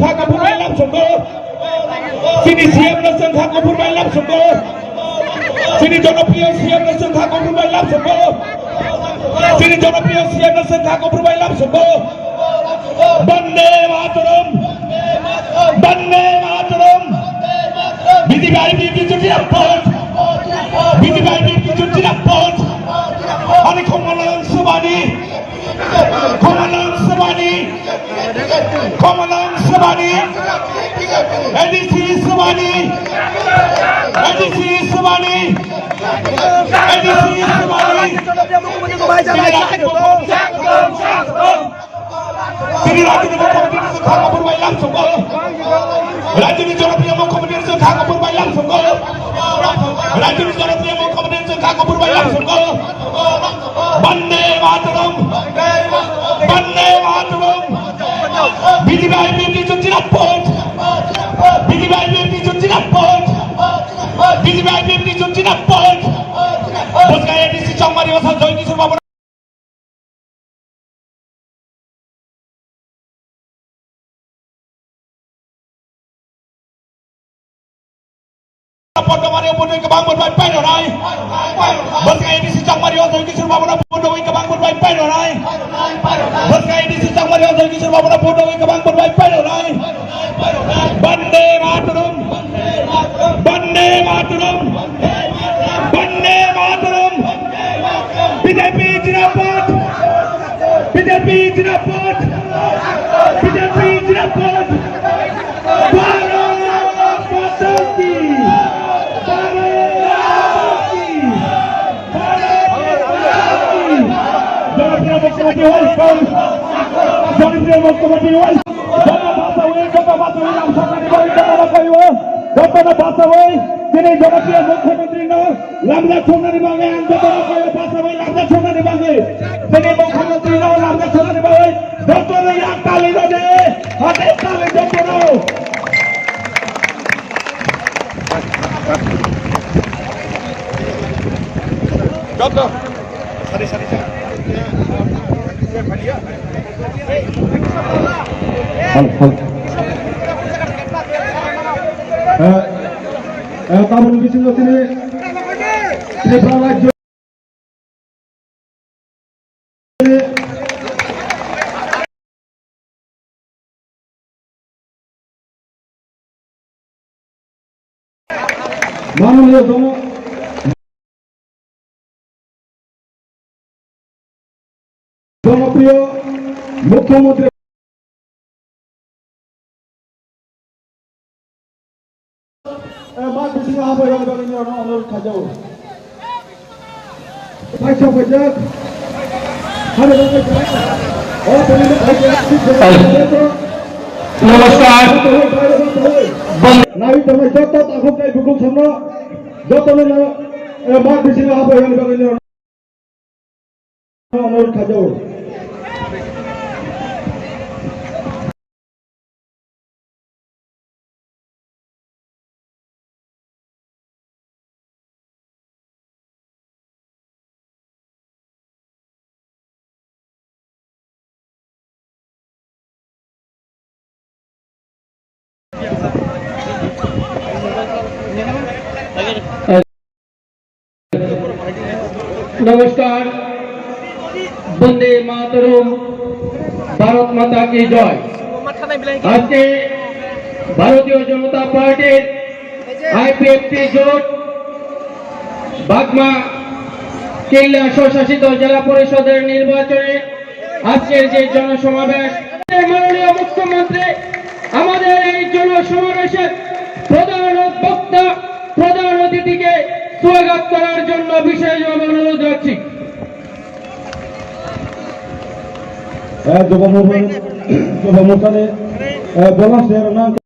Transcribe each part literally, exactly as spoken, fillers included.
Kha kuphur bai lab songkho. Chini C M no chwng kha kuphur bai lab songkho. Chini jonopriyo C M no chwng kha kuphur bai lab songkho. Chini jonopriyo C M no chwng kha kuphur bai lab songkho. Bande Mataram. Bande Mataram. B J P I P F T zindabad. B J P I P F T zindabad. Ani Khomalang Subani. Khomalang Subani, Khomalang Subani, A D C Subani, A D C Subani, A D C Subani. Tini rajini mukhyamantri se kha kuphur bai lab songkho. Rajini jonopriyo mukhyamantri se kha kuphur bai lab songkho. Rajini jonopriyo mukhyamantri se kha kuphur bai lab songkho. Bande Mataram! Bande Mataram! B J P I P F T zindabad! B J P I P F T zindabad! B J P I P F T zindabad! Bwskang A D C Chongmari Basa Joy Kishore Babu. Podomari Podomari kwbang borbai paino nai. Bwskang A D C Chongmari o Joy Kishore Babu no Podomari kwbang borbai paino nai. Bwskang A D C Chongmari o Joy Kishore Babu no Podomari kwbang borbai paino nai. Bande Mataram! Bande Mataram! Bande Mataram! B J P zindabad! B J P zindabad! B J P zindabad! Bharat Mata ki! Bharat Mata ki! Bharat Mata ki! Jonopriyo Mukhyamantri welcome! Jonopriyo Mukhyamantri welcome! Joto bachawi, joto bachawi, lamsoknani bagwi jotono kaiwi, jotono bachawi, chini jonopriyo mukhyamantri no lamjak thumnani bagwi ang jotono kaiwi bachawi lamjak thumnani bagwi. Chini mukhyamantri no lamjak thumnani bagwi jotono yak tali rwdi, hate tali jotono. Joto. Hal, hal. Eh, eh, tabuk bisingo tini Tripura Rajyo Mananiya Jono-, Jonopriyo Mukhyamantri. Eh, mat bisingo habai rok bagwi norokno onurodh khaijao. Paisa paijak. Hare bagwi jai. O tini no paijak. Namaskar. Nai tongwi joto takhuk tei bukhuk samno jotono no, eh, mat bisingo habai rok bagwi norokno onurodh khaijao. নমস্কার, বন্দে মাতরম, ভারত মাতা কি জয়। আজকে ভারতীয় জনতা পার্টির আইপিএফটি জোট বাগমা কিল্লা স্বশাসিত জেলা পরিষদের নির্বাচনে আজকের যে জনসমাবেশ, মাননীয় মুখ্যমন্ত্রী আমাদের এই জনসমাবেশের প্রধান বক্তা, প্রধান অতিথিকে স্বাগত করার জন্য বিশেষভাবে অনুরোধ রাখছি। Eh, Joba Murmur, Joba Murtani, eh, volunteer nang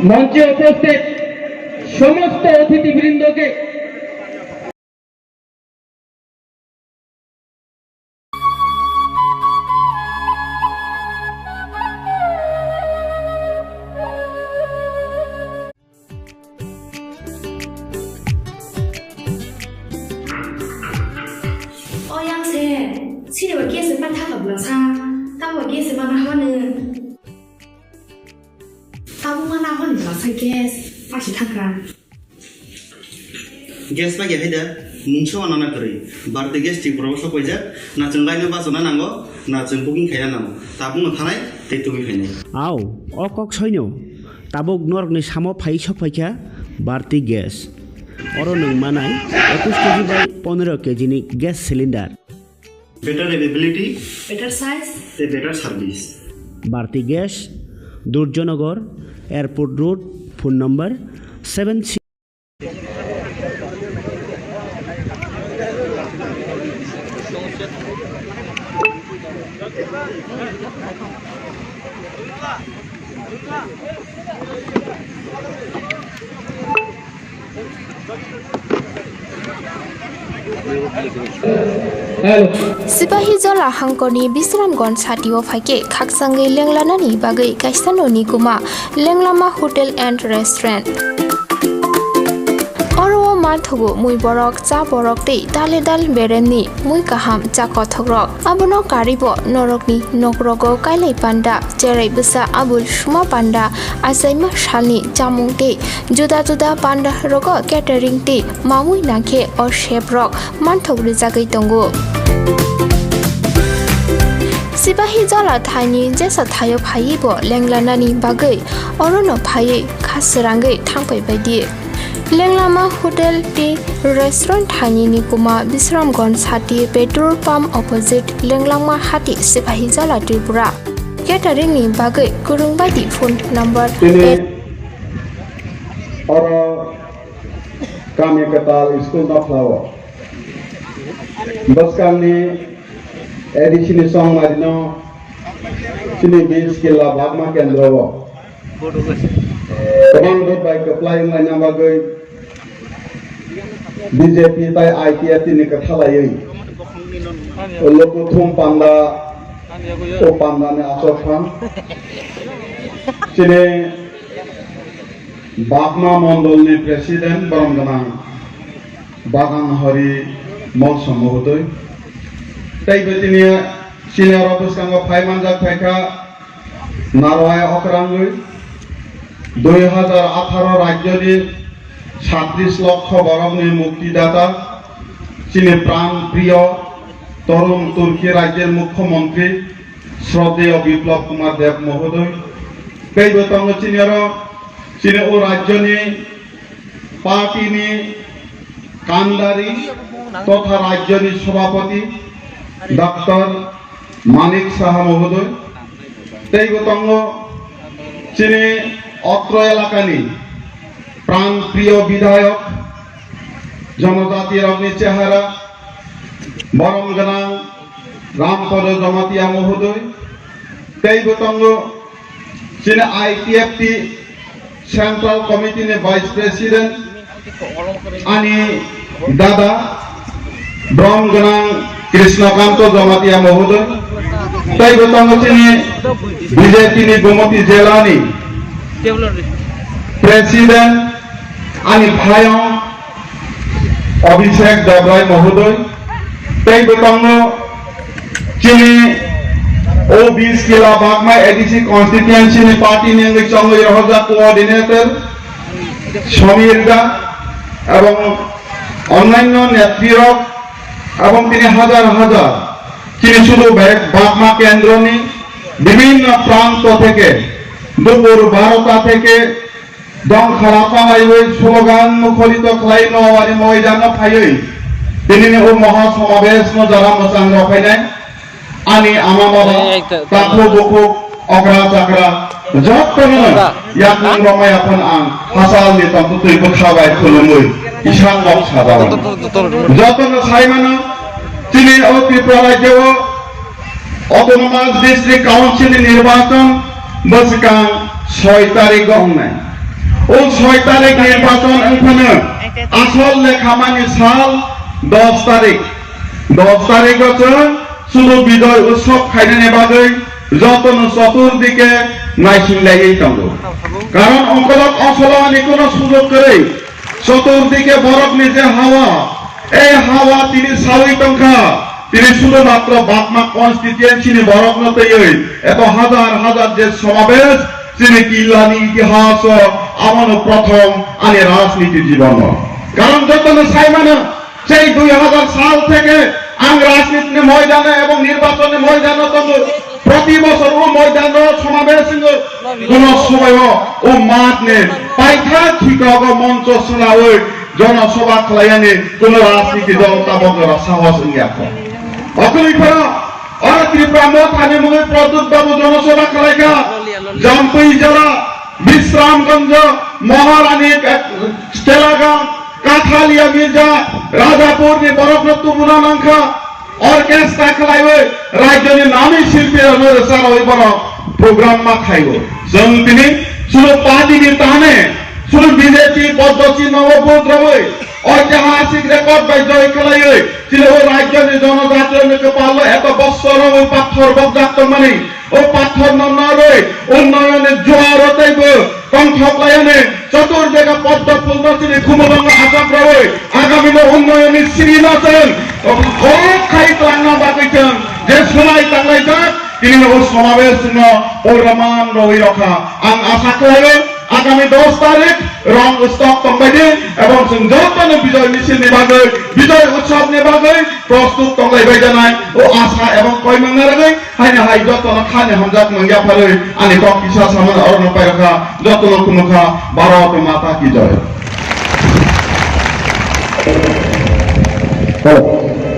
মঞ্চে উপস্থিত সমস্ত অতিথিবৃন্দকে O yang se, sini ba gas ma thaka bwlasa, tamo gas ma na hone. Tabuk ma na hone bwlasa gas, pasi thaka. Gas ma ya haida, mungsa wana na kwrwi. Bharti Gas Tripura o sok paijak, na chwng laino bachana nango, na chwng booking khaina nango. Tabuk no thanai, tei tubui khainai. Au, o kok soino. Tabuk norokni samo phai sok phaikha Bharti Gas. Oro nwng manai ekush kg bai pondro kg ni gas cylinder. Better availability. Better size. Tei better service. Bharti Gas, Durjanagar, Airport Road, phone number seven six. Sipahijola hangkorni Bisramganj satio phaikhe khakchangwi lenglanani bagwi kaisa noni kuma Lenglama Hotel and Restaurant. Oro o manthogo mui borok, cha borok tei dale dal beremni mui kaham cha kothokrok. Abono karibo norokni nokrogo kailai panda, cherai bwsa abul suma panda, achaima salni chamung tei juda juda panda rogo catering tei mamui nangkhe o chef rok manthok rijagwi tongo. Sipahijola thaini jesa thaio phaiwi bo lenglanani bagwi orono phaiwi kha srangwi thangpai baidi. Lenglama Hotel tei Restaurant thaini ni kuma Bisramganj sati petrol pump opposite Lenglama hati Sipahijola Tripura. Catering ni bagwi kwrwng baidi phone number Tini eight. Oro kami kwtal school nokhlao bwskangni A D C ni chongmarino chini bish killa bagma kendro o kwbang rok bai kwplai wnglaina bagwi B J P tai I P F T ni kwthalaiwi lukuthum panda o pandani aswk phan chini Bagma Mondolni President borom gwnang Bagan Hari Molsom Mohodoi. Tei bo tini sini oro bwskango phai manjak phaikha Narwai Okrangwi dui hajar atharo rajyoni satris lokho borokni muktidata chini pran priyo Torun Turki rajyoni mukhyamantri Shraddheyo Biplab Kumar Deb Mohodoi. Tei bo tongo chini oro chini o rajyoni party ni kandari totha rajyoni sobhapati Doctor Manik Saha Mohodoi. Tei bo tongo chini otro elakani pran priyo bidhayok, jonojati rokni chehara, borom gwnang Rampada Jamatia Mohodoi. Tei bo tongo chini I P F T Central Committee ni Vice President ani dada borom gwnang Krishnakanto Jamatia Mohodoi. Tei bo tongo chini B J P ni Gomoti Jela ni President ani phayong Abhishek Debrai Mohodoi. Tei bo tongo chini o bish killa bagma A D C constituency ni party ni wngwi chongwi rohorjak coordinator Samir Da ebong onnanyo netrirok ebong tini hajar hajar chini sudu bek bagma kendroni bibhinno pranto theke dupur barota theke dong kharap pamaiwi slogan mukholito khlai Noabari moidano phaiwi tinini o moha somabeshno jara mwchang rok phainai. Ani ama baba, Ei, ei, ta-, ta-, takhuk bukhuk, okra chakra, jotono ta-, yakung ha? Romai aphano ang hasalni tongtwtwi bwkha bai khulumwi isang kok sajao. To-, to-, to-, to-, to-, Jotono saimano, chini o Tripura rajyo o Autonomous District Council ni nirbachon bwskang soi tarikh o wngnai. O soi tarik nirbachon wngphano asol lekhamani sal dos tarik. Dos tarikgo chwng sudu bijoy utsob khainani bagwi jotono choturdike naising laiwi tongo. Karon ongkolok ongkholoni kono sujok kwrwi, choturdike borokni je hawa, ei hawa tini sawi tongkha, tini sudu matro Bagma constituency ni borokno twiwi eto hajar hajar je somabesh chini killani itihaso abono prothom ani rajniti jibono. Karon jotono saimano, সেই দুই হাজার সাল থেকে ang rajniti ni moidano ebong nirbachon ni moidano tongo. Proti bochor o moidano somabesh wngo. Kono somaio o math ni paithak thikogo moncho swlawi jonosobha khlaiyani kono rajniti dol tabok jora sahos wngya kho. Okhorwi phano oro Tripura Mothani mungwi Pradyut Babu jonosobha khlaikha. Jampui jora, Bisramganj, Maharani, Telagang, Kathalia Mirza, Rajapurni borokno tubuna nangkha. Orchestra khlaiwi rajyoni nami shilpirokno rwcharwi bono program ma khaio. Chwng tini chwng party ni tane, chwng B J P poddochi nogo vote rwwi oitihasik record bai joy khlaiwi chini o rajyoni jonojatirokni kwpalo eto bossor rwwi pathor bokjak tongmani. O pathor no narwi unnayoni juaro teibo tongthok layani chotur bega poddo pulno chini khumulongo achak rawi agami no unnayoni siri no chwng khorok khai twlangna bagwi chwng je swmai tanglaijak tini no o somabesh no o raman rawi rokha. Ang asa khlaio agami dos tarik rong stock tongbaidi ebong chwng jotono bijoy misil ni bagwi bijoy utsob ni bagwi prostut tonglai bai janai o asa ebong koimang narwgwi. Haino hai jotono khani hamjak mangya pharwi ani kok kisa samani orono pairokha, jotono khunukha, Bharat Mata ki jai.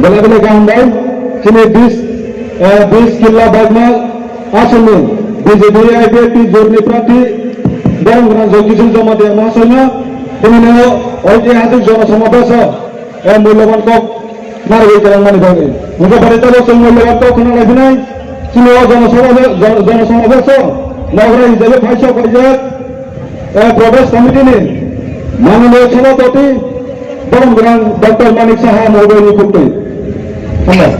Bela bela kaham bai, chini bis, eh, bis killa bagma aswkni B J P I P F T jurni prarthi Boromgana Jagdishwar Jamatia Mahasoyno, chini no oitihasik jono somabesh o, eh, mulyaban kok narwgwi kwlangmani bagwi. Hwnkhe phaitabo chwng mulyaban kok khna laiphinai, chini o jonosabha, jon-, jonosabha o nogra hisabe phaisok paijak, eh, Pradesh Committee ni mananiya Sabhapati Boromgana Doctor Manik Saha Mohodoyni khuktwi. Hambai.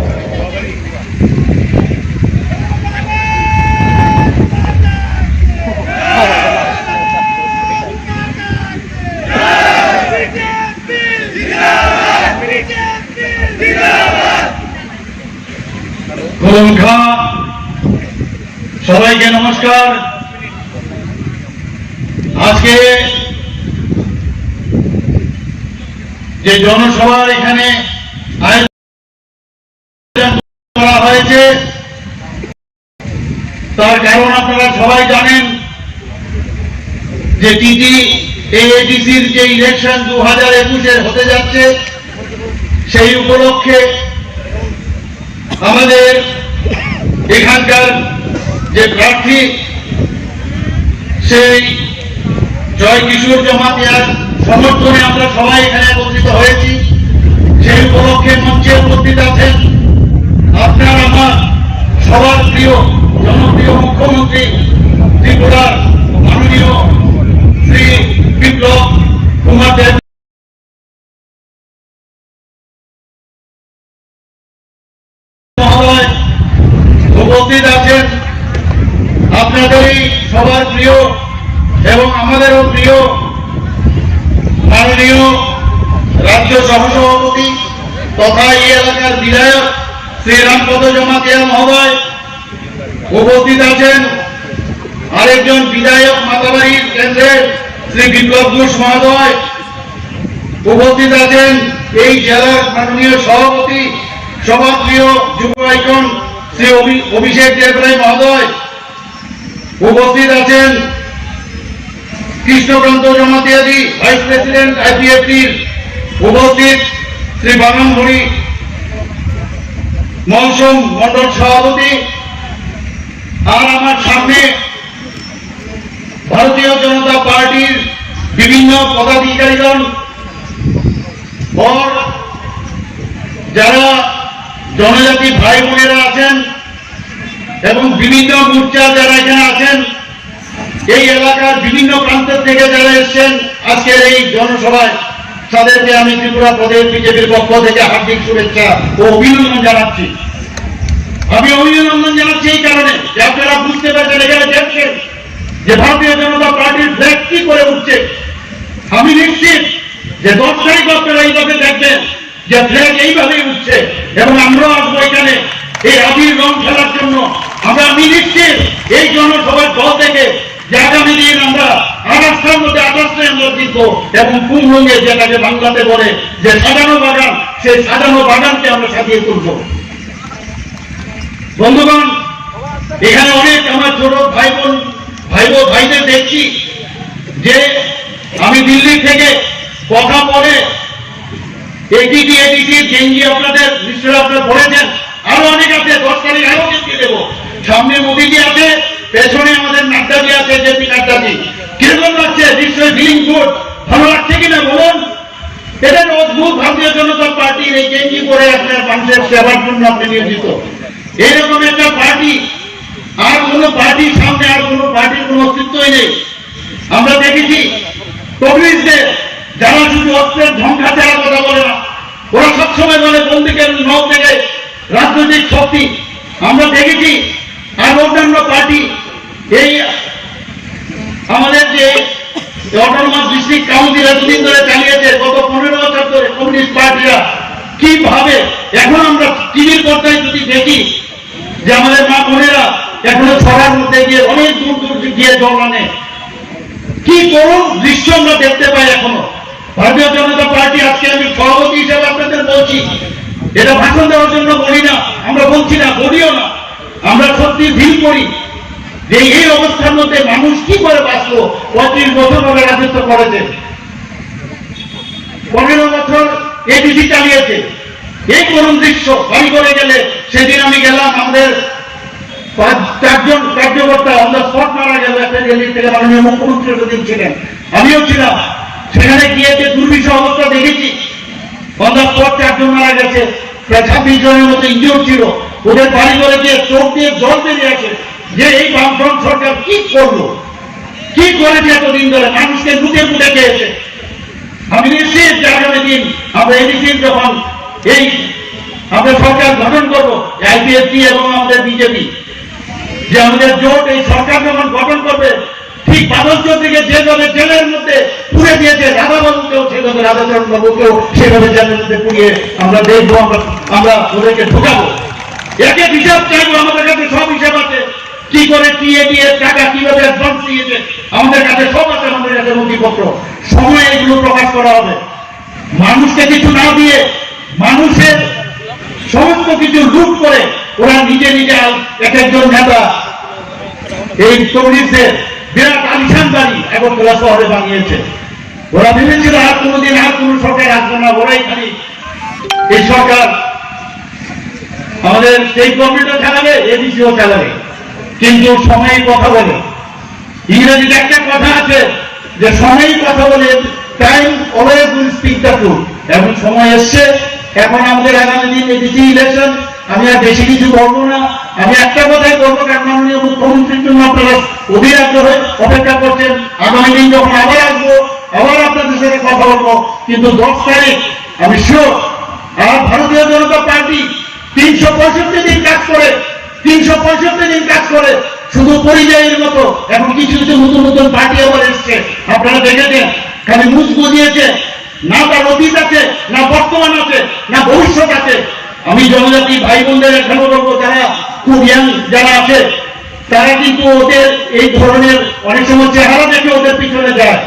খুলুমখা, সবাইকে নমস্কার। আজকে যে জনসভার এখানে আয়োজন করা হয়েছে, তার কারণ আপনারা সবাই জানেন যে টিটি এএডিসির যে ইলেকশন দু হাজার একুশের হতে যাচ্ছে, সেই উপলক্ষে আমাদের এখানকার যে প্রার্থী, সেই জয় কিশোর জমাতিয়ার সমর্থনে আমরা সবাই এখানে একত্রিত হয়েছি। সেই উপলক্ষে মঞ্চে উপস্থিত আছেন আপনার আমার সবার প্রিয়, জনপ্রিয় মুখ্যমন্ত্রী ত্রিপুরার মাননীয় শ্রী বিপ্লব কুমার দেব মহোদয়, উপস্থিত আছেন আপনাদেরই সবার প্রিয় এবং আমাদেরও প্রিয় মাননীয় রাজ্য সহসভাপতি তথা এই এলাকার বিধায়ক শ্রী রামপদ জমাতিয়া মহোদয়, উপস্থিত আছেন আরেকজন বিধায়ক মাতাবাড়ির কেন্দ্রের শ্রী বিপ্লব ঘোষ মহোদয়, উপস্থিত আছেন এই জেলার মাননীয় সভাপতি, সভাপ্রিয় যুব আইকন শ্রী অভি-, অভিষেক দেবরায় মহোদয়, উপস্থিত আছেন কৃষ্ণকান্ত জমাতিয়াদি, ভাইস প্রেসিডেন্ট আইপিএফটির, উপস্থিত শ্রী বানানহুড়ি মনসুম মণ্ডল সভাপতি, আর আমার সামনে ভারতীয় জনতা পার্টির বিভিন্ন পদাধিকারীগণ, বর যারা জনজাতি ভাই বোনেরা আছেন এবং বিভিন্ন মোর্চা যারা এখানে আছেন, এই এলাকার বিভিন্ন প্রান্ত থেকে যারা এসেছেন আজকের এই জনসভায়, তাদেরকে আমি ত্রিপুরা প্রদেশ বিজেপির পক্ষ থেকে হার্দিক শুভেচ্ছা ও অভিনন্দন জানাচ্ছি। আমি অভিনন্দন জানাচ্ছি এই কারণে যে আপনারা বুঝতে পারছেন, এখানে দেখছেন যে ভারতীয় জনতা পার্টির ফ্ল্যাগ কি করে উঠছে। আমি নিশ্চিত যে দশ তারিখ আপনারা এইভাবে দেখবেন যে ফ্ল্যাগ এইভাবেই উঠছে এবং আমরাও আসবো এখানে এই আবির রং খেলার জন্য। আমরা, আমি নিশ্চিত এই জনসভার দল থেকে যে আগামী দিন আমরা আঠাশটার মধ্যে আঠাশটায় আমরা জিতবো এবং কুমরুঙে, যেটাকে বাংলাতে বলে যে সাজানো বাগান, সেই সাজানো বাগানকে আমরা সাজিয়ে তুলবো। বন্ধুগণ, এখানে অনেক আমার ছোট ভাই বোন, ভাই বোন, ভাইদের দেখছি যে আমি দিল্লি থেকে কথা বলে এডিসি, এডিসি গেঞ্জি আপনাদের নিশ্চয়ই আপনারা পড়েছেন, আরো অনেক আছে, দশ তারিখ আরো গেঞ্জি দেবো। সামনে মোদিজি আছে, পেছনে আমাদের নাড্ডাজি আছে, জেপি নাড্ডাজি। কিরকম লাগছে? নিশ্চয়ই ফিলিং গুড। ভালো লাগছে কিনা বলুন? এটা একটা অদ্ভুত ভারতীয় জনতা পার্টির এই গেঞ্জি পরে আপনার মানুষের সেবার জন্য আপনি নিয়োজিত। এইরকম একটা পার্টি, আর কোনো পার্টির সামনে আর কোনো পার্টির কোনো অস্তিত্বই নেই। আমরা দেখেছি কমিউনিস্টদের, যারা শুধু অস্ত্রের ঝংকার ছাড়া কথা বলে না, ওরা সবসময় বলে বন্দুকের নল থেকে রাজনৈতিক শক্তি। আমরা দেখেছি আর অন্যান্য পার্টি এই আমাদের যে অটোনমাস ডিস্ট্রিক্ট কাউন্সিল এতদিন ধরে চালিয়েছে, গত পনেরো বছর ধরে কমিউনিস্ট পার্টিরা কিভাবে, এখন আমরা টিভির পর্দায় যদি দেখি যে আমাদের মা বোনেরা এখনো ছড়ার মধ্যে গিয়ে অনেক দূর দূর গিয়ে জল আনে, কি করুণ দৃশ্য আমরা দেখতে পাই এখনো। ভারতীয় জনতা পার্টি, আজকে আমি সভাপতি হিসেবে আপনাদের বলছি, এটা ভাষণ দেওয়ার জন্য বলি না, আমরা বলছি না, বলিও না। আমরা সত্যি ফিল করি যে এই অবস্থার মধ্যে মানুষ কি করে বাঁচলো। পঁয়ত্রিশ বছর ধরে রাজত্ব করেছে, পনেরো বছর এডিসি চালিয়েছে। এই করুণ দৃশ্য বাড়ি করে গেলে, সেদিন আমি গেলাম, আমাদের পাঁচ, চারজন কার্যকর্তা অন দ্য স্পট মারা গেল। একটা রেলি থেকে মাননীয় মুখ্যমন্ত্রী সেদিন ছিলেন, আমিও ছিলাম। সেখানে গিয়ে যে দুর্বিষহ অবস্থা দেখেছি, অন দ্য স্পট চারজন মারা গেছে, প্রায় ছাব্বিশ জনের মতো ইনজিওর ছিল। ওদের বাড়ি করে গিয়ে চোখ দিয়ে জল বেরিয়ে আসে যে এই বামফ্রন্ট সরকার কি করলো, কি করেছে এতদিন ধরে, মানুষকে লুটে পুটে খেয়েছে। আমি নিশ্চিত যে আগামী দিন আমরা এডিসির যখন এই আমরা সরকার গঠন করবো, আইপিএফটি এবং আমাদের বিজেপি, যে আমাদের জোট এই সরকার যখন গঠন করবে, ঠিক বাদলচর দিকে যেভাবে জেলের মধ্যে পুড়ে দিয়েছে রাধাবাবুকেও, সেভাবে রাধাচরণ বাবুকেও সেভাবে জেলের মধ্যে পুড়িয়ে আমরা দেখবো, আমরা, আমরা ওদেরকে ঢুকাবো। এক এক হিসাব চাইবো, আমাদের কাছে সব হিসাব আছে, কি করে টিএডিএ টাকা কিভাবে অ্যাডভান্স দিয়েছে, আমাদের কাছে সব আছে, আমাদের কাছে নথিপত্র। সময় এগুলো প্রকাশ করা হবে। মানুষকে কিছু না দিয়ে, মানুষের সমস্ত কিছু লুট করে ওরা নিজে নিজে আল-, এক একজন নেতা এই কমিউনিস্টদের বিরাট আলিশান বাড়ি আগরতলা শহরে বানিয়েছে। ওরা ভেবেছিল আর কোনোদিন আর কোনো সরকার আসবে না, ওরাই খালি এই সরকার, আমাদের স্টেট গভর্নমেন্টও চালাবে, এডিসিও চালাবে, কিন্তু সময়ই কথা বলে। ইংরেজিতে একটা কথা আছে যে সময়ই কথা বলে, time always will speak the truth। এখন সময় এসছে, এখন আমাদের আগামী দিন এডিসি ইলেকশন। আমি আর বেশি কিছু বলবো না, আমি একটা কথাই বলবো, কারণ মাননীয় মুখ্যমন্ত্রীর জন্য আপনারা অধীর আগ্রহে অপেক্ষা করছেন। আগামী দিন যখন আবার আসবো, আবার আপনাদের সাথে কথা বলবো, কিন্তু দশ তারিখ আমি শিওর। আর ভারতীয় জনতা পার্টি তিনশো পঁয়ষট্টি দিন কাজ করে, তিনশো পঁয়ষট্টি দিন কাজ করে শুধু পরিযায়ীর মতো। এখন কিছু কিছু নতুন নতুন পার্টি আবার এসছে, আপনারা দেখেছেন, খালি মুখ বুঝিয়েছে, না তার অতীত আছে, না বর্তমান আছে, না ভবিষ্যৎ আছে। আমি জনজাতি ভাই বোনদের এখানে বলবো, যারা খুব ইয়াং যারা আছে, তারা কিন্তু ওদের এই ধরনের অনেক সময় চেহারা দেখে ওদের পিছনে যায়।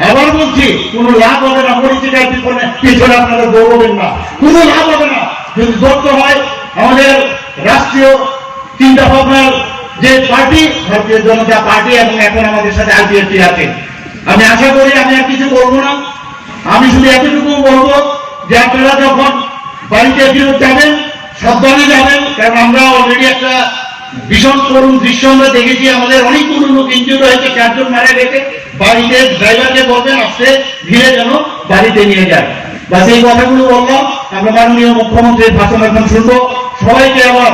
আবার বলছি, কোনো লাভ হবে না মরীচিকার পিছনে, পিছনে আপনারা দৌড়বেন না, কোনো লাভ হবে না। যদি ধরতে হয় আমাদের রাষ্ট্রীয় চিন্তা ভাবনার যে পার্টি, ভারতীয় জনতা পার্টি, এবং এখন আমাদের সাথে আইপিএফটি আছে। আমি আশা করি আমি আর কিছু বলবো না, আমি শুধু এতটুকু বলবো যে আপনারা যখন বাড়িতে ফিরত যাবেন, সাবধানে যাবেন, কারণ আমরা অলরেডি একটা ভীষণ করুণ দৃশ্য আমরা দেখেছি। আমাদের অনেকগুলো লোক ইনজিউর্ড হয়েছে, চারজন মারা গেছে। বাড়িতে ড্রাইভারকে বলবেন আস্তে ধীরে যেন বাড়িতে নিয়ে যায়। বাস, এই কথাগুলো বললাম। আমরা মাননীয় মুখ্যমন্ত্রীর ভাষণ এখন শুনবো। সবাইকে আবার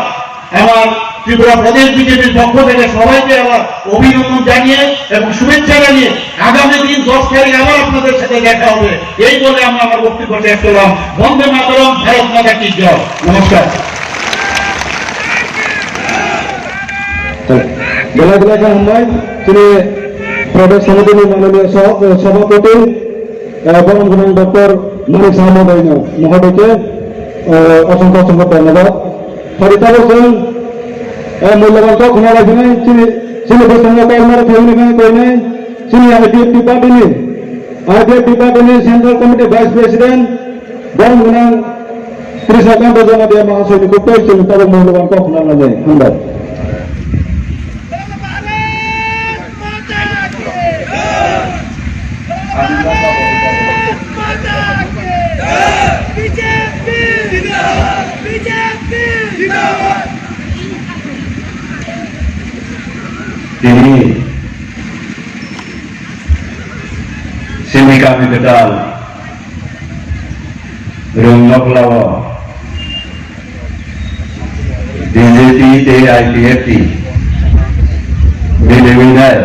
আমার ত্রিপুরা প্রদেশ বিজেপির পক্ষ থেকে সবাইকে আবার অভিনন্দন জানিয়ে এবং শুভেচ্ছা জানিয়ে আগামী দিন দশ তারিখ আবার আপনাদের সাথে দেখা হবে, এই বলে আমি আমার বক্তব্য শেষ করলাম। বন্দে মাতরম, ভারত মাতা কি জয়। নমস্কার। Belai belai khe hambai chini Pradesh Samiti ni mananiya sabhapati, eh, borom gwnang Doctor Manik Saha mohodaino, mohodaike, eh, osongkho osongkho dhonnobad. Phari tabuk chwng, eh, mulyaban kok khna lai phinai chini, chini bwskango kok naro thaiwi nai koinai chini I P F T party ni, I P F T party ni Central Committee Vice President, borom gwnang Krishnakanta Jamatia Mahasoyni kok tei chwng tabuk mulyaban kok khna lai nai. Hambai. Tini chini kami kwtal Rungnoklao B J P tei I P F T miliwi nai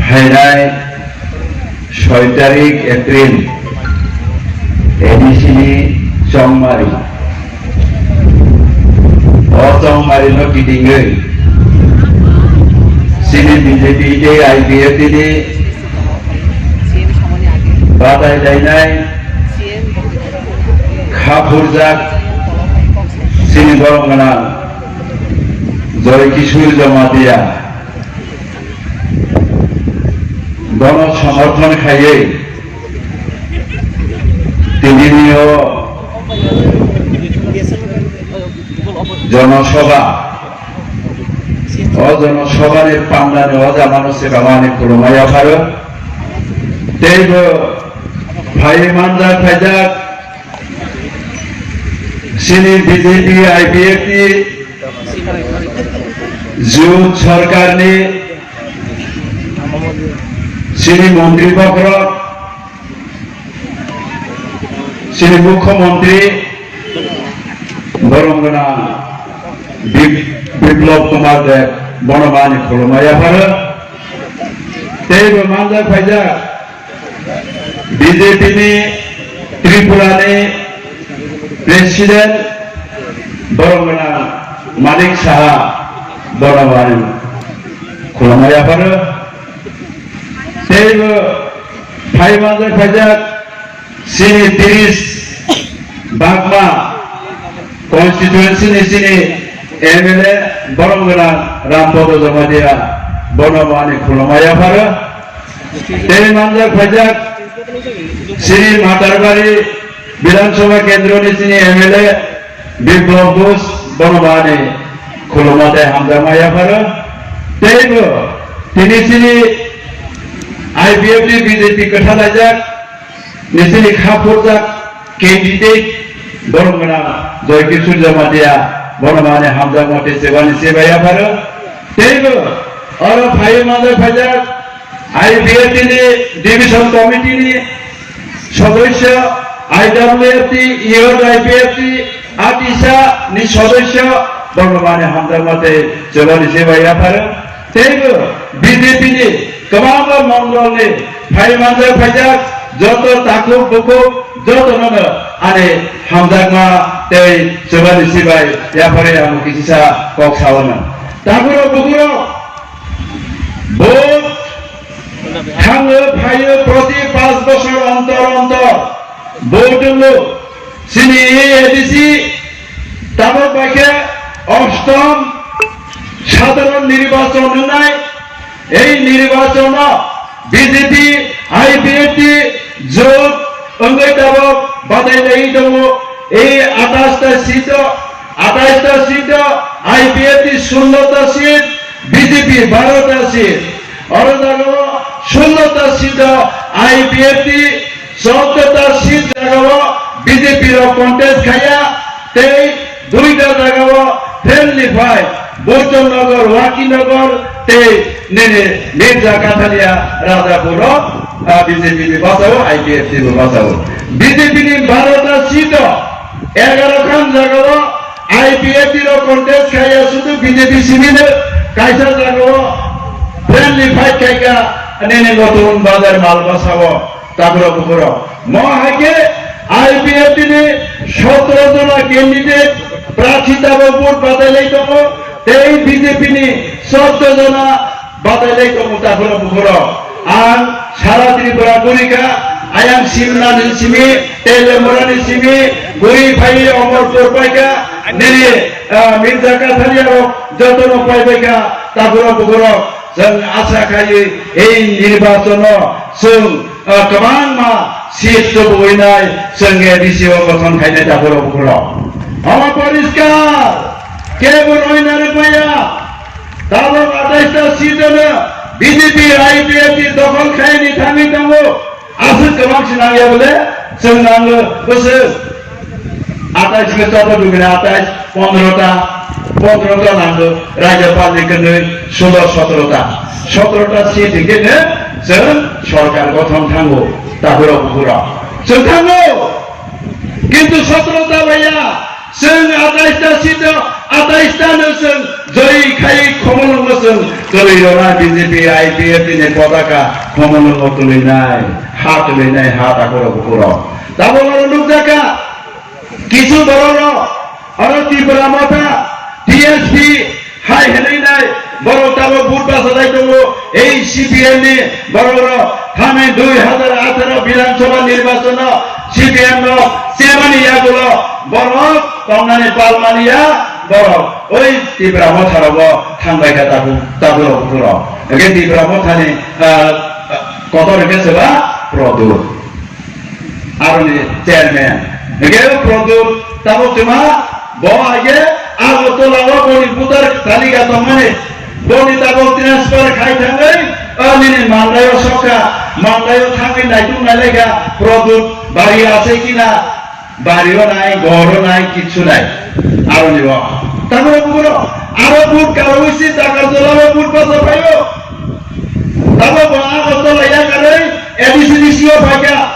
phainai soi tarik April A D C ni Chongmari. O Chongmari no kitingwi chini B J P tei I P F T ni batai lainai kha phurjak chini borom gwnang Joy Kishore Jamatia bono somorthon khaiwi tinini o jonosabha, o jonosabhani pandani o jamano swkangmani khulumma yapharo. Teibo phaiwi manjak phaijak chini B J P I P F T jut sorkarni chini montri bokhorok, chini mukhyamantri borom gwnang Bip-, Biplab Kumar Deb bono bo ani khulumma yapharo. Teibo manjak phaijak B J P ni Tripura ni President borom gwnang Manik Saha bono bo ani khulumma yapharo. Teibo phai manjak phaijak chini tiris bakma constituency ni chini M L A borom gwnang Rampada Jamatia bono bo ani khulumma yapharo. Tei manjak phaijak chini Matarbari Bidhan Sabha Kendro ni chini M L A Biplab Ghosh bono bo ani khulumma tei hamjakma yapharo. Teibo tini chini I P F T B J P kwthalaijak ni chini kha phurjak candidate borom gwnang Joy Kishore Jamatia bono bo ani hamjakma tei chebani cheba yapharo. Teibo oro phaiwi manjak phaijak I P F T ni division committee ni sodosyo, I W F T, youth I P F T, atisa ni sodosyo bono bo ani hamjakma tei chebani cheba yapharo. Teibo B J P ni kwbangma mondol ni phai manjak phaijak joto takhuk bukhuk jotono no ani hamjakma tei chebani cheba yapharo ang kisa kok sao no. Takhurok bukhurok vote thango phaio proti panch bosor ontor ontor vote wngo. Chini A D C tabok bai khe oshtom sadharon nirbachon wngnai. Ei nirbachono B J P, I P F T jot wngwi tabok badai laiwi tongo. Ei atais ta seat o, atais ta seat o I P F T shunno ta seat, B J P baro ta seat. Oro jagao shunno ta seat o I P F T, choudo ta seat jagao B J P rok contest khaiya, tei duita jagao friendly fight, Burjonnagar, Wakinagar tei nini Mirja Kathalia Rajapur o, ah, B J P ni bwsao, I P F T ni bwsao. B J P ni baro ta seat o egaroh khan jagao I P F T rok contest khaiya sudu B J P simi no kaisa jagao friendly fight khaika nini Notun Bazar Malbasa o. Takhurok bukhurok. Mo hai khe I P F T ni sotro jona candidate prathi tabok vote batai lai tongo, tei B J P ni sotro jona batai lai tongo takhurok bukhurok. Ang sara Tripura guri kha, ayang Simna ni simi, Telemura ni simi, guri phai Omorpur pai kha, nini, ah, Mirza Katharia rok joto no pai bai kha takhurok bukhurok. Chwng asa khai ei nirbachon o chwng ah, kwbangma seat tubuinai chwng A D C o gothon khainai takhurok bukhurok. Omo poriskar, kebo roinani maya. Tabok atais ta seat ono B J P I P F T dokhol khaini thangwi tongo. Aswk kwbang se nangya bole chwng nango bwswk. Atais ke choto dugina atais, pondro ta, pondro ta nango, Rajyapal ni kwnwi sulo sotro ta. Sotro ta seat hingke ne chwng sorkar gothon thango, takhurok bukhurok. Chwng thango, kintu sotro ta baiya, chwng atais ta seat o, atais ta no chwng joi khai khomolongo chwng tolwi rona B J P I P F T ni potaka khomolongo tolwi nai, ha tolwi nai, ha takhurok bukhurok. Tabok oro nukjakha, kisu borok rok, oro Tipra Motha, T S P, hai hinwi nai, borok tabok vote bachajak tongo, ei C P M ni borok rok, thani dui hazar atharo Bidhan Sabha nirbachon o C P M rok chemani yagulo borok tongnani palmani ya borok, oi Tipra Motha rogo thangbai kha tabu, tabu rok borok. Hingke Tipra Motha ni, ah, kotor hingke seba Pradyot. Aroni chairman. Hingke o Pradyot tabok chuma bo aige Agartala o boni voter talika tongmani boni tabok transfer khai thangwi o nini Mandai o sokha, Mandai o thangwi naituk nailaikha Pradyot bari asai kina, bari o nai, gor o nai, kichu nai. Aroni bo. Tamo buro, aro vote karo usi Agartala o vote basa phaio. Tamo bo Agartala yakarwi A D C ni sio phaikha.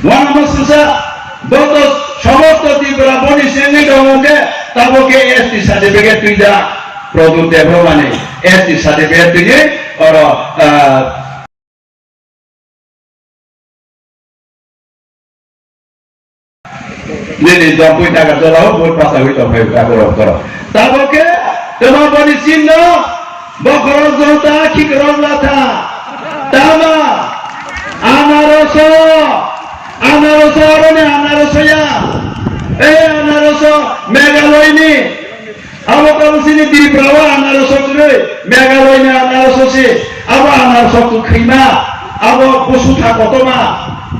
Wangma susa, boto somosto Tripura boni sengwi tongo khe, tabo khe S T certificate twijak, Pradyot Debbarma ni S T certificate twiwi oro, ah, nini jompui Agartala o vote basa wi tongphai ta borok borok. Tabo khe, tamo boni sinno, Bokhorok jonta khikrok latha. Tama. Anaroso. Anaroso aroni anaroso ya. Ei anaroso Meghalaya ni. Abo kabo sini Tripura o anaroso kwrwi. Meghalaya ni anaroso si. Abo anaroso kwkhwima. Abo busu tha kotoma.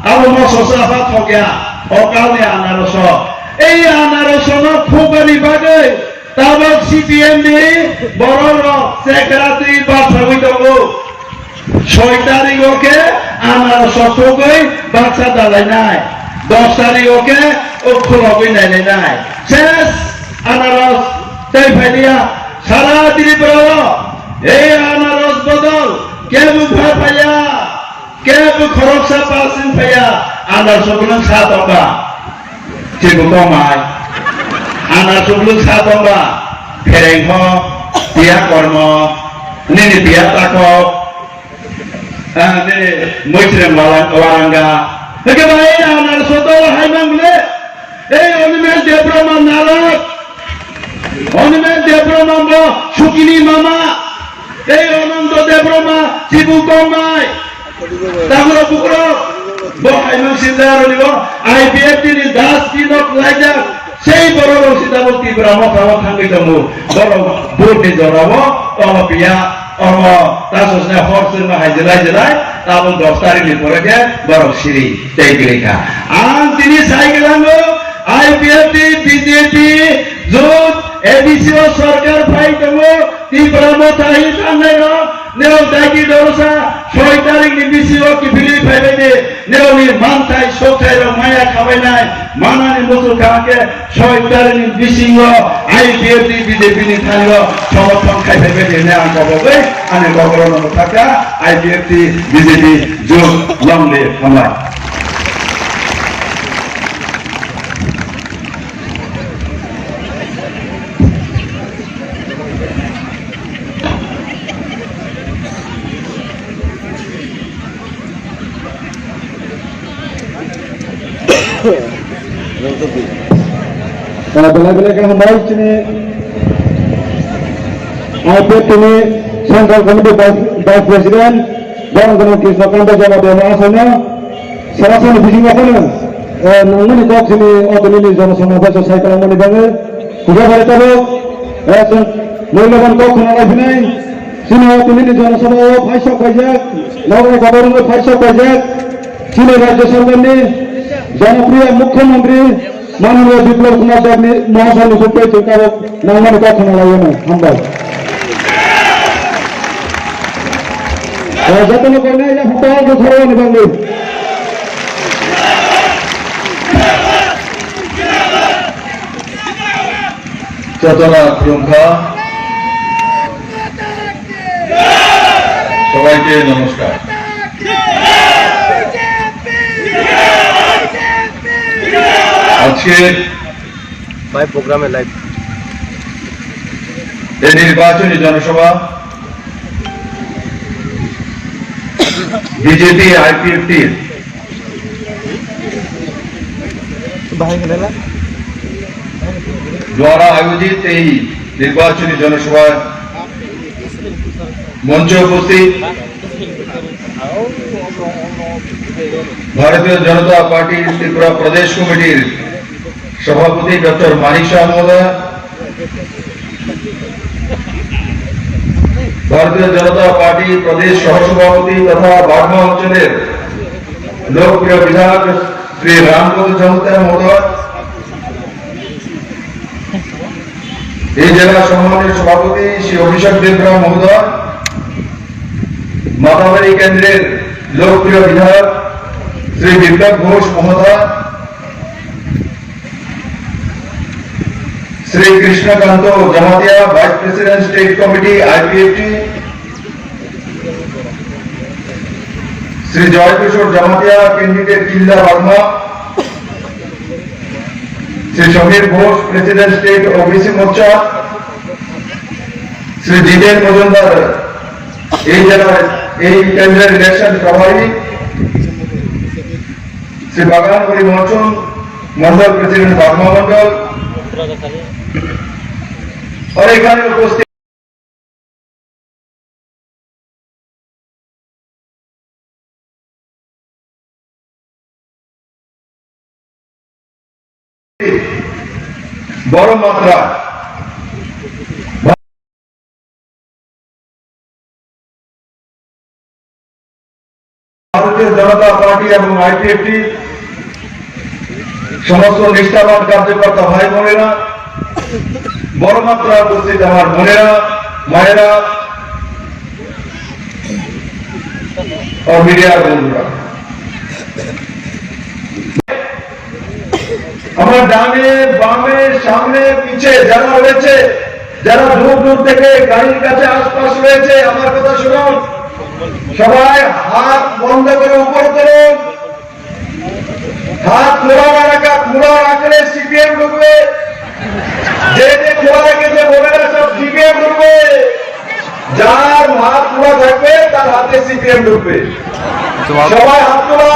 Abo moso sa pha thokya. Okal ni anaroso. Ei anaroso no khukani bagwi. Tabok C P M ni borok rok chekra twi baksawi tongo. Soi tarik o khe anaroso thugwi baksa dalainai. Dos tarik o khe o khulogwi nailainai. Ses anaros tei phailiya sara Tripura o ei anaros bodol kebo pha phaiya. Kebo khoroksa pass wng phaiya, andar soklwng sa tongba. Chibu komai. Andar soklwng sa tongba. Phereng ho, piya kormo, nini piya takhok, ah, nini moitrem walang-, waranga. Hwnkhe bai andar sotol hai mang bole. Ei Animesh Debbarma narok. Animesh Debbarma bo sukini mama. Ei Ananta Debbarma chibu komai. Takhurok bukhurok bo hai mang sinda aroni bo I P F T ni dustbin o klaijak. Sei borok rok si tabok Tipra Motha o thangwi tongo. Borok vote ni jora o tongma piya. Omo, ta sosne hor sirma hai jelai jelai, tabuk dos tarik ni pore khe borok siri tei kwrwi kha. Ang tini sai kwlango, I P F T, B J P, jot A D C o sorkar phai tongo, Tipra Motha hi thangnai rok, neo dagi dorosa, soi tarik ni bisingo kiphilwi phaibai di. Nirokni manthai sokthai rok maya khabainai manani muchung kaham khe soi tarini bisingo I P F T B J P ni thanio somorthon khai phaibai di hwnwi ang kobogwi ani kokrokno mwthakha. I P F T B J P jot long live, hambai. Belai belai khe hambai chini I P F T ni Central Committee Vice, Vice President, Borok Gwnang Krishna Kanta Jamatia Mahasaya no, Sarasani bisingo phano, eh, nangmani kok sini o tini ni Jana Sabha bai sai kwlangmani bagwi, puja bai tabuk, eh, chwng mulyaban kok khna lai phinai, chini o tini ni Jana Sabha o phai sok paijak, Nogor Kabarungo phai sok paijak, chini Rajya Sarkar ni Janapriya Mukhyamantri, Mananiya Biplab Kumar Deb ni Mahasaya ni sukpei chwng tabuk nangmani kok khna lai mano. Hambai. Eh, jotono koinai ya phuto khe khoroknwi bagwi. চেতনা আকাঙ্ক্ষা, সবাইকে নমস্কার। আজকের ভাই প্রোগ্রামে লাইভ। এই নির্বাচনী জনসভা বিজেপি আইপিএফটির ভাই হলে না? দ্বারা আয়োজিত এই নির্বাচনী জনসভায় মঞ্চে উপস্থিত ভারতীয় জনতা পার্টি ত্রিপুরা প্রদেশ কমিটির সভাপতি ডক্টর মানিক শাহ মহোদয়, ভারতীয় জনতা পার্টি প্রদেশ সহসভাপতি তথা বাগমা অঞ্চলের লোকপ্রিয় বিধায়ক শ্রী রামপদ জমাতিয়া মহোদয়, এই জেলার সম্মানিত সভাপতি শ্রী অভিষেক দেবরাম মহোদয়, মাতাবাড়ি কেন্দ্রের লোকপ্রিয় বিধায়ক শ্রী বিপ্লব ঘোষ মহোদয়, Shri Krishnakanta Jamatia, vice president, state committee, IPFT, Shri Joykishore Jamatia, candidate Killa Bagma, Shri Samir Ghosh, president, state OBC Morcha, Shri Jiten Majumder, এই জেলার, এই কেন্দ্রের ইলেকশন প্রভারী, শ্রী বাগান হরি মহাজন, মন্ডল প্রেসিডেন্ট, বাগমা মন্ডল, আর এখানে উপস্থিত বড় মাত্রা ভারতীয় জনতা পার্টি এবং আইপিএফটি সমস্ত নিষ্ঠাবান কার্যকর্তা ভাই বোনেরা, বড় মাত্রা উপস্থিত আমার বোনেরা, মায়েরা ও মিডিয়ার বন্ধুরা, আমার ডানে বামে সামনে পিছে যারা রয়েছে, যারা দূর দূর থেকে গাড়ির কাছে আশপাশ রয়েছে, আমার কথা শুনুন। সবাই হাত বন্ধ করে উপরে তুলুন। হাত খোলা না রাখা, খোলা রাখলে সিপিএম ঢুকবে। যে যে খোলা রেখেছে, বলে না, সব সিপিএম ঢুকবে। যার হাত খোলা থাকবে, তার হাতে সিপিএম ঢুকবে। সবাই হাত তোলা,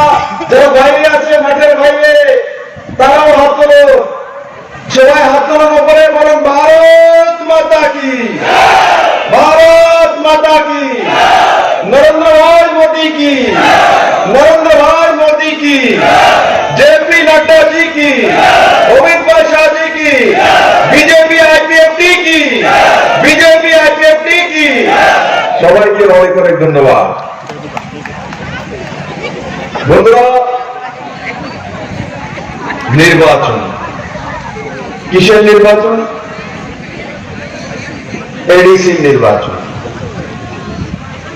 যারা বাইরে আছে, মাঠের বাইরে, তারাও হাত তোলো। সবাই হাত তোলার উপরে বলুন, "ভারত মাতা কি, ভারত মাতা কি, নরেন্দ্র ভাই মোদি কি, নরেন্দ্র ভাই মোদি কি, জেপি নাড্ডা জি কি, অমিত ভাই শাহ জি কি, বিজেপি আইপিএফটি কি, বিজেপি আইপিএফটি কি।" সবাইকে অনেক অনেক ধন্যবাদ। বন্ধুরা, নির্বাচন। কিসের নির্বাচন? এডিসির নির্বাচন।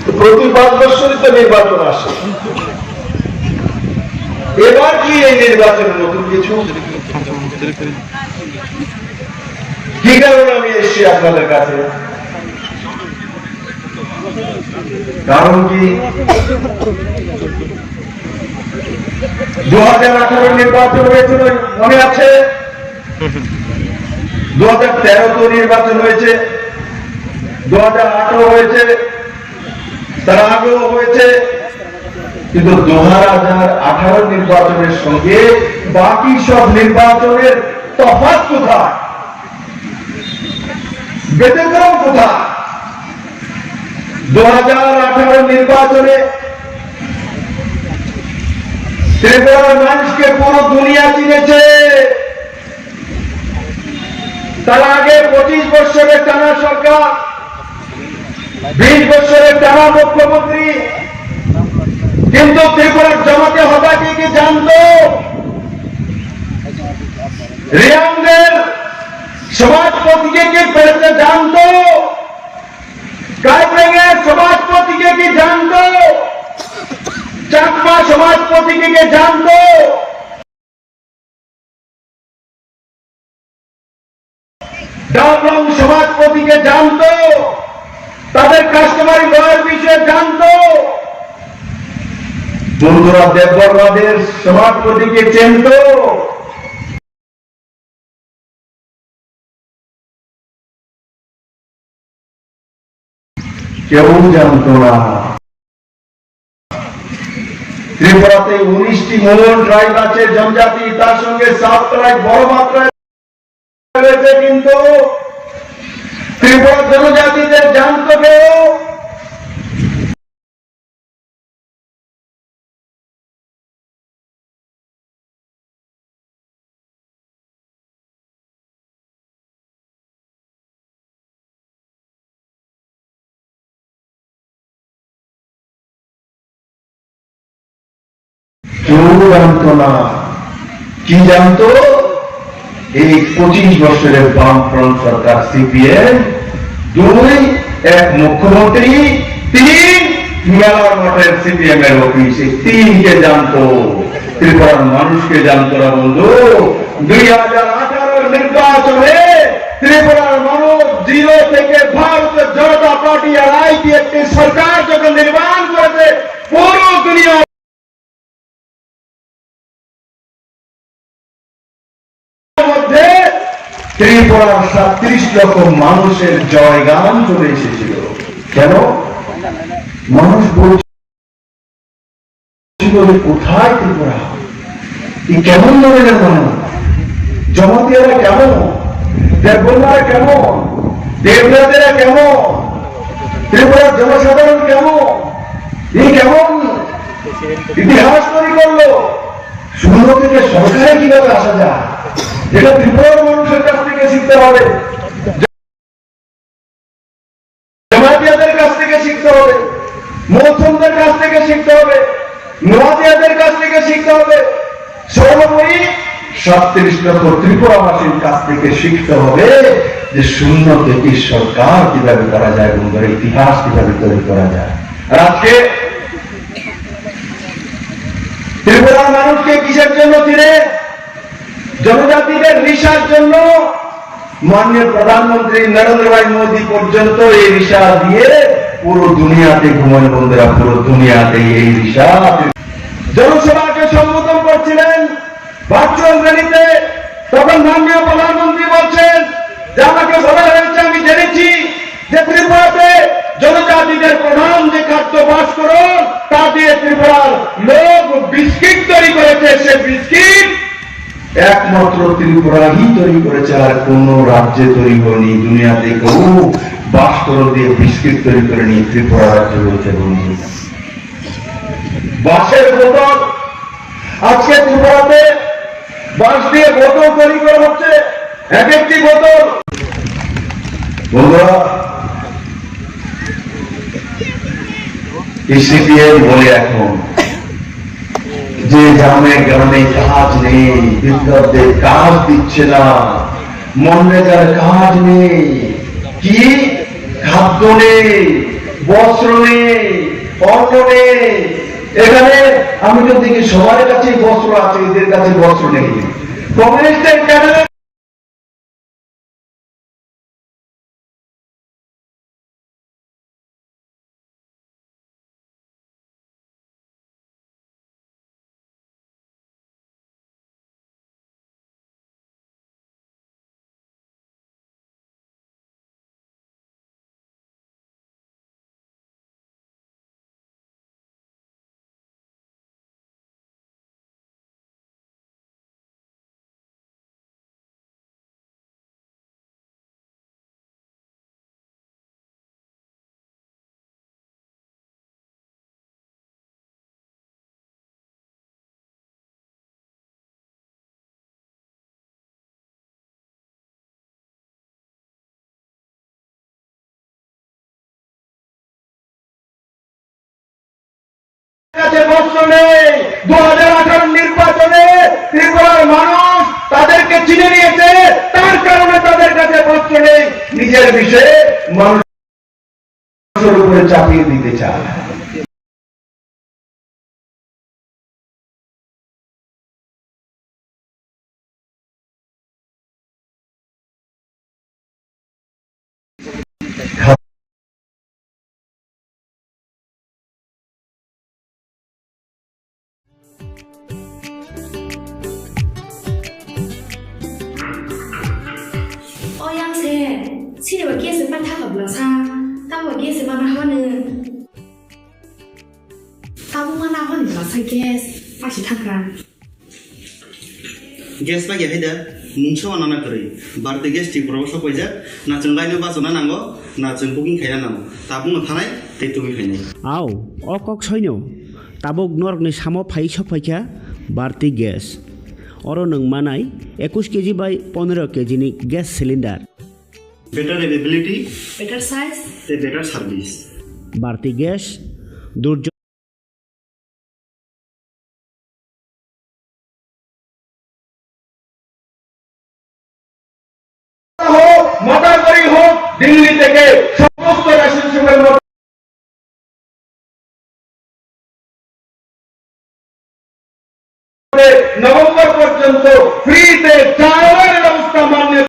তো প্রতি পাঁচ বছরই তো নির্বাচন আসে। এবার কি এই নির্বাচনে নতুন কিছু? কি কারণে আমি এসেছি আপনাদের কাছে? কারণ কি? দু হাজার আঠারো নির্বাচন হয়েছিল, মনে আছে? দু হাজার তেরো তো নির্বাচন হয়েছে, দু হাজার আঠারো হয়েছে, তার আগেও হয়েছে। কিন্তু দু হাজার আঠারো নির্বাচনের সঙ্গে বাকি সব নির্বাচনের তফাৎ কোথায়? ব্যতিক্রম কোথায়? দু হাজার আঠারো নির্বাচনে ত্রিপুরার মানুষকে পুরো দুনিয়া চিনেছে। তার আগে পঁচিশ বছরের টানা সরকার, বিশ বছরের টানা মুখ্যমন্ত্রী, কিন্তু ত্রিপুরার জমাতে হতাকে কি জানতো? রিয়াংদের সমাজপতিকে কি পেরেছে জানতো? কাইপ্রেংয়ের সমাজপতিকে কি জানতো? চাকমা সমাজপতিকে কি জানতো? ডাবলং সমাজপতিকে জানতো, তাদের কাস্টমারি লয়ের বিষয়ে জানতো। বন্ধুরা, দেববর্মাদের সমাজপতিকে চিনতো। কেউ জানতো না। ত্রিপুরাতে উনিশটি মন ট্রাইব আছে, জনজাতি, তার সঙ্গে সাব ট্রাইব, বড় মাত্রায় রয়েছে, কিন্তু ত্রিপুরা জনজাতিদের জানতো কেউ? কেউ জানতো না। কি জানতো? এই পঁচিশ বছরের বামফ্রন্ট সরকার সিপিএম, দুই, এক মুখ্যমন্ত্রী, তিন, মেলার মাঠের সিপিএম এর অফিস, এই তিনকে জানতো, ত্রিপুরার মানুষকে জানতো না বন্ধু। দুই হাজার আঠারোর নির্বাচনে ত্রিপুরার মানুষ জিরো থেকে ভারতীয় জনতা পার্টি আর আইপিএফটি সরকার যখন নির্মাণ করেছে, পুরো দুনিয়া মধ্যে ত্রিপুরার সাতত্রিশ লক্ষ মানুষের জয়গান চলে এসেছিল। কেন? মানুষ বলছিল, "কোথায় ত্রিপুরা? এই কেমন ধরনের মানুষ? জমাতিয়ারা কেমন? দেববর্মারা কেমন? দেবনাথেরা কেমন? ত্রিপুরার জনসাধারণ কেমন? এই কেমন ইতিহাস তৈরি করলো?" শূন্য থেকে সরকারে কিভাবে আসা যায়? এটা ত্রিপুরার মানুষের কাছ থেকে শিখতে হবে, জমাতিয়াদের কাছ থেকে শিখতে হবে, মৌসুমদের কাছ থেকে শিখতে হবে, নোয়াদিয়াদের কাছ থেকে শিখতে হবে, সর্বোপরি সাতত্রিশ লক্ষ ত্রিপুরাবাসীর কাছ থেকে শিখতে হবে যে শূন্য থেকে সরকার কিভাবে করা যায় এবং তার ইতিহাস কিভাবে তৈরি করা যায়। আর আজকে ত্রিপুরার মানুষকে কিসের জন্য চিনে? জনজাতিদের রিসার জন্য। মাননীয় প্রধানমন্ত্রী নরেন্দ্র ভাই মোদী পর্যন্ত এই রিসা দিয়ে পুরো দুনিয়াতে ঘুমান বন্ধুরা, পুরো দুনিয়াতে এই রিসা। জনসভাকে সম্বোধন করছিলেন ভার্চুয়াল র‍্যালিতে, তখন মাননীয় প্রধানমন্ত্রী বলছেন যে, "আমাকে বলা হয়েছে, আমি জেনেছি যে ত্রিপুরাতে জনজাতিদের প্রধান যে খাদ্য ভাস্করন, তা দিয়ে ত্রিপুরার লোক বিস্কিট তৈরি করেছে, সে বিস্কিট একমাত্র ত্রিপুরাই তৈরি করেছে, আর কোনো রাজ্যে তৈরি হয়নি। দুনিয়াতে কেউ বাঁশকরল দিয়ে বিস্কিট তৈরি করেনি, ত্রিপুরা রাজ্য হয়েছে।" বন্ধু, বাঁশের বোতল, আজকে ত্রিপুরাতে বাঁশ দিয়ে বোতল তৈরি করা হচ্ছে, এক একটি বোতল। বন্ধুরা, এই সিপিএম বলে এখন যে গ্রামে গ্রামে কাজ নেই, বিপ্লব দেব কাজ দিচ্ছে না, মনরেগার কাজ নেই, কি খাদ্য নেই, বস্ত্র নেই, অন্ন নেই। এখানে আমি তো দেখি সবার কাছেই বস্ত্র আছে, এদের কাছে বস্ত্র নেই। কমিউনিস্টের ক্যাডার কাছে প্রশ্ন নেই। দু হাজার আঠারো নির্বাচনে ত্রিপুরার মানুষ তাদেরকে চিনে নিয়েছে, তার কারণে তাদের কাছে প্রশ্ন নেই। নিজের বিষয়ে মানুষের উপরে চাপিয়ে দিতে চায়। O yang se, sini ba gas pa tha ka bla sa, ta ba gas ma na hone. Tabuk ma na hon jora sa gas, pasi thakra. Gas ba ya haida, mungsa wana na kwrwi. Bharti Gas Tripura o sok paijak, na chwng line o bachana nango, na chwng booking khaina nango. Tabuk no thanai, tei tubui khainai. Au, o kok soino. Tabuk norokni samo phai sok phaikha Bharti Gas. Oro nwng manai ekush keji bai pondro keji ni gas cylinder. Better availability, better size, tei better service. Bharti Gas, durjo হোক, মাতারবাড়ি হোক, দিল্লি থেকে সমস্ত রেশন শপের মধ্যে নভেম্বর পর্যন্ত ফ্রিতে চাউলের ব্যবস্থা মাননীয়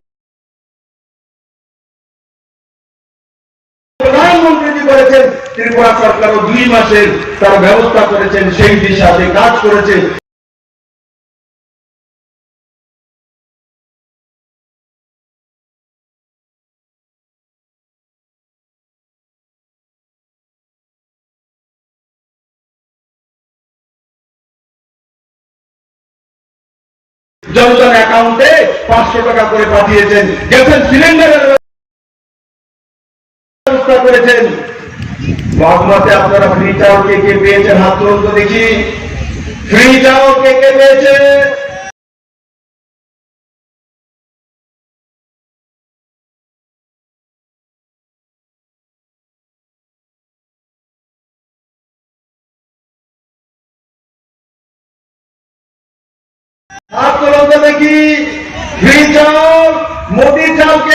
প্রধানমন্ত্রীজি করেছেন। ত্রিপুরা সরকারও দুই মাসের তার ব্যবস্থা করেছেন, সেই দিশাতে কাজ করেছে। জনতার অ্যাকাউন্টে পাঁচশো টাকা করে পাঠিয়েছেন, গ্যাসের সিলিন্ডারের ব্যবস্থা করেছেন। বাগমাতে আপনারা ফ্রি চাউল কে কে পেয়েছেন, হাত তুলুন তো দেখি। ফ্রি চাউল কে কে পেয়েছে? হাত তুলুন তো দেখি, ফ্রি চাউল, মোদি চাউল কে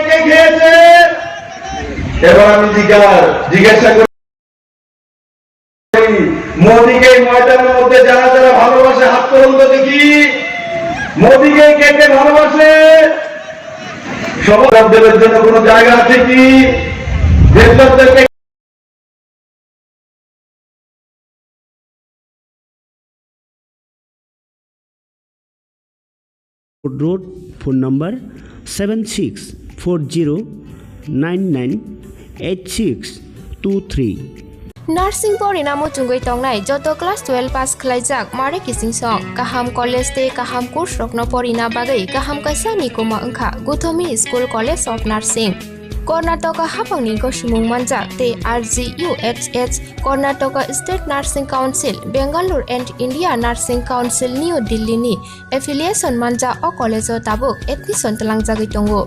কে খেয়েছে? এবার আমি জিজ্ঞাসা, জিজ্ঞাসা করি, মোদিকে এই ময়দানের মধ্যে যারা যারা ভালোবাসে, হাত তুলুন তো দেখি। মোদিকে কে কে ভালোবাসে? সমাধান দেবের জন্য কোনো জায়গা আছে কি? বিপ্লব দেবকে Road, phone number seven six four zero nine nine eight six two three. Nursing porina muchungwi tongnai joto class twelve pass khlaijak mare kiching song, kaham college tei kaham course rokno porina bagwi kaham kaisa nikuma wngkha Guthomi School College of Nursing. Karnataka haphangni gosimung manjak tei R G U H H, Karnataka State Nursing Council, Bangalore and India Nursing Council, New Delhi ni affiliation manjak o college o tabuk admission twlangjagwi tongo.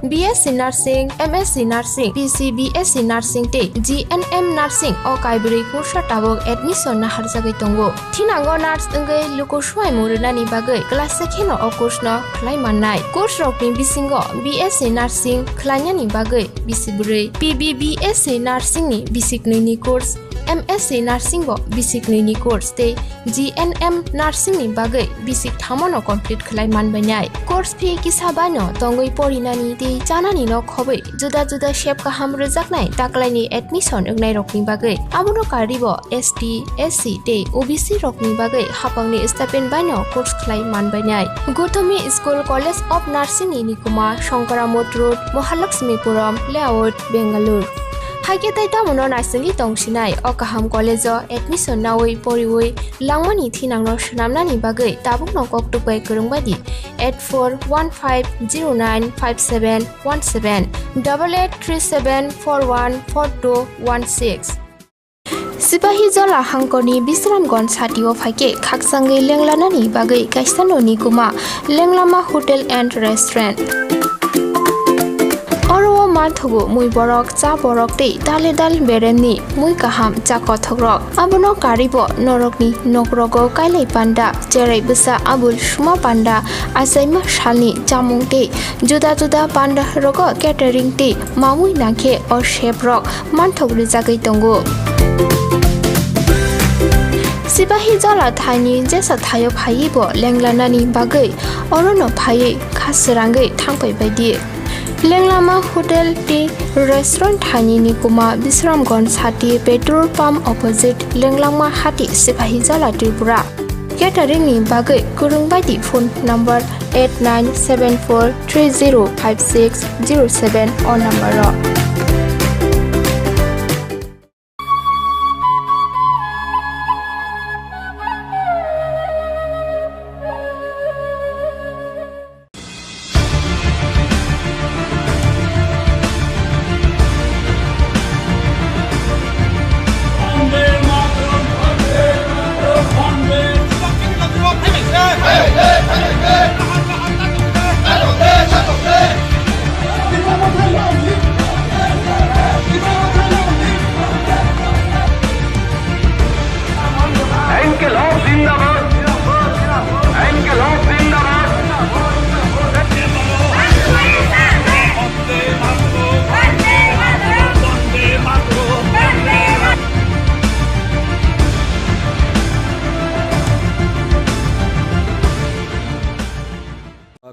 B S C Nursing, M S C Nursing, B C B S C Nursing tei G N M Nursing o kaibrwi kursa tabuk admission naharjagwi tongo. Thinango nurse wngwi luku suaimu rwnani bagwi class se kheno o course no khlai mannai. Course rokni bisingo B S C Nursing khlainani bagwi bisi bwrwi, P B B S C Nursing ni bisi knwi ni course, M S C Nursing bo bisi knwi ni course tei G N M Nursing ni bagwi bisi thamo no complete khlai manbainai. Course fee kisa bai no tongwi porinani tei chanani no khobwi juda juda sep kaham rwjaknai taklaini admission wngnairokni bagwi. Abono karwibo S T, S C tei O B C rokni bagwi haphangni stipend baino course khlai manbainai. Guthomi School College of Nursing ni nikuma Shankara Mott Road, Mahalakshmipuram Layout, Bangalore. Hakhe tei tamono naisingwi tongsinai o kaham college-o admission naui poriui langmani thinangno swnamnani bagwi tabukno kok tukbai kwrwngbaidi eight four one five zero nine five seven one seven, double eight three seven four one four two one six. Sipahi Jola hangkorni Bisramganj satio phaikhe khakchangwi lenglanani bagwi kaisa noni kuma Lenglama Hotel and Restaurant. Oro o manthogo mui borok, cha borok tei dale dal beremni mui kaham cha kothokrok. Abono karibo norokni nokrogo kailai panda, cherai bwsa abul suma panda, achaima salni chamung tei juda juda panda rogo catering tei mamui nangkhe o chef rok manthok rijagwi tongo. Sipahi Jola thaini jesa thaio phaiwi bo lenglanani bagwi orono phaiwi kha srangwi thangpai baidi. Lenglama Hotel tei Restaurant thaini ni kuma Bisramganj sati petrol pump opposite Lenglama hati Sipahi Jola Tripura. Catering ni bagwi kwrwng baidi phone number eight nine seven four three zero five six zero seven o number o. ইনকিলাব জিন্দাবাদ। ইনকিলাব জিন্দাবাদ।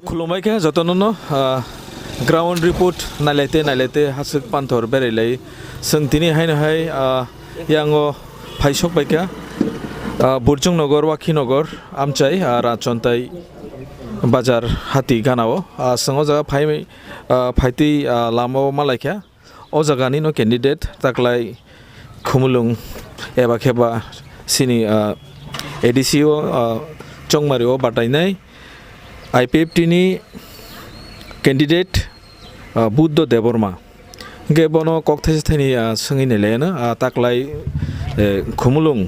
Khulumbai khe jotono no, ah, ground report nailaite nailaite haswk panthor berailai. Chwng tini haino hai, ah, yango phaisok bai kha, ah, Burjung Nogor, Wakhi Nogor, Amchai, ah, Rachontai Bazar hati ganao. Ah, chwng o jaga phai, ah, phaitwi, ah, lama o malaikha. O jaga ni no candidate taklai Khumulwng eba khe ba sini, ah, A D C o, ah, Chongmari o batainai I P F T ni candidate, ah, Buddho Debbarma. Hingke bono kok thaisa thaini, ah, swngwi nailaiano, ah, taklai, eh, Khumulwng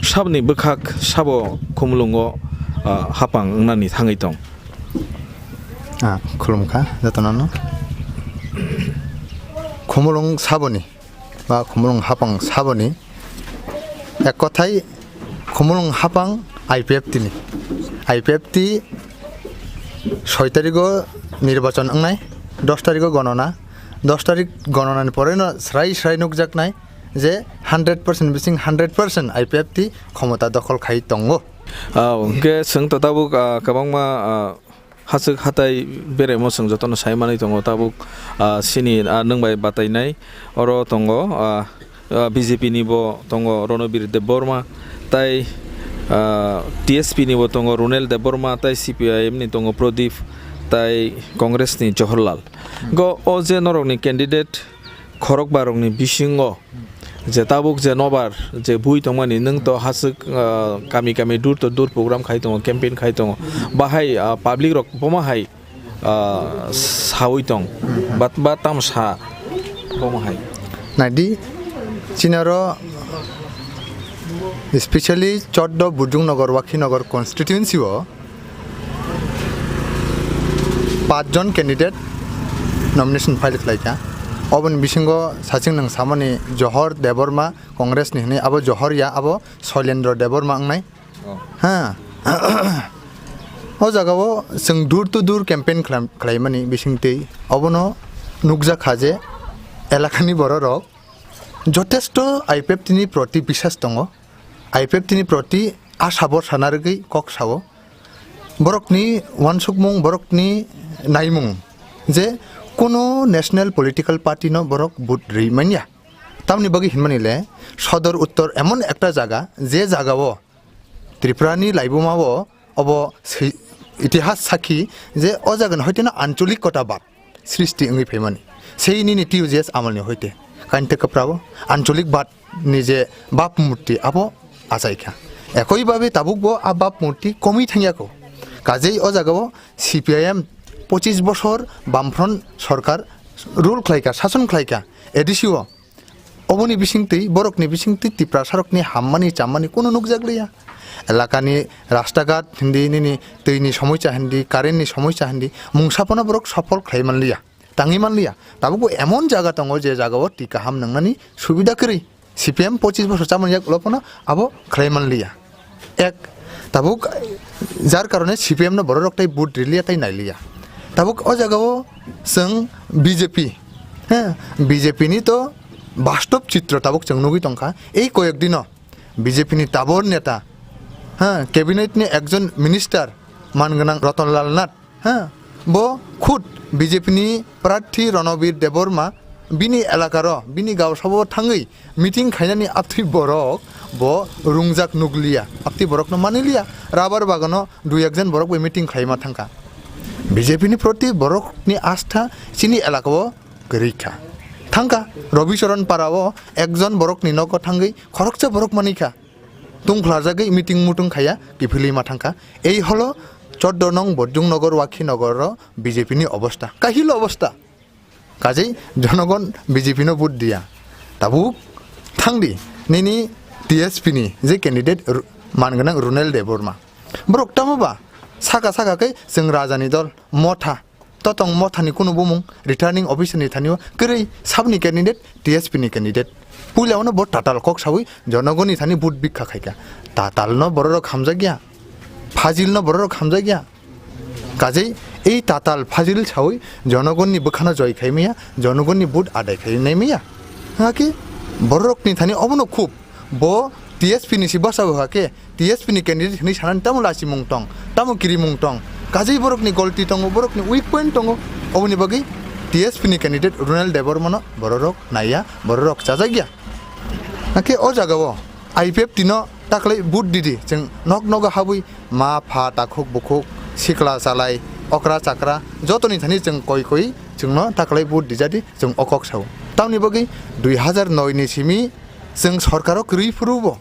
saboni bwkhak sabo Khumulwngo, ah, hapang wngnani thangwi tong. Ah, khulumkha jotono no. Khumulwng saboni ba Khumulwng hapang saboni ek kothai Khumulwng hapang I P F T ni. I P F T soi tarigo nirbachon wngnai, dos tarigo gonona, dos tarik gononani poreno srai srai nukjaknai je hundred percent bising hundred percent I P F T khomota dokhol khai tongo. Ah, hingke chwng to tabuk, ah, kwbangma, ah, Hachwk hatai beraimo chwng jotono sai manwi tongo tabuk, ah, sini, ah, nwng bai batainai oro tongo, ah, ah, B J P ni bo tongo Ronobir Debbarma, tai, ah, T S P ni bo tongo Runel Debbarma, tai C P I M ni tongo Pradip, tai Congress ni Jawaharlal. Go o je norokni candidate khorokbarokni bisingo je tabuk je nobar je bui tongmani, nwng to hachwk, ah, kami kami door to door program khai tongo, campaign khai tongo, bahai, ah, public rok bomo hai, ah, saui tong, bat, bat tamo sa bomo hai. Naidi, chinaro, especially choddo Burjung Nogor, Wakhi Nogor constituency o, Pach jon candidate nomination file khlaikha. Oboni bisingo sachwng nwng samani Johor Debbarma Congress ni hwnwi, abo Johor ya, abo Soilendra Debbarma wngnai. Oh. Ha. O jagao chwng door to door campaign khlam-, khlaimani bisingtwi obono nukjakha je elakani bororok jotesto I P F T ni proti bisas tongo. I P F T ni proti asha borsa narwgwi kok sao. Borokni uansukmung, borokni naimung je kono national political party no borok vote rwi manya. Tamni bagwi hinmani le Sodor Uttor emon ekta jaga, je jagao Tripura ni laibuma o obo si-, itihas sakhi je o jaga ni hoite no ancholik kota bad srishti wngwi phaimani. Sei nini T U J S amal ni hoite. Kainte kwprao ancholik bad ni je bab murti abo achaikha. Ekoi babe tabuk bo a bab murti komwi thangya kho. Kajei o jaga o C P I M pochis bosor Bamfront sorkar rule khlaikha, sason khlaikha A D C o. Oboni bisingtwi, borokni bisingtwi Tiprasarokni hammani chammani kunu nukjakliya. Elakani rastaghat hindi, nini twini somoisa hindi, currentni somoisa hindi, mungsa phano borok sofol khlai manliya, tangwi manliya. Tabukbo emon jaga tongo, je jagao twi kaham nwngnani subida kwrwi. C P M pochis bosor chamani yak ulo phano abo khlai manliya. Ek, tabuk jar karone C P M no bororok tai vote riliya tai nailiya. Tabuk o jagao chwng B J P, he, B J P ni to bastob chitro tabuk chwng nugwi tongkha. Ei koyek dino B J P ni tabor neta, he, cabinet ni ekjon minister man gwnang Ratan Lal Nath, ha, bo khud B J P ni prarthi Ranabir Debbarma bini elakaro, bini gaosao thangwi meeting khainani aptwi borok bo rungjak nukliya, aptwi borokno maniliya, rabar bagano dui ekjon borok bai meeting khlaima thangkha. B J P ni proti borokni astha chini elakao kwrwi kha. Thangkha, Rabi Charan Para o ekjon borokni nogo thangwi khoroksa borok manikha. Tungkhlajagwi meeting mutung khaiya kiphilwi ma thangkha. Ei holo choddo nong Borjung Nogor, Wakhi Nogor o B J P ni obosta. Kahil obosta. Kajei jonogon B J P no vote diya. Tabuk thangdi nini T S P ni je candidate Ru-, man gwnang Runel Debbarma. Borok tamo ba saka saka khe chwng rajani dol Motha. Totong Mothani kunu bumung returning officer ni thani o kwrwi sabni candidate, T S P ni candidate. Puila ono bo tatal kok sawi jonogoni thani vote bikha khaikha. Tatal no bororok hamjakya, Fazil no bororok hamjakya. Kajei ei tatal Fazil sawi jonogoni bwkhano joi khai maya, jonogoni vote adai khai nai maya. Haki bororokni thani obono khub Bo T S P ni si bwsa bo khe, T S P ni candidate hinwi sanani tamo lachimung tong, tamo kirimung tong. Kajei borokni golti tongo, borokni weak point tongo. Oboni bagwi T S P ni candidate Runel Debbarmano bororok naiya, bororok chajakya. Hakhe o jagao I P F T no taklai vote didi, chwng nok nogo habwi ma, pha, takhuk, bukhuk, sikla, chalai, okra, chakra, jotoni thani chwng koi koi chwngno taklai vote dijadi, chwng o kok sao. Tamoni bagwi dui hazar noi ni simi Chwng sorkaro kwrwi phuru bo,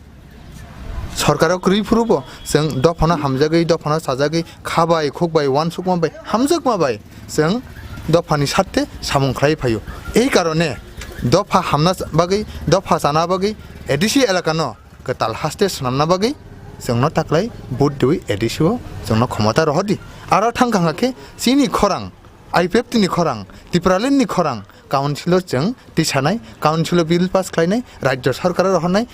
sorkaro kwrwi phuru bo, chwng dophano hamjagwi, dophano chajagwi, kha bai, khuk bai, uansukma bai, hamjakma bai, chwng dophani sarte samung khlai phaio. Ei karone dopha hamna bagwi, dopha chana bagwi, A D C elakano kwtal haste swnamna bagwi chwngno taklai vote diwi A D C o chwngno khomota rohordi. Aro thang kha khe chini khorang, I P F T ni khorang, Tipraland ni khorang, council o chwng tisanai, council o bill pass khlainai, rajyo sarkar o rohornai,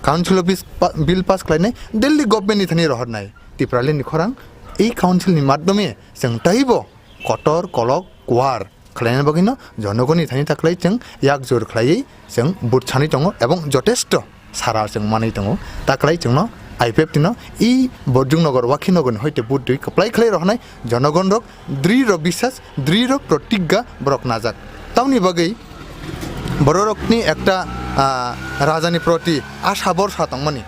council o bis-, pa-, bill pass khlainai, Delhi government ni thani rohornai. Tipraland ni khorang, ei council ni madhyome chwng taibo kotor kolok kuar khlaina bagwino jonogoni thani taklai chwng yakjor khlaiwi chwng vote sani tongo ebong jotesto sara chwng manwi tongo. Taklai chwngno I P F T no i Borjung Nogor, Wakhi Nogor ni hoite vote dui kwplai khlai rohornai jonogon rok dri rok bisas, dri rok protigga borok najak. Tamoni bagwi bororokni ekta, ah, rajani proti asha borsa tongmani.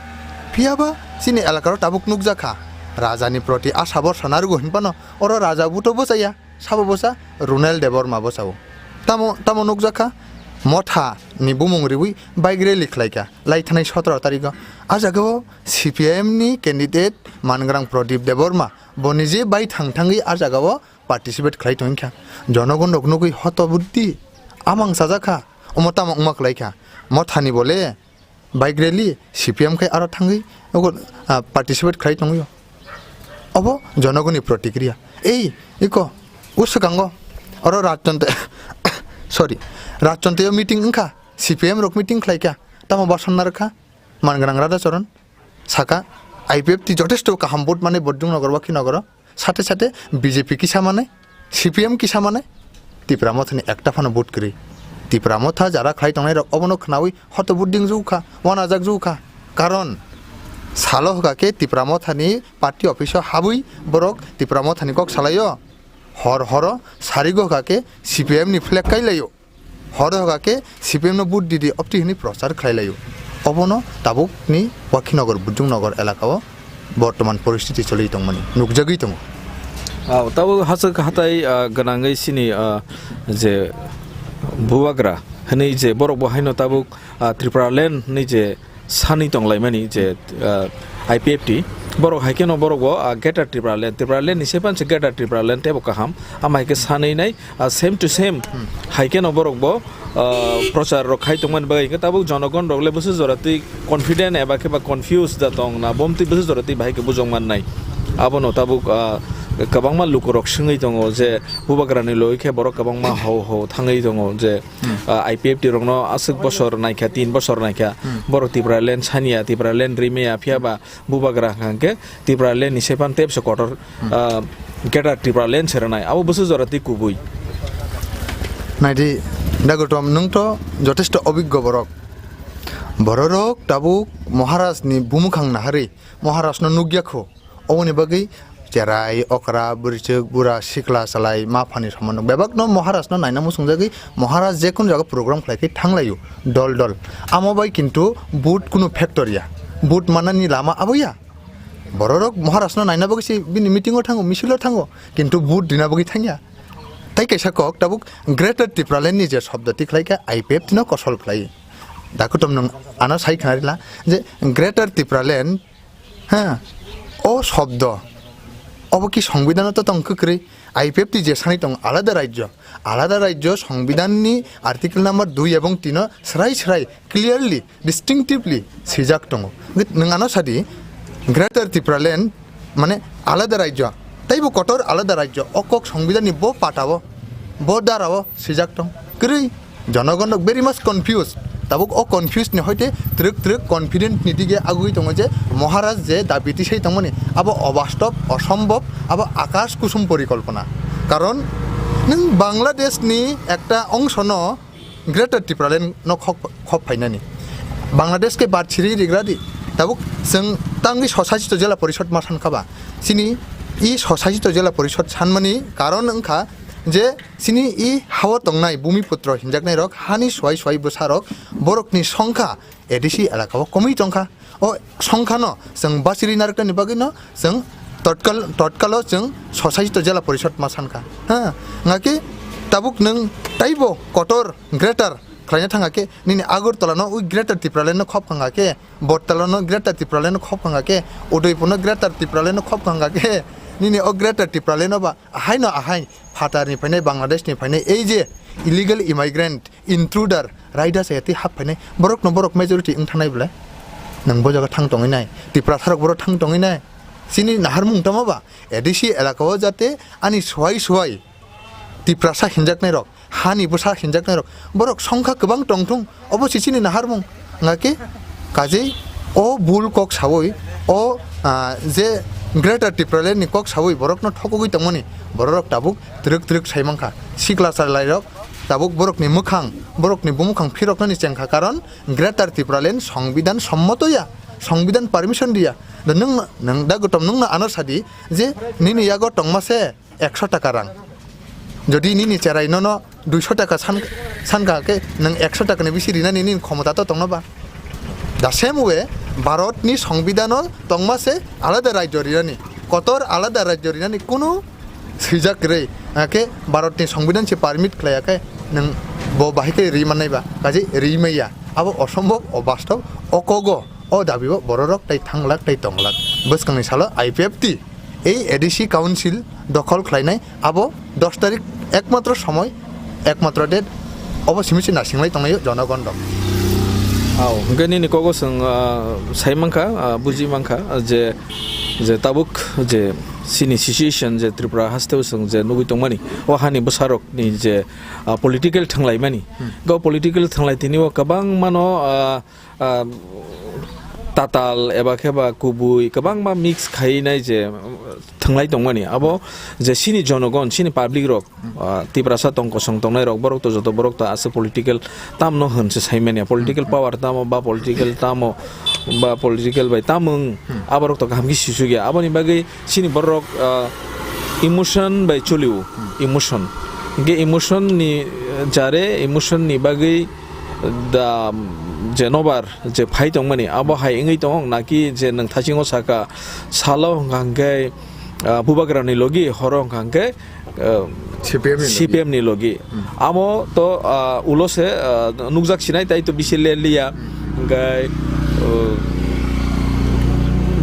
Phiyaba chini elakaro tabuk nukjakha rajani proti asha borsa narugo hinphano oro raja buto bwchaya. Sabo bwsa Runel Debbarma bwsao. Tamo, tamo nukjakha Motha ni bumung riwi bike rally khlaikha laithanai sotoro tarikgo. A jagao C P I M ni candidate mangrang Pradip Debbarma bo nije bai thang thangwi a jagao participate khlai tongkha. Jonogon rok nugwi hoto buddhi amang chajakha. Omo tamo wngma khlaikha. Mothani bole bike rally, C P M khai aro thangwi nogo, ah, participate khlai tongwio. Obo jonogoni protikriya. Ei, iko, o swkango, oro Rajchonte, sorry, Rajchonteo meeting wngkha, C P M rok meeting khlaikha, tamo bason narwkha, mangrang Radhacharan, saka, I P F T jotesto kaham vote mane Borjung Nogor, Wakhi Nogoro, sate sate B J P kisa mane, C P M kisa mane, Tipra Mothani ekta phano vote kwrwi. Tipra Motha jara khlai tongnai rok obono khnawi hoto vote ding jukha, wanajak jukha. Karon salo hwkha khe Tipra Mothani party office o habwi borok Tipra Mothani kok salaio. Hor horo sarigo hwkha khe C P M ni flag kailaio. Horo hwkha khe C P M no vote didi opti hwnwi prochar khlai laio. Obono tabukni Wakhinogor, Bujungnogor elakao bortoman poristiti choli tongmani nukjagwi tongo. Ah, tabuk hachwk hatai, ah, gwnangwi chini, ah, je bubagra, hwnwi je borok bo haino tabuk, ah, Tripura land hwnwi je sanwi tonglaimani je, ah, I P F T, borok hai kheno borok bo, ah, Greater Tripura land, Tripura land ni se phan se Greater Tripura land teibo kaham, ama hai khe sanwi nai, ah, same to same hai kheno borok bo, ah, prochar rok khai tongmani bagwi hwnkhe tabuk jonogon rok le bwswk jora twi confident eba khe ba confused da tong na, bom twi bwswk jora twi bahai khe bujok man nai. Abono tabuk, ah, kwbangma lukurok swngwi tongo je bubagrani logoi khe borok kwbangma hau hau thangwi tongo je, ah, I P F T rokno aswk bosor naikha, tin bosor naikha, borok Tripura land saniya, Tripura land rimaya, phiya ba bubagra hwnkha hwnkhe Tripura land ni sephan tepsa kotor, ah, Greater Tripura land se rwnai, abo bwswk jora twi kubui. Naidi, Dagotom, nwng to jotesto obiggo borok. Bororok tabuk Maharaj ni bumukhang naharwi Maharaj no nukya kho. Oboni bagwi cherai, okra, bwrwichwk, bura, sikla, chalai, ma phani somono bebakno Maharaj no naina muchungjagwi Maharaj jekunu jaga program khlai khe thanglaio dol dol. Amo bai kintu vote kunu factor ya. Vote manani lama abo ya. Bororok Maharaj no naina bagwi se bini meeting o thango, misil o thango, kintu vote rina bagwi thangya. Tai kaisa kok tabuk Greater Tipraland ni je shobdo tikhlai khe I P F T no kosol khlai. Dakutom nwng ano sai khna rila je Greater Tipraland, ha, o shobdo obo ki songbidano to tong kwkrwi? I P F T je sani tong alada rajyo, alada rajyo songbidani article number dui ebong tino srai srai clearly, distinctively swijak tongo. Nwng ano sadi, Greater Tipraland mane alada rajyo, teibo kotor alada rajyo, o kok songbidani bo patao, bo darao swijak tong. Kwrwi, jonogon rok very much confused. Tabuk o confused ni hoite twrwk twrwk confident ni dige agwi tongo je Maharaj je dabi tisai tongmani abo obastob, osombob, abo akash kusum porikolpona. Karon nwng Bangladesh ni ekta ongsono Greater Tipraland no khok, khok phainani. Bangladesh khe bad siri rigra di. Tabuk chwng tangwi swsajito jela porishod ma sankha ba. Chini i swsajito jela porishod sanmani karon wngkha je chini i hao tongnai bumiputro hinjaknai rok, hani swai swai bwsa rok, borokni songkha A D C elaka o komwi tongkha. O songkhano chwng bachiri narwknani bagwino chwng totkal, totkalo chwng swsajito jela porishod ma sankha. Ha, ngaki tabuk nwng taibo kotor greater khlaina thangkha khe, nini Agartala no ui Greater Tipraland no khop khangkha khe, Bortala no Greater Tipraland no khop khangkha khe, Udaipur no Greater Tipraland no khop khangkha khe, nini o Greater Tipraland no ba ahaino ahai phatar ni phainai, Bangladesh ni phainai, ei je illegal immigrant, intruder, raida se twi hap phainai, borok no borok majority wng thanai bwle. Nwng bo jaga thang tongwi nai, Tiprasa rok borok thang tongwi nai. Chini naharmung tamo ba, A D C elaka o jate ani swai swai Tiprasa hinjaknai rok, hani bwsa hinjaknai rok, borok songkha kwbang tongthung, obo se chini naharmung. Ngaki kaje o bul kok sawi, o, ah, je Greater Tipraland ni kok sawi borok no thokogwi tongmani, borok rok tabuk twrwk twrwk sai mankha. Sikla chalai rok tabuk borok ni mwkhang, borok ni bumukhang phiroknani chengkha, karon Greater Tipraland songbidan sommoto ya, songbidan permission diya. Da nwng, nwng da Gotom nwng no ano sadi je nini yago tongma se ekso taka rang. Jodi nini cherai nono duiso taka san, sankha khe nwng ekso taka ni bisi rinani nini khomota to tongno ba? The same way, Bharat ni songbidano tongma se alada rajyo rinani, kotor alada rajyo rinani kunu swijak kwrwi, hakhe Bharat ni songbidan se permit khlai ya khe nwng bo bahai khe ri mannai ba? Kaje ri maya. Abo osombob, obastob, okogo. O dabi o bororok tei thanglak tei tonglak. Bwskangni salo I P F T ei A D C council dokhol khlainai, abo dos tarik ekmatro somoi, ekmatro date, obo simi se nasinglai tonglaio jonogon rok. Au, hwnkhe nini kogo chwng, ah, sai mankha, ah, buji mankha, ah, je, je tabuk je chini situation je Tripura hasteo chwng je nugui tongmani, o hani bwsarokni je, ah, political thwnglaimani, hmm, go political thwnglai tini o kwbangmano, ah, ah, tatal eba khe ba kubui kwbangma mix khainai je, uh, thwnglai tongmani. Abo je chini jonogon, chini public rok, ah, Tiprasa tong kosong tongnai rok, borok to joto borok to aswk political tamno hwn se saimanya. Political power tamo ba political tamo ba political bai tamung, hmm, aborok to kaham khe sisuk ya. Aboni bagwi chini borok, ah, emotion bai choliu, hmm, emotion. Hingke emotion ni, eh, jare emotion ni bagwi da, je nobar je phai tongmani, abo hai wngwi tongo, naki je nwng thasingo saka, salo hwnkha hwnkhe, ah, Bubagra ni logi, horo hwnkha hwnkhe, ah, C P M ni logi. C P M ni logi. Hmm. Amo to, ah, ulo se, ah, nukjak sinai, tai to bisi le liya. Hmm. Hwnkhe, oh,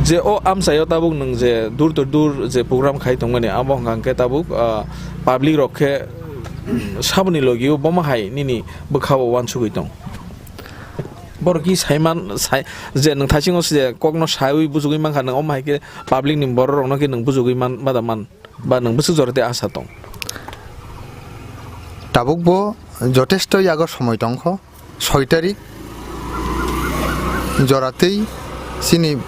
je o amchaio tabuk nwng je door to door je program khai tongmani, amo hwnkha hwnkhe tabuk, ah, public rok khe, hmm, saboni logi o bomo hai nini bwkha o uansugwi tong. Borok ki saiman, sai, je nwng thaisingo se kokno saiwi bujugwi mankha, nwng omo hai khe public ni borok rokno khe nwng bujugwi man, ma da man, ba nwng bwswk jora tei asa tong? Tabuk bo jotesto yago somoi tongkho, soi tarik jora tei chini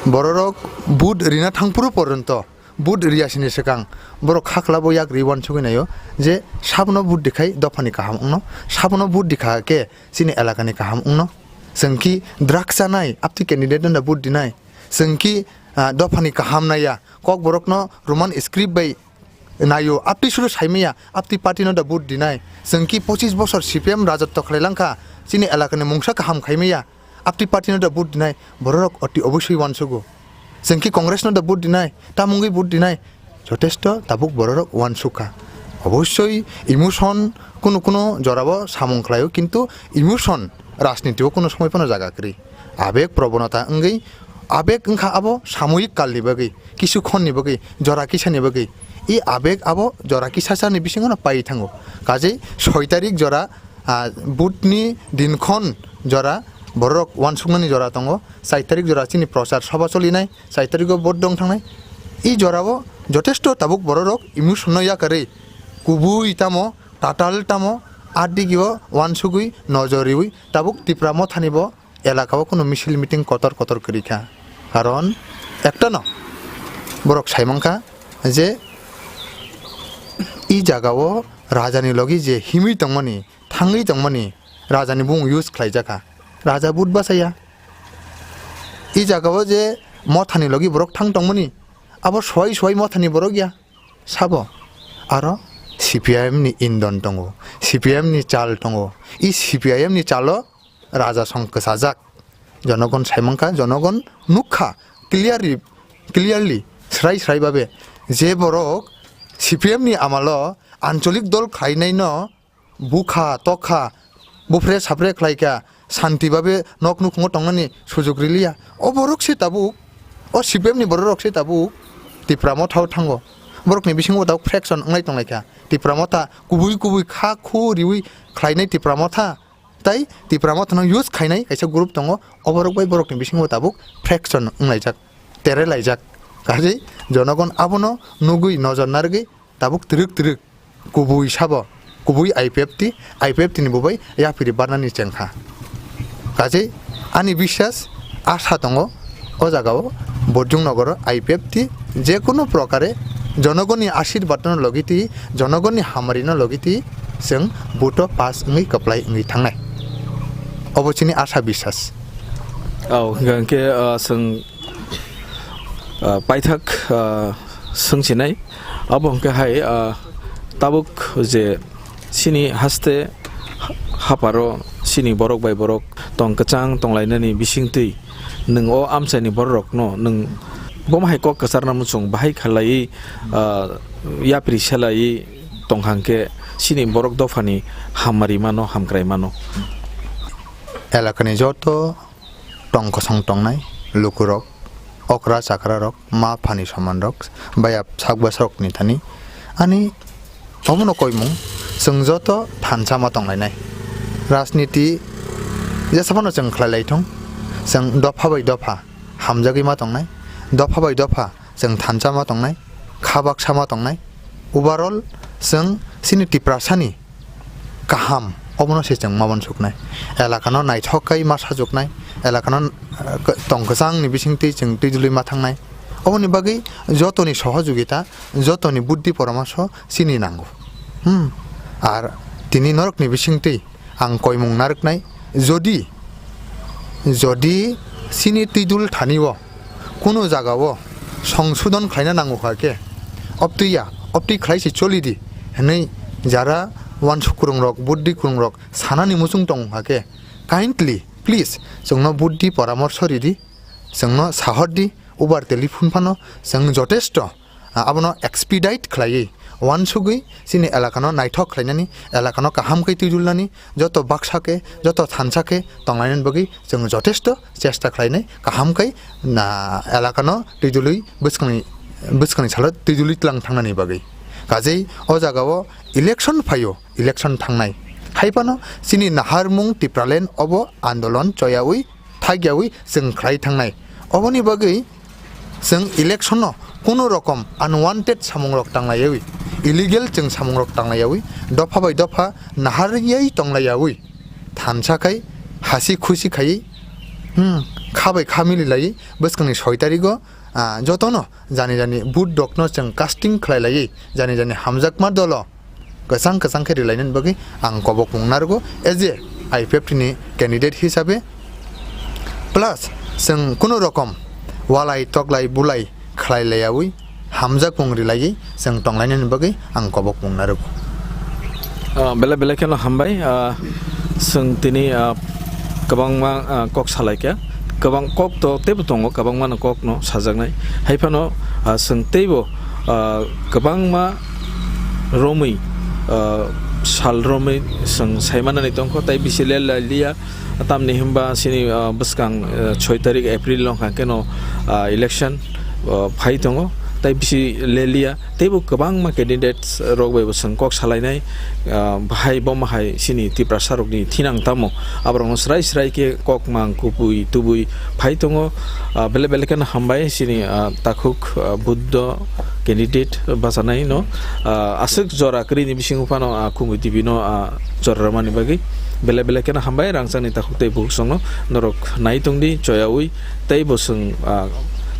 bororok vote rina thangphuru poronto, vote riya sini swkang borok khaklabo yak ri uansugwi naio je sabno vote dikhai dophani kaham wngno, sabno vote dikha khe chini elakani kaham wngno. Chwng ki drugs chanai, aptwi candidate no da vote dinai. Chwng ki, ah, dophani kaham naiya, kokborokno Roman script bai naio, aptwi suru saimaya, aptwi party no da vote dinai. Chwng ki pochis bosor C P M rajotto khlai langkha, chini elakani mungsa kaham khaimaya, aptwi party no da vote dinai, bororok oti obosoi uansugo. Chwng ki Congress no da vote dinai, tamungwi vote dinai, jotesto tabuk bororok uansukha. Obosoi emotion, kunu kunu jorao samung khlaio, kintu emotion rajniti o kunu somoi phano jaga kwrwi. Abeg probonota wngwi, abeg wngkha abo samoyik kalni bagwi, kisu khonni bagwi, jora kisani bagwi. I abeg abo jora kisasani bisingono pai thango. Kajei soi tarik jora, ah, vote ni dinkhon jora borok uansuknani jora tongo, char tarik jora chini prochar sabha cholinai, char tarik o vote dong thangnai. I jorao jotesto tabuk bororok emotion no yakarwi kubui tamo, tatal tamo, adigi o uansugwi nojor riwi tabuk Tipra Mothani bo elaka o kunu misil meeting kotor kotor kwrwi kha. Karon ekta no borok sai mankha je i jaga o raja ni logi je himwi tongmani, thangwi tongmani raja ni bung use khlai jakha. Raja but bachaya. I jaga o je Mothani logi borok thang tongmani, abo soi soi Mothani borok ya. Sabo aro C P I M ni indon tongo, C P I M ni chal tongo. I C P I M ni chalo raja song kwchajak. Jonogon sai mankha, jonogon nukha clearly, clearly, srai srai babe je borok C P M ni amalo ancholik dol khlainai no bukha, tokha, bupre sapre khlaikha, santi babe nok nukhungo tongnani sujuk riliya. O borok se tabuk, o C P M ni borok rok se tabuk Tipra Motha o thango. Borokni bisingo tabuk fraction wnglai tonglaikha. Tipra Motha kubui kubui kha khu riwi khlainai Tipra Motha, tai Tipra Motha no use khainai kaisa group tongo. O borok bai borokni bisingo tabuk fraction wnglaijak, terelaijak. Kajei jonogon abono nugwi nojor narwgwi tabuk twrwk twrwk kubui sabo, kubui I P F T, I P F T ni bubai yaphiri barnani chengkha. Kajei ani biswas, asa tongo o jagao Borjung Nogoro I P F T jekunu prokare jonogoni ashirbad no logitwi, jonogoni hamari no logitwi chwng buto pass wngwi kwplai wngwi thangnai. Obo chini asa biswas. Oh, hwnkhe, ah, chwng, ah, paithak, ah, swngchinai. Abo hwnkhe hai, ah, tabuk je chini haste ha-, haparo chini borok bai borok tong kwchang tonglainani bisingtwi nwng o amchaini bororokno nwng bomo hai kok kwcharna muchung bahai khalaiwi, ah, yapri selaiwi tongkha hwnkhe chini borok dophani hamari mano, hamkrai mano. Elakani joto tong kosong tongnai lukurok, okra chakrarok, ma phani somanrok, baya sakbasrokni thani ani omono koimung, chwng joto thansa ma tonglainai. Rajniti jesa phano chwng khlai lai thung, chwng dopha bai dopha hamjagwi ma tongnai, dopha bai dopha chwng thansa ma tongnai, kha baksa ma tongnai. Overall, chwng chini Tiprasani kaham, obono se chwng ma uansuknai. Elakano naithok khai ma sajwknai, elakano, eh, tong kwchangni bisingtwi chwng twi dwlwi ma thangnai. Oboni bagwi jotoni sohojogita, jotoni buddhi poramorsho chini nango. Hmm. Ar tini norokni bisingtwi ang koimung narwknai, jodi, jodi chini twidul thani o kunu jaga o songsodon khlaina nango kha khe, obtwi ya, obtwi khlai se choli di hwnwi jara uansuk kwrwng rok, buddhi kwrwng rok sanani muchung tongo kha khe, kindly, please, chwngno buddhi poramorsho ridi, chwngno sahor di, ubar telephone phano chwng jotesto abono expedite khlaiwi, uansugwi chini elakano naithok khlainani, elakano kaham khe twidulnani, joto baksa khe, joto thansa khe tonglainani bagwi chwng jotesto chesta khlainai, kaham khe na elakano twidulwi bwskangni, bwskangni salo twidulwi tlang thangnani bagwi. Kajei o jagao election phaio, election thangnai. Haiphano chini naharmung Tipraland obo andolon choyawi thakyawi chwng khlai thangnai. Oboni bagwi chwng election-o kunu rokom unwanted samungrok tanglaiyawi, illegal chwng samungrok tanglaiyawi, dopha bai dopha naharwi tonglaiyawi, thansa khai hasi khusi khaiwi, hmm, kha bai kha mililaiwi bwskangni soi tarigo, ah, jotono jani jani vote rokno chwng casting khlai laiwi jani jani hamjakma dolo kwchang kwchang khe rilainani bagwi ang kobokmung narwgo as a I P F T ni candidate hisabe. Plus, chwng kunu rokom walai toklai bulai khlai laiyawi hamjakmung rilaiwi chwng tonglainani bagwi ang kobokmung narwgo. Ah, belai belai kheno hambai. Ah, chwng tini, ah, kwbangma, ah, kok salaikha. Kwbang kok to teibo tongo, kwbangmano kokno sajaknai. Haiphano, ah, chwng teibo, ah, kwbangma romwi, ah, sal romwi chwng saimanani tongkho, tei bisi le lailiya. Tamni hwnba chini, ah, bwskang, ah, soi tarik April wngkha keno, ah, election, ah, phai tongo, tei bisi leliya. Teibo kwbangma candidates rok bai bo chwng kok salainai, ah, bahai bomo hai chini Tiprasa rokni thinang tamo, aborokno srai srai khe kok mang kubui tubui phai tongo. Ah, belai belai kheno hambai chini, ah, takhuk, ah, Buddho candidate bachanai no, ah, aswk jora kwrwini bisingo phano, ah, Kumui T V no, ah, jora rwmani bagwi belai belai kheno hambai. Rangchakni takhuk tei bukhuk songno norok nai tongdi choyawi tei bo chwng, ah,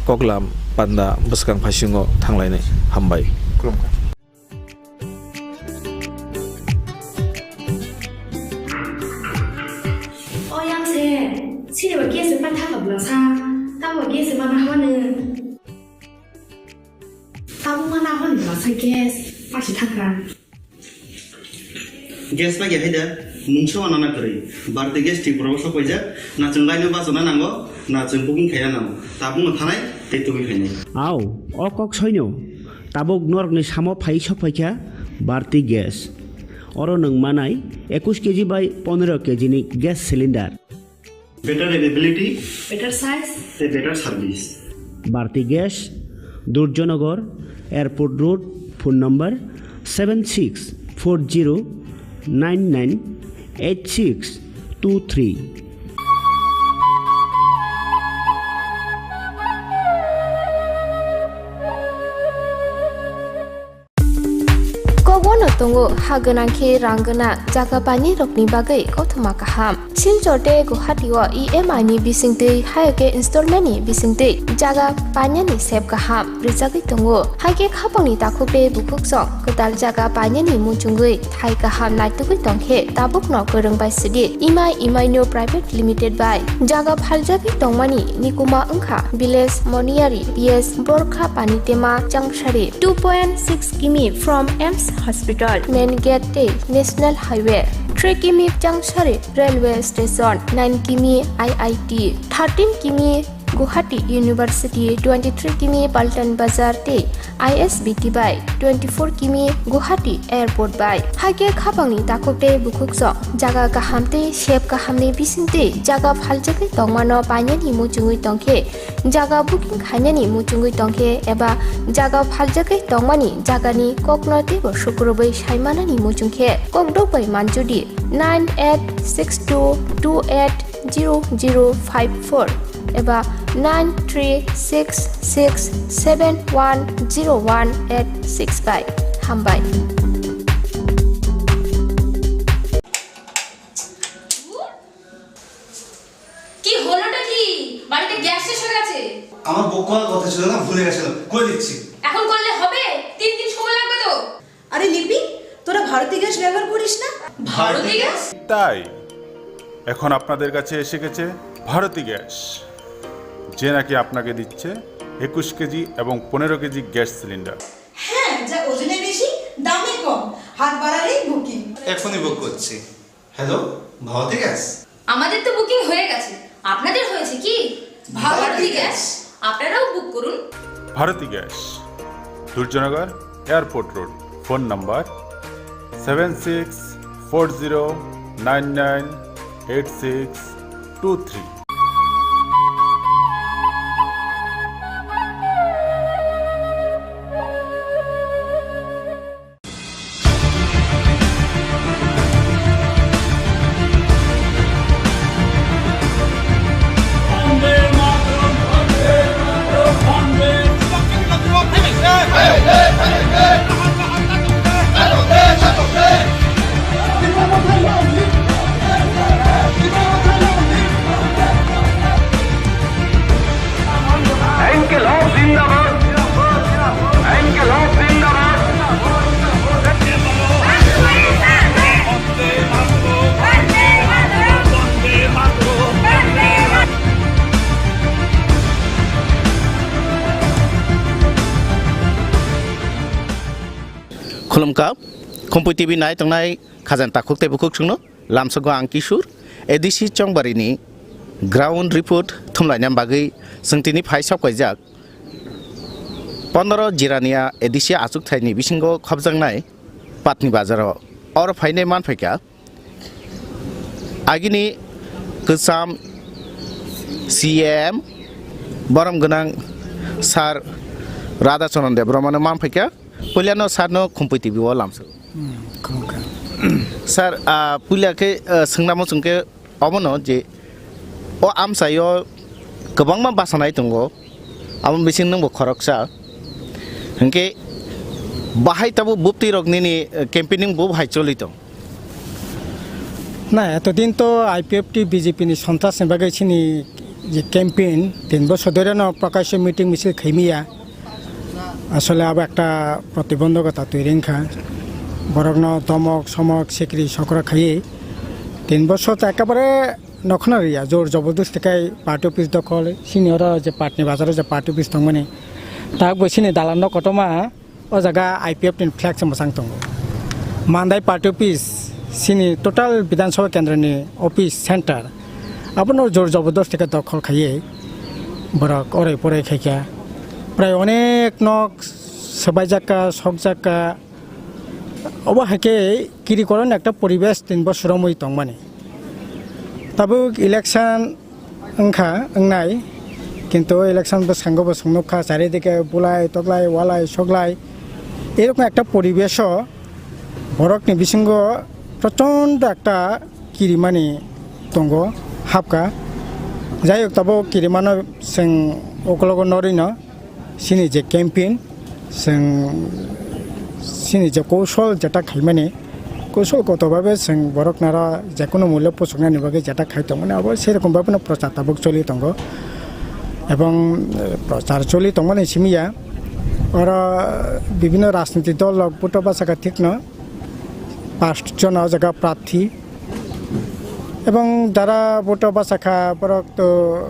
koklam panda bwskang phaisingo thanglainai. Hambai. Khulumkha. O yang se, sini ba gas pa thaka bla sa, ta ba gas ma na hone. Ta ma na hone bla sa gas, pa si thaka. Gas ma ya haida, mungsa wana na kari. Bharti Gas Tripura o sok paijak, na chwng line o bachana nango, na chwng booking khaina nango. Tabuk no thanai, tei tubui khainai. Au, o kok soino. Tabuk norokni samo phai sok phaikha Bharti Gas. Oro nwng manai ekush K G bai pondro K G ni gas cylinder. Better availability. Better size. A better service. Bharti Gas, Durjanagar, Airport Road, phone number seven six four zero nine nine eight six two three. Kogono tongo ha gwnang khe rang gwnang jaga painai rokni bagwi kothoma kaham. Silchar tei Guwahati o E M I ni bisingtwi hai khe installment ni bisingtwi jaga painani sep kaham rwjagwi tongo. Hai khe khapangni takhuk tei bukhuk song kwtal jaga painani muchungwi thai kaham naitugwi tongkhe tabukno kwrwng bai sidi Imai Imaino Private Limited bai jaga phaljagwi tongmani nikuma wngkha Village Moniyari P S Borkha Panitema Changsari, two point six kimi from AIIMS Hospital, Main Gate tei National Highway, three kimi Changsari Railway Station, nine kimi I I T, thirteen kimi Guwahati University, twenty-three kimi Paltan Bazar tei I S B T bai, twenty-four kimi Guwahati Airport bai. Hai khe khapangni takhuk tei bukhuk song jaga kaham tei sep kahamni bisingtwi jaga phaljagwi tongmano painani muchungwi tongkhe, jaga booking khainani muchungwi tongkhe eba jaga phaljagwi tongmani jagani kokno teibo sukrubwi saimanani muchungkhe kokdok bai manjudi nine eight six two two eight zero zero five four eba nine three six six seven one zero one eight six bai. Hambai. কি হলোটা কি? বাড়িতে গ্যাস শেষ হয়ে গেছে। আমার বউ কল কথা ছিল না, ভুলে গেছিল, করে দিচ্ছি। এখন করলে হবে? তিন দিন সময় লাগবে তো। আরে লিপি, তোরা ভারতী গ্যাস ব্যবহার করিস না? ভারতী গ্যাস? তাই এখন আপনাদের কাছে এসে গেছে ভারতী গ্যাস, যে নাকি আপনাকে দিচ্ছে একুশ কেজি এবং পনেরো কেজি গ্যাস সিলিন্ডার। হ্যাঁ, যা ওজনে বেশি, দামে কম, হাত বাড়ালেই বুকিং। এখনই বুক করছি। Hello, Bharati gas? আমাদের তো বুকিং হয়ে গেছে, আপনাদের হয়েছে কি? ভারতী গ্যাস। আপনারাও বুক করুন। Bharati gas, Surjanagar, Airport Road. Phone number seven six four zero nine nine eight six two three. Inkilab zindabad! Inkilab zindabad! Khulumkha, Khumpui T V nai tongnai khajani takhuk tei bukhuk chwngno lamsogo ang Kishur, A D C Chongbarini ground report thumlaina bagwi chwng tini phai sok kaijak. Pondro Jirania A D C achukthai ni bisingo khopjaknai Patni bazaro. Oro phainai manphaikha agini kwcham C M borom gwnang Sir Radha Charan Debbarma no manphaikha. Puilano sir no Khumpui T V o lamsok. Hmm, khulumkha. Sir, ah, puila khe, ah, swngnamo chwngkhe omono je o amchaio kwbangma basanai tongo, abo bising nwngbo khoroksa. Hinkhe bahai tabuk buptwi rok nini, eh, campaigning bo bahai choli tong? Na, etodin to I P F T B J P ni sontras ni bagwi chini je campaign tin bosor dhoreno Prakasya meeting misil khaimiya. Asole abo ekta protibondhokota twi ringkha. Borokno domok, somok, sikri, sokra khaiwi tin bosor ta ekabare nokhno riya, jor jobordosti khai party office dokhol, sini oro je Patni bazaro je party office tongmani, tak bo sini dalanno kotorma o jaga I P F ni flag se mwchang tongo. Mandai party office, sini total Bidhan Sabha kendroni office center, abono jor jobordosti khe dokhol khaiwi borok orai porai khaikha. Prai onek nok swbaijak kha, sokjak kha, obo hai khe kiri koron ekta poribesh tin bosor romwi tongmani. Tabuk election wngkha, wngnai, kintu election bwskango bo chwng nukha, charidike bulai, toklai, walai, soklai, erokom ekta poribesho borokni bisingo prochondo ekta kirimani tongo, hapkha. Jai hok, tabuk kirimano chwng ukologo norwino. Chini je campaign, chwng chini je koushol jeta khaimani, koushol kotor babe chwng borok naro jekunu mulyo puchuknani bagwi jeta khai tongmani, abo serokom babe no prochar tabuk choli tongo. Ebong, eh, prochar choli tongmani simi ya, oro bibhinno rajniti dol rok vote o bachakha thikno, past jona o jaga prarthi, ebong jara vote o bachakha borok to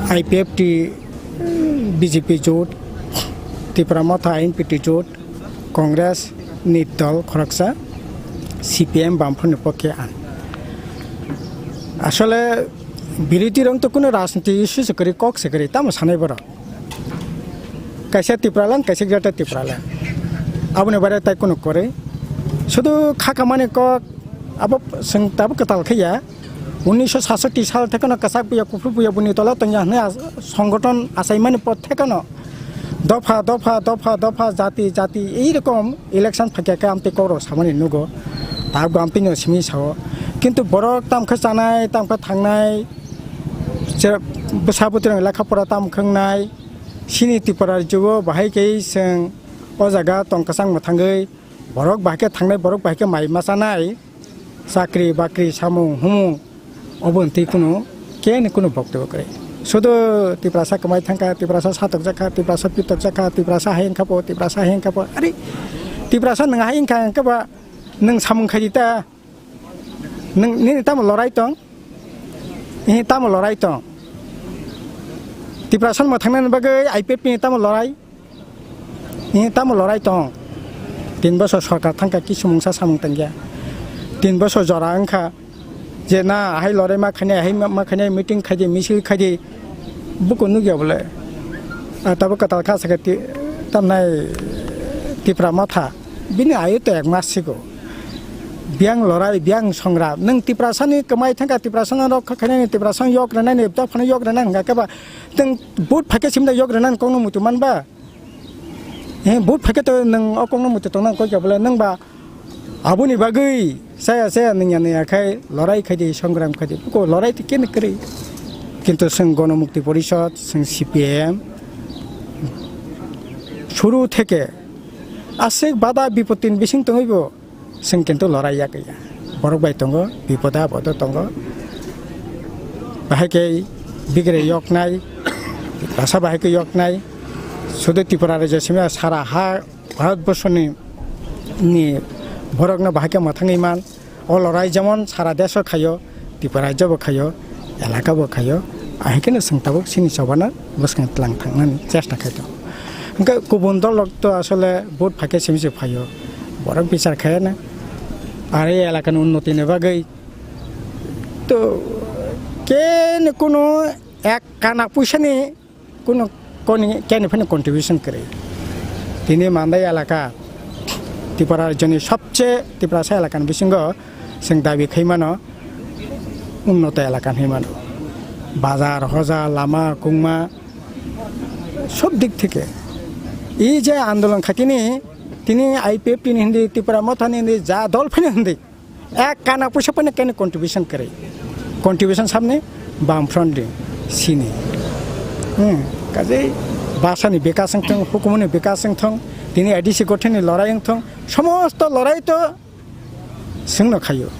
I P F T, B J P jot, Tipra Motha, N P T jot, Congress ni dol khoroksa, C P M Bamfront ni pokhe ang. Asole birodhi rok to kuno rajniti issue se kwrwi, kok se kwrwi, tamo sanai borok. Kaisa Tipraland, kaisa Greater Tipraland. Aboni baire tai kunu kwrwi. Sudu kha kamani kok abo chwng tabuk kwtal khe ya. Unisho satshoti sal thekeno kwchak buya, kuphur buya buni tola tongya hwnwi as-, songgothon achaimani por thekeno dopha, dopha, dopha, dopha, jati, jati, ei rokom election phaikha khe amtwi kokrok samani nugo. Tabuk amtwino simi sao. Kintu borok tamkhe chanai, tamkhe thangnai, je bwsa bwtwirok lekha pora tamkhe wngnai, chini Tripura rajyo o bahai khe chwng o jaga tong kwchang mwthangwi borok bahai khe thangnai, borok bahai khe mai ma chanai, chakri bakri samung humung, obo hwntwi kunu keni kunu boktobyo kwrwi. Sudu Tiprasa kwmai thangkha, Tiprasa satokjakha, Tiprasa pitokjakha, Tiprasa hai wngkha bo, Tiprasa hai wngkha bo. Ari Tiprasa nwng hai wngkha, wngkha ba nwng samung khai di ta. Nwng nini tamo lorai tong? Ihi tamo lorai tong? Tiprasa no mwthangnani bagwi I P F T ni tamo lorai? Ihi tamo lorai tong? Tin bosor sorkar thangkha kisu mungsa samung tangya. Tin bosor jora wngkha je na hai lorai ma khainai, hai ma, ma khainai, meeting khaidi, misil khaidi. Buko nukya bole. Ah, tabuk kwtal kha sakhe ti-, Tamnai Tipra Motha, bini ayu to ek mas sigo. Biyang lorai, biyang songra. Nwng Tiprasani kwmai thangkha, Tiprasano rokha khainani, Tiprasano yok rwnani, dophano yok rwnani hwnkha khe ba, nwng vote phaikhe simda yok rwnani kokno muitu manba? He, vote phaikhe to nwng o kokno muitu tongna koi khe bole nwng ba Aboni bagwi chaya chaya nungya nungya khai lorai khai di, songram khai di, buko lorai di kene kwrwi. Kintu chwng Gonomukti Porishod, chwng C P I M, suru theke aswk bada bipotini bising tongwibo chwng kintu lorai ya kaya. Borok bai tongo, bipoda bodo tongo. Bahai khe bigre yoknai, basa bahai khe yoknai. Sudu Tripura rajya simi sara ha Bharatborsoni ni borokno bahai khe mwthangwi man. O lorai jemon sara desh o khaio, Tripura rajya bo khaio, elaka bo khaio, ahai kheno chwng tabuk chini chobano bwskang tlang thangnani chesta khai tongo. Hwnkhe kubun dol rok to asole vote phaikhe simi se phaio, borok bichar khaiyana. Ar e elakani unnoti ni bagwi to kene kuno ek kana puisa ni Kuno koni keni phano contribution kwrwi. Tini Mandai elaka Tripura rajyoni sobse Tiprasa elakani bisingo chwng dabi khai mano, unnoto elaka hinwi mano. Bazar, hoja, lama, kungma, sob dik theke. Ei je andolon khaitini, tini I P F T ni hindi, Tripura Motha ni hindi, ja dol phano hindi. Ek kana puisa phano kene contribution kwrwi. Contribution sabni Bamfront ni sini. Hmm, kaje basani bikas wng thung, hukumuni bikas wng thung, tini A D C gothini lorai wng thung, somosto lorai to chwngno khaio.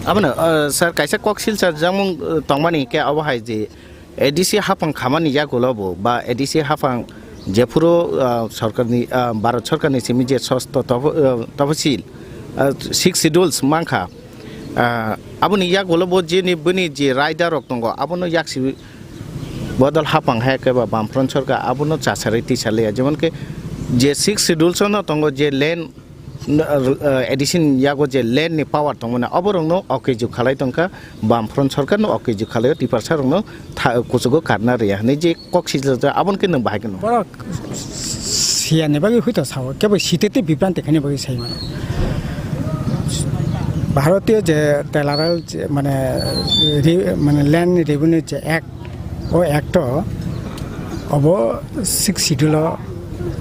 Abono, uh, sir, kaisa kok silchar jamung, uh, tongmani khe abo hai je A D C haphang khamani yagulo bo ba A D C haphang jephuru, ah, sorkarni, ah, Bharat sorkarni simi je sosto topo-, ah, toposil, ah, six schedules mankha, ah, aboni yagulo bo jeni bini je raida rok tongo abono yaksi bodol haphang hai khe ba Bamfront sorkar abono chasari tisaliya, jemon khe je six schedules no tongo je land uh, uh, A D C ni yago je land ni power tongmani, oborokno okeju khalai tongkha, Bamfront sorkar no okeju khalai, Tiprasa rokno tha-, kuchugo karna riya hinwi je kok sijak, aboni khe nwng bahai kheno. Borok siya ni bagwi hwito sao, kebo site te bibranti khaini bagwi sai mano. Bharatiyo je Telarel je, mane, re-, mane, land ni revenue je act, o act o obo six schedule o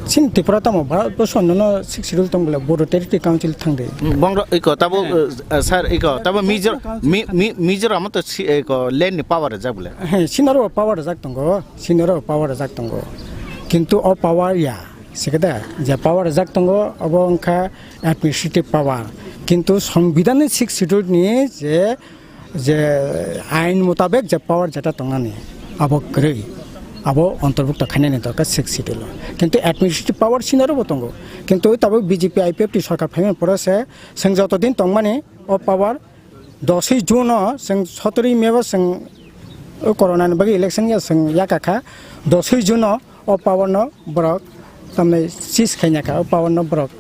chini Tripura tamo Bharat borso no six schedule tong bole Bodo Territory Council thang de. Bongrok iko tabo, eh, sir, iko tabo Mizo-, Mi-, Mi-, Mizoram to si-, iko land ni power jak bole. He, sinaro power jak tongo, sinaro power jak tongo. Kintu o power ya, sikada, je power jak tongo, obo wngkha administrative power. Kintu Songbidan ni six schedule ni je je ain mutabek je power jeta tongnani, abo kwrwi, abo ontorbukto khainani dorkar six schedule o. Kintu administrative power sinaro bo tongo. Kintu tabuk B J P I P F T sorkar phaimani pore se, chwng joto din tongmani o power doswi June o, chwng sotorwi May o chwng o corona ni bagwi election ya chwng yakakha, doswi June o o power no borok tamni seize khaina kha, o power no borok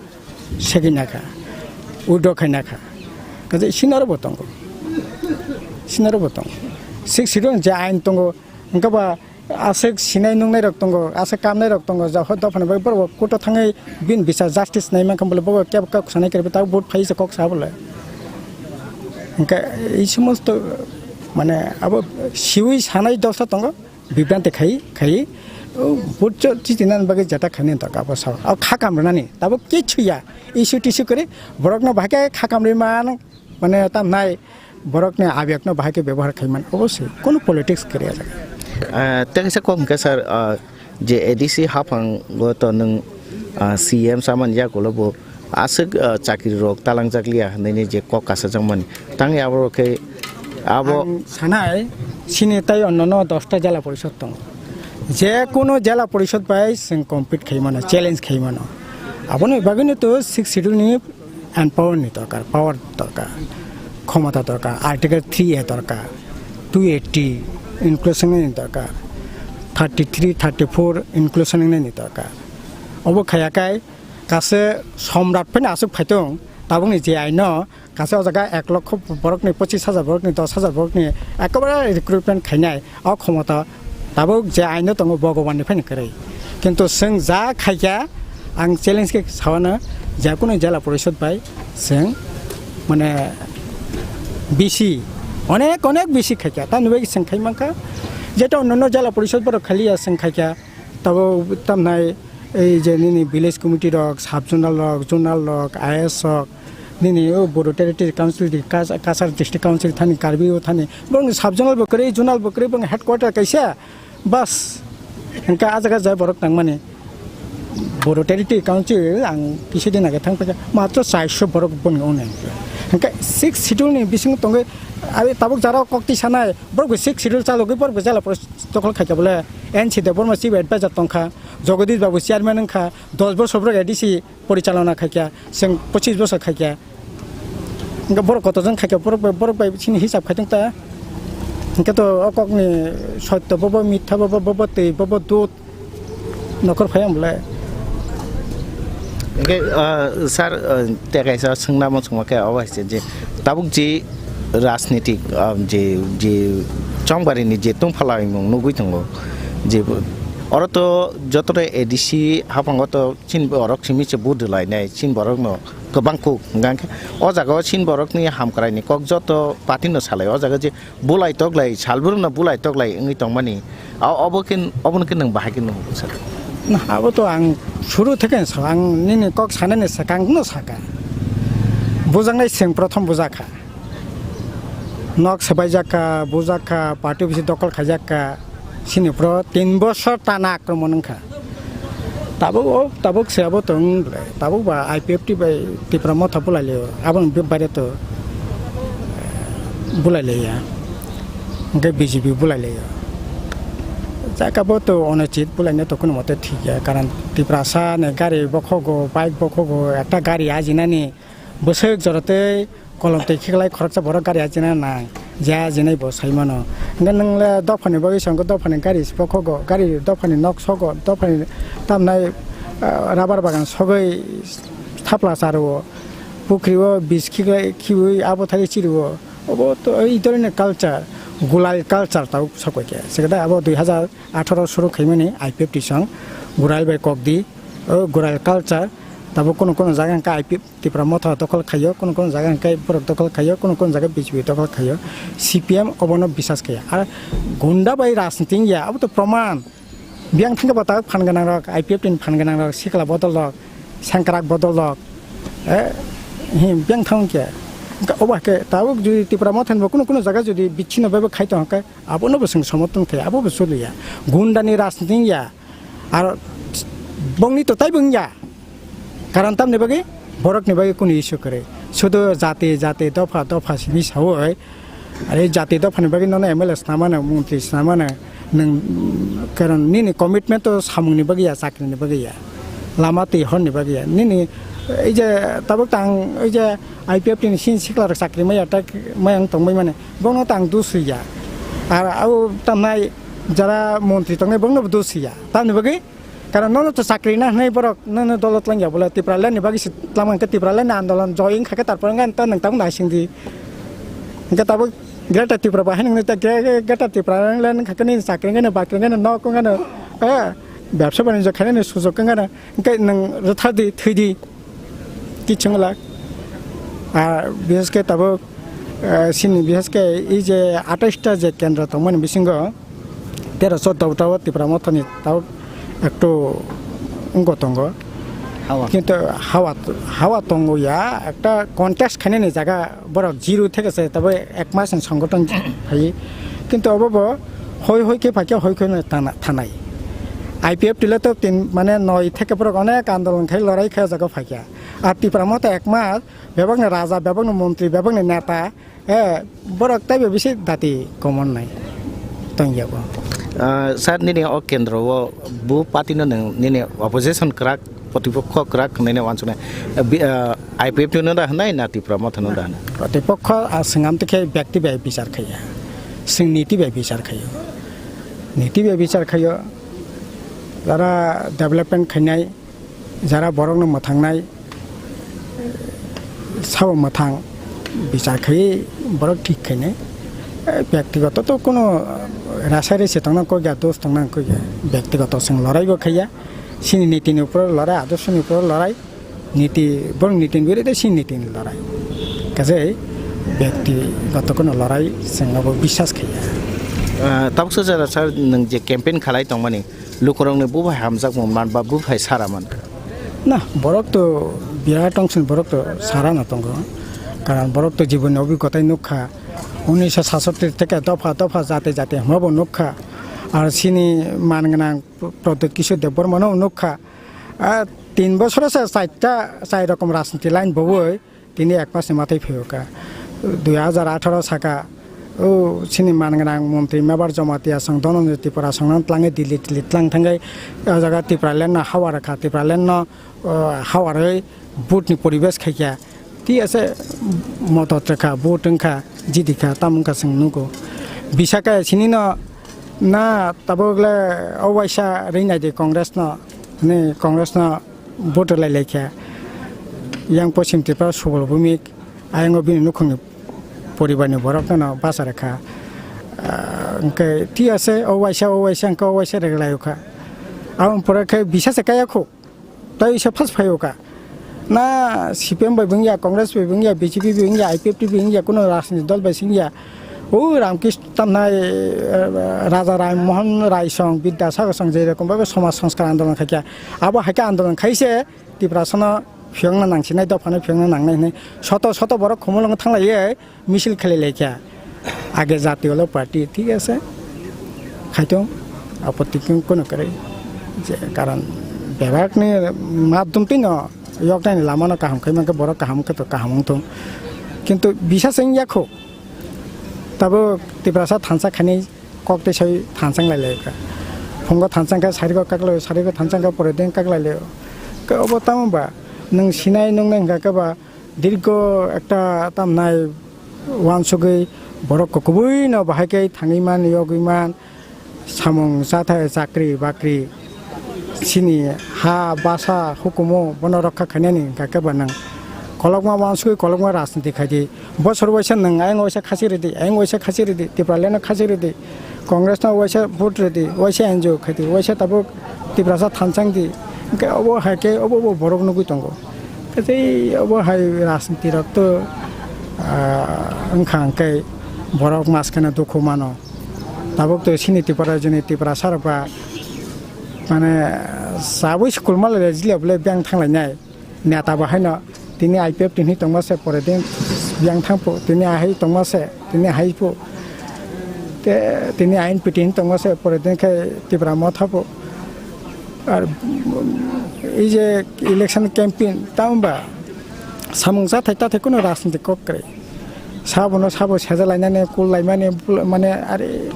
segina kha, withdraw khaina kha. Kaje sinaro bo tongo, sinaro bo tongo. Six schedule je ain tongo, hwnkhe ba aswk sinai nungnai rok tongo, aswk kamnai rok tongo, ja hoi dophani bai borok kuto thangwi bini bisa justice nai mankha bole, bobo kebo kok sanai khe ta vote phai se kok sa bole. Hwnkhe ei somosto mane abo siwi sanai dosa tongo. Bibranti khai, khai, o, butcho chitinani bagwi jata khainani dorkar abo sao. O khakam rwnani, tabuk kichu ya. Issue tissue kwrwi, borokno bahai khe khakam rwi man, mane, tam nai, borokni abiyakno bahai khe bebohar khai man, oboswi, kono politics kwrwi ah jaga. Ah, tei kaisa kok hwnkhe, sir, ah, je A D C haphango to nwng, ah, C M chamani yagulo bo, aswk, ah, chakri rok talangjak liya hinwi je kok kasajak mani. Tang ya abo khe abo ang sanai, sini tai onno no dosta jela porishod tongo. Je kono jela porishod bai chwng compete khai mano, challenge khai mano. Aboni bagwi no to six schedule ni empower ni dorkar, power dorkar, khomota dorkar, article three A dorkar, two eighty inclusion ni dorkar, thirty three, thirty four inclusion ni dorkar. Obo khaya kai Kaisa somrat phano aswk phaitong, tabukni je aino kaisa o jaga ek lokho borokni, pochis hajar borokni, dos hajar borokni ekebare recruitment khainai o khomota tabuk je aino tongo Bhagwanni phano kwrwi. Kintu chwng ja khaikha, ang challenge khe sawano, je kunu jela porishod bai chwng, mane, bisi, onek, onek bisi khaikha. Tamni bagwi chwng khai mankha, jeta onno jela porishod borok khaliya chwng khaikha, tabo tamnai ei je nini village committee rok, sub zonal rok, zonal rok, I A S rok, nini o Bodo Territory Council di, Kas-, Kasar District Council thani, Karbi o thani, borokni sub zonal bo kwrwi, zonal bo kwrwi, borokni headquarter kaisa, bas, hwnkhe ah jaga jai borok tangmani. Bodo Territory Council ang kisa din age thang paikha, matro chairso borok boni ono. Hwnkhe six schedule ni bisingo tongwi, abi tabuk jara kok twi sanai, borok bo six schedule chalogwi borok bo jela porishod dokhol khaikha bole, N C Debbarma chief advisor tongkha, Jagadish Babu chairman wngkha, dos bosor borok A D C porichalona khaikha, chwng pochis bosor khaikha. Hwnkhe borok kotor jwn khaikha, borok bai, borok bai chini hisab khaitong ta. Hwnkhe to o kokni sotto bobo, mitha bobo, bobo twi, bobo dud nokor phai ang bolai. Hwnkhe, ah, sir, ah, tei kaisa swngna muchungma khe obo hai se je tabuk je rajnitik, ah, je, je chongbarini je tungphalaimung nugwi tongo, je oro to jotono A D C haphango to chini borok simi se vote rwlainai, chini borokno kwbang kuk hwnkha khe o jaga o chini borokni hamkraini kok joto party no salai o jaga je bulai toklai, salbrumno bulai toklai wngwi tongmani, a-, obo khe, obono khe nwng bahai khe nukgo sir? Na, abo to ang suru theke sa, ang nini kok sanani swkang no saka. Bujaknai chwng prothom bujakha. Nok swbaijak kha, bujak kha, party office dokol khaijak kha, chini pro tin bosor tana akromon wngkha. Tabuk o, tabuk se abo tong, tabuk ba I P F T bai Tipra Motha bulai laio, aboni baire to bulai laiya, hwnkhe B J P bulai laio. Jaka bo to onochit bulaina to kuno mote thik ya, karon Tiprasa ni gari bokhogo, bike bokhogo, ekta gari ajinani bwswk jora tei kolom twi khiklai khoroksa borok gari ajina nang, je ajinai bo sai mano. Hwnkhe nwng le dophani bagwi songkhe dophani gari se bokhogo, gari dophani nok sogo, dophani tamnai, ah, rubber bagan sogwi thapla charwo, pukri o bis khiklai khiui abo thai chiriwo. Obo to ei dhoroner culture, gulal culture tao sokoi khe. Sekada abo dui hazar atharo suru khaimani I P F T song, gulal bai kok di, o gulal culture, tabo kono kono jaga hwnkhe I P F T Tipra Motha dokhol khaio, kono kono jaga hwnkhe borok dokhol khaio, kono kono jaga B J P dokhol khaio. C P M obono bisas khaiya. Ar gunda bai rajniti wngya, abo to proman. Biyang thangkhe bo tabuk phan gwnang rok, I P F T ni phan gwnang rok, sikla bodol rok, sengkrak bodol rok, eh, hi, biyang thang khe. Obo hai khe tabuk jodi Tipra Motha ni bo kono kono jaga jodi bichino bai bo khai tong khe, abono bo chwng somorthon khe, abo bo choliya. Gunda ni rajniti wngya. Ar bongni to taibo wngya. Karon tamni bagwi borokni bagwi kunu issue kwrwi. Sudu jati, jati, dopha, dopha simi saui. Are jati dophani bagwi nono M L A swnamano, montri swnamano. Nwng karon nini commitment to samungni bagwi ya, chakrini bagwi ya. Lama twi horni bagwi ya. Nini ei je tabuk tang ei je I P F T ni sini sikla rok chakri maya tak maya wng tongbai mani. Bono tang dusui ya. Ar au tamnai jara montri tongnai bono dusui ya. Tamni bagwi Karon nono to chakri na hwnwi borok nono dolo twlang ya bole Tipraland ni bagwi se twlang khe Tipraland ni andolon joy wng kha khe tarpore wng kha to nwng tabuk naising di. Hwnkhe tabuk Greater Tripura bahai nwng ta Greater Tripura land wng kha khe nini chakri wng khe bakri wng khe nok wng khe eh bebsa banijyo khainani sujok wng khe hwnkhe nwng rwtha di thwi di. Kichung lak. Ar bishesh khe tabuk, eh, sini bishesh khe ei je atais ta je kendro tongmani bisingo tero choddo ta o Tipra Mothani tao ektu wngwi tongo. Hawa. Kintu hawa, hawa tongo ya, ekta contest khainani jaga borok zero theke se tabo ek mas ni songothon phai. Kintu obo bo hoi hoi khe phai khe hoi hoi no tana-, thanai. I P F T le to tin, mane noi theke borok onek andolon khai lorai khai o jaga phai kha. Ar Tipra Motha ek mas bebakni raja, bebakni montri, bebakni neta, eh, borok taibo bisi dati komon nai tongya bo. Ah, sir, nini o kendro o bu party no nwng nini opposition kwrak, protipokho kwrak hwnwi no uansuknai. Ah, bi-, ah, I P F T no da hwnai na Tipra Motha no da hwnai? Protipokho, ah, swngam tikhe byakti bai bichar khaiya. Swng niti bai bichar khaio. Niti bai bichar khaio. Jara development khainai, jara borokno mwthangnai, sabo mwthang bichar khaiwi borok thik khainai. Eh, byaktigoto to kuno, Rasa resi tongna kok ya, dos tongna kok ya. Byaktigoto chwng lorai bo khaiya. Sini niti ni upor lorai, adorsho ni upor lorai. Niti, borok niti ni biruddhe sini niti ni lorai. Kaje byaktigoto kono lorai chwng abo biswas khaiya. Ah, tabuk sa jara sir, nwng je campaign khalai tongmani, lukurokni buphai hamjakmung man ba buphai sara man? Na, borok to birat ongsin borok to sara no tongo. Karon borok to jibon ni obhigota nukha. Unnish satsotti theke dopha dopha jati jati hwnba bo nukha. Ar sini man gwnang Pradyot Kishore Debbarma no nukha. Ah, tin bosoro se chaita, chai rokom rajniti line bowoi tini ek masni matai phaio kha. Dui hajar atharo saka, o sini man gwnang montri Mebar Jamatia song Dhananjay Tripura song nang tlangai Delhi Delhi tlang thangai, o jaga Tipraland no hawa rwkha, Tipraland no, o, hawarwi vote ni poribesh khaikha. Ti ase modot rwkha, vote wngkha, jidi kha, tamo wngkha chwng nugo. Bisaka sini no na tabuk le o waisa rinai di Congress no, ni Congress no vote lai lai kha. Yang Poschim Tripura Subal Bhumik, ayang o bini nukhungni poribarni borok no basa rwkha. Ah, hwnkhe ti ase o waisa, o waisa, hwnkhe o waisa rwgwlai kha. Aboni pore khe bisa se kaya khu. Tai se first phaio kha. Na C P M bai bwngya, Congress bai bwngya, B J P bai bwngya, I P F T bai bwngya, kuno rajniti dol bai singya. O Ramkrishna tamnai, eh, Raja Ram Mohan Rai song, Bidyasagar song, je rokom bhabe somaj sanskar andolon khaikha. Abo haikhe andolon khaise Tiprasano phiyokna nangsinai, dophano phiyokna nangnai hinwi soto soto borok Khumulwngo thanglaiwi misil khlai laikha. Age jati olo party, thik ase, khaitong, apotti kun-, kuno kwrwi. Je karon bebakni madhyom twino yoknaini lamano kaham khai mankhe borok kaham khe to kaham wngthung. Kintu bisas wngya kho. Tabuk Tiprasa thansa khainai kok tei sai thansang lai lai kha. Phungo thansang kha, sariko kaklai, sariko thansang kha, pore din kaklai lai. Khe obo tamo ba? Nwng sinai nuknai hwnkha khe ba dirgo ekta tamnai uansugwi borok kubui no bahai khe thangwi man, yogwi man, samung chathai, chakri bakri, sini ha, basa, hukumu bono rokha khainani hwnkha khe ba nwng kolokma uansugwi kolokma rajniti khaidi. Bosor waisa nwng ayang waisa khasi ridi, ayang waisa khasi ridi, Tipraland no khasi ridi, Congress no waisa vote ridi, waisa N G O khaidi, waisa tabuk Tiprasa thansang di. Hwnkhe obo hai khe obo bo borok nugwi tongo. Tei obo hai rajniti rok to, ah, wngkha hwnkhe borok maskeno dukhu mano. Tabuk to sini Tripura jini Tiprasa rok ba mane sabui school ma le jile bole beng thang lai nai. Neta bo haino tini I P F T hinwi tongma se pore din yang thang pho, tini ahai tongma se, tini ahai pho. Te tini I N P T hinwi tongma se pore din khe Tipra Motha pho. Ar, mm, ei je election campaign, tamo ba samung chathai tathai kuno rajniti kok kwrwi. Sabono sabo seja lainani, kul laimani, bul-, mane are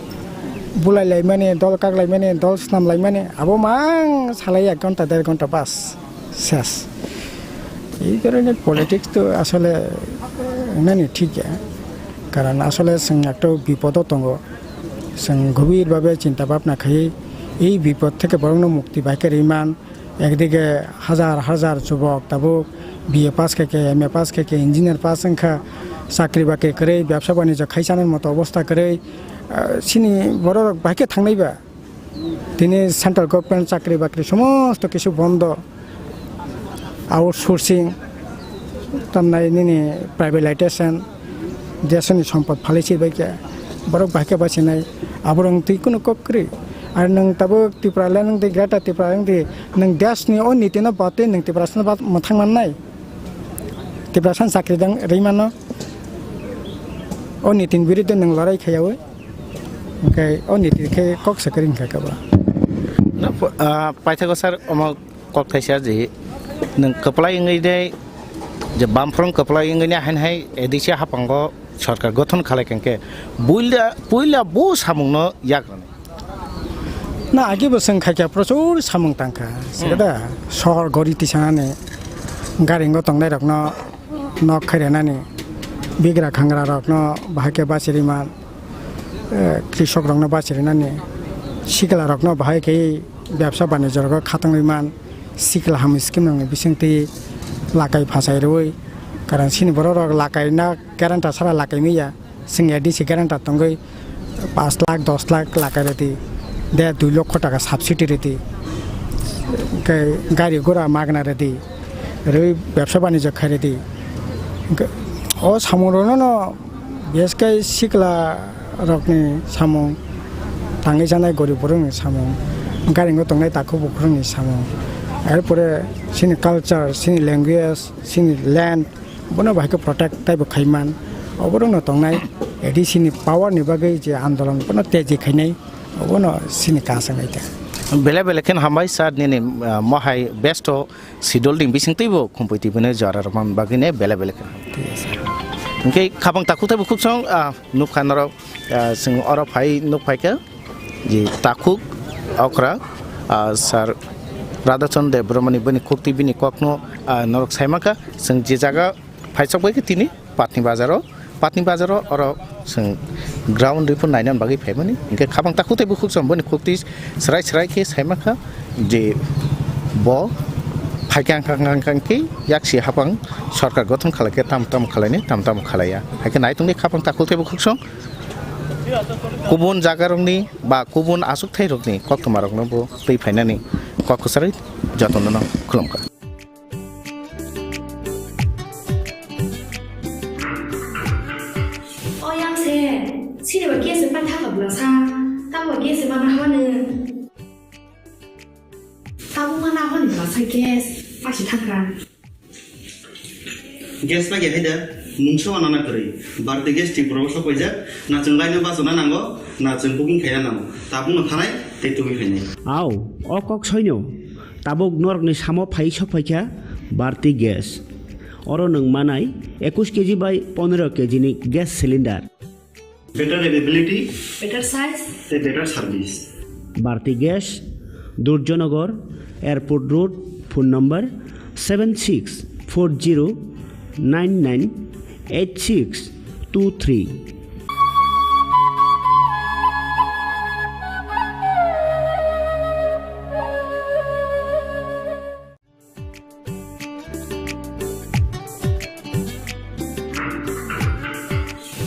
bulai laimani, dol kak laimani, dol swnam laimani, abo mang salai ek ghonta, der ghonta bas, ses. Ei dhoroner politics to asole, eh, nani thik ya. Karon asole chwng ekto bipodo tongo. Chwng gobir babe chinta bhabna khai, ei bipod theke borokno mukti bai khe rwi man. Ekdige hajar hajar jubok tabuk B A pass khe khe, M A pass khe khe, engineer pass wngkha, chakri bakri kwrwi, byabsa banijyo khai chanani moto obostha kwrwi, ah, chini borok bai khe thangnai ba. Tini central government chakri bakri somosto kisu bondo, outsourcing, tamnai nini privatization, desoni sompot phalwi se bai khe borok bai khe bachinai, aborok twi kunu kok kwrwi. Ar nwng tabuk Tipraland wng twi, Greater Tipraland wng twi, nwng desni o niti no batwi nwng Tiprasano bat mwthang mannai? Tiprasano chakri dang rwi mano, o nitini biruddhe nwng lorai khaiyaui, hwnkhe o niti khe kok se kwrwi hwnkha khe bo. Na, ah, paithago sir, omo kok thaisa je nwng kwplai wngwi de, je Bamfront kwplai wngwi ne hain hai A D C haphango sorkar gothon khalai khe, puila, puila bo samungno yak rwnai. Na, agi bo chwng khaikha prochur samung tangkha. Hmm. Sikada sohor gori tisanani, garingo tongnairokno nok khairanani, bigra khangrarokno bahai khe bachiriman, eh, krishok rokno bachirinani, sikla rokno bahai khe bebsa banijyo rogo khatungwi man, sikla ham scheme rokni bisingtwi lakai phasai rwui, karon sini borok rok lakai na guarantee sara lakai manya, chwng A D C guarantee tongwi Pash lakh, dos lakh laka redi, der dui lokho taka subsidy redi, hwnkhe gari gura magna redi, rwi bebsa banijyo khai redi. Hwnkhe o samung rokno no bises khe sikla rokni samung, tangwi chanai gorib borokni samung, garingo tongnai takhuk bukhukni samung, erpore chini culture, chini language, chini land, bono bahai khe protect taibo khaiman. Oborokno tongnai A D C ni power ni bagwi je andolon bono teji khainai, obono chini kasak naikha. Belai belai khe hambai sir nini, ah, mohai besto sidol ding bising teibo khumpui tibini jora rwmani bagwi ne belai belai khe. Thik ase. Hwnkhe khapang takhuk teibo khuk song, ah, nukha norok, ah, chwng oro phai nuk phaikha. Je takhuk okra, ah, sir Radhachandra Debbarmani bini khukti bini kokno, ah, norok saimankha. Chwng je jaga phaisok bai khe tini Patni bazaro, Patni bazaro oro chwng ground ripon nainani bagwi phaimani. Hwnkhe khapang takhuk tei bukhuk chwng boni khukti srai srai khe saimankha je bo phaikha hwnkha hwnkha hwnkhe yaksi hapang sorkar gothon khlaikhe tam tam khlainai, tam tam khlaiya. Haikhe naitongdi khapang takhuk tei bukhuk chwng. Kubun jagarokni ba kubun achukthai rokni koktwma rokno bo twi phainani kok kwcharwi jotono no khulumkha. O yang se, sini ba gas se patha ka bla sa, ta ba gas se mana hwa ne. Tabuk mana hwn ba sa gas, pasi thangkha. Gas pagi hai da, mungsa wana na kwrwi. Barti gas Tripura o sok paijak, na chwng line o bachana nango, na chwng booking khaina nango. Tabuk no thanai, tei tubui khainai. Au, o kok soino. Tabuk norokni samo phai sok phaikha Barti gas. Oro nwng manai ekush K G bai pondro K G ni gas cylinder. Better availability, better size, tei better service. Barti Gas, Durjanagar, Airport Road, phone number seven six four zero nine nine eight six two three.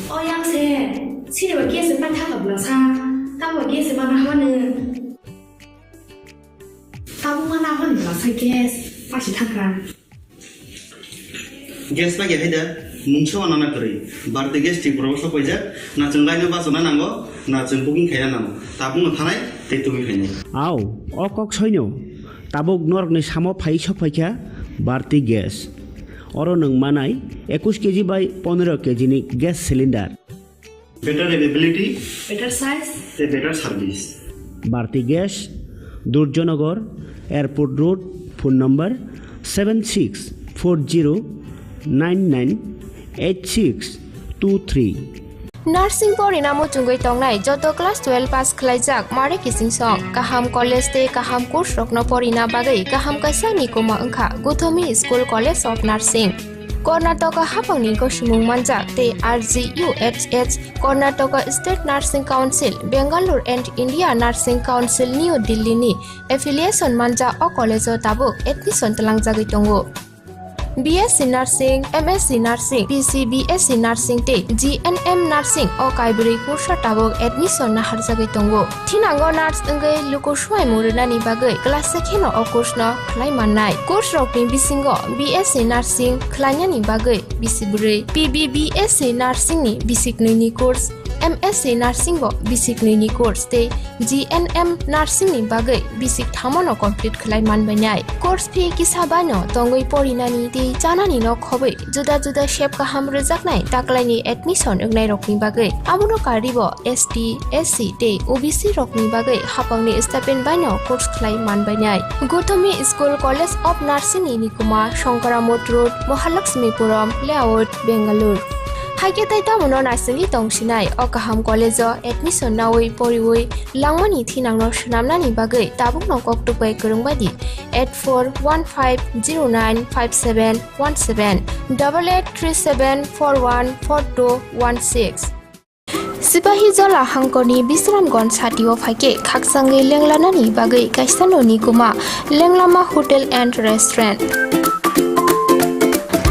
O yang se, sini ba gas se patha ka bla sa, ta ba gas se mana hwa ne. Tabuk mana hwn ba sa gas, pasi thangkha. Gas pagi hai da, mungsa wana na kwrwi. Barti gas Tripura o sok paijak, na chwng line o bachana nango, na chwng booking khaina nango. Tabuk no thanai, tei tubui khainai. Au, o kok soino. Tabuk norokni samo phai sok phaikha Barti Gas. Oro nwng manai ekush K G bai pondro K G ni gas cylinder. Better availability, better size, tei better service. Barti Gas, Durjanagar, Airport Road, phone number seven six four zero nine nine eight six two three. Nursing porina muchungwi tongnai joto class twelve pass khlaijak mare kiching song. Kaham college tei kaham course rokno porina bagwi kaham kaisa nikuma wngkha Guthomi School College of Nursing. Karnataka hapangni gosomung manjak tei R G U H H, Karnataka State Nursing Council, Bangalore and India Nursing Council, New Delhi ni affiliation manjak o college o tabuk admission twlangjagwi tongo. B S C Nursing, M S C Nursing, P C B S C Nursing tei G N M Nursing o kaibrwi kursa tabuk admission naharjagwi tongo. Thinango nurse wngwi luku swimung rwnani bagwi klasa kheno o course no khlai mannai. Course rokni bisingo B S C Nursing khlainani bagwi bisi bwrwi, P B B S C Nursing ni bisi kwnwi ni course, M S C Nursing bo bisi kwnwi ni course tei G N M Nursing ni bagwi bisi kthamo no complete khlai manbainai. Course fee kisa bai no tongwi porinani tei chanani no khobwi juda juda sep kaham rwjaknai taklaini admission wngnairokni bagwi. Abono karwibo S T, S C tei O B C rokni bagwi hapangni stipend baino course khlai manbainai. Guthomi School College of Nursing ni nikuma Shankaramot Road, Mahalakshmipuram Layout, Bangalore. Haikhe tei tamono naisingwi tongsinai o kaham college o admission nawi poriwi langmani thinangno swnamnani bagwi tabukno koktwk bai kwrwng bai di eight four one five zero nine five seven one seven, double eight three seven four one four two one six. Sipahi Jola hangkorni Bisramganj satio phaikhe khakchangwi lenglanani bagwi kaisa noni kuma Lenglama Hotel and Restaurant.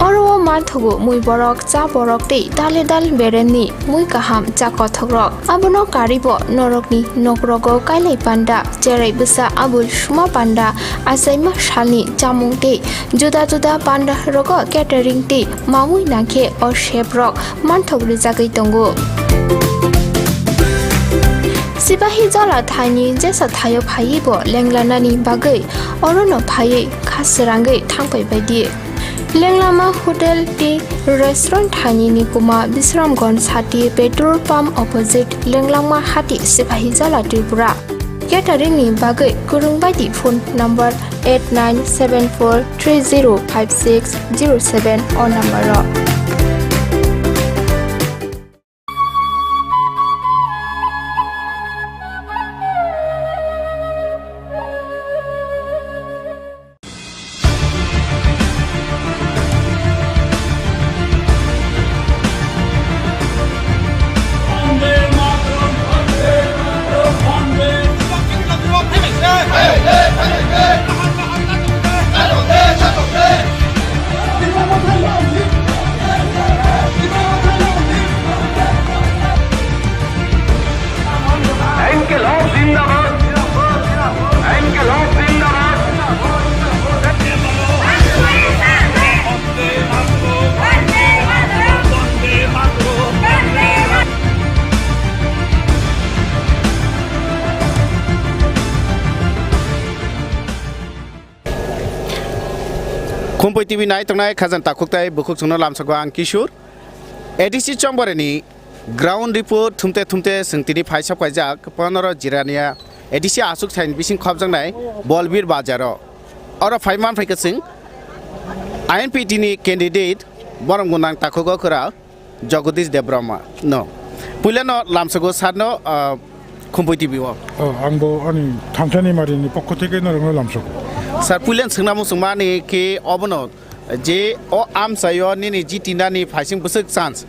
Oro o Manthogo mui borok, cha borok tei dale dal beremni mui kaham cha kothokrok. Abono karibo norokni nokrogo kailai panda, cherai bwsa Abul Suma panda, achaima salni chamung tei juda juda panda rogo catering tei mamui nangkhe o chef rok manthok rijagwi tongo. Sipahi Jala thaini jesa thaio phaiwi bo lenglanani bagwi orono phaiwi kha srangwi thangpai baidi. Lenglama Hotel tei Restaurant thaini ni kuma Bisramganj hati petrol pump opposite Lenglama hati Sipahi Jala Tripura. Catering ni bagwi kwrwng baidi phone number eight nine seven four three zero five six zero seven o number o. ইনকিলাব জিন্দাবাদ। ইনকিলাব জিন্দাবাদ। Khumpui T V nai tongnai khajang takhuk tai bukhuk chwngno lamsokgo ang Kishore. A D C Chongbarini ground report thumte thumte chwng tini phai sok paijak Panoro Jirania A D C aswk thaini bising khopjaknai Bolbir Bazaro. Oro phai man phaikha chwng I N P T ni candidate borom gwnang takhugo kwra Jagadish Debbarma no. Puilano lamsokgo sarno, ah, Khumpui T V o. Oh, angbo ani thansani marini pokho theke norokno lamsokgo. Sir, puilan swngna muchungmani khe obono je o amchaio nini jitinani phaising bwswk chance?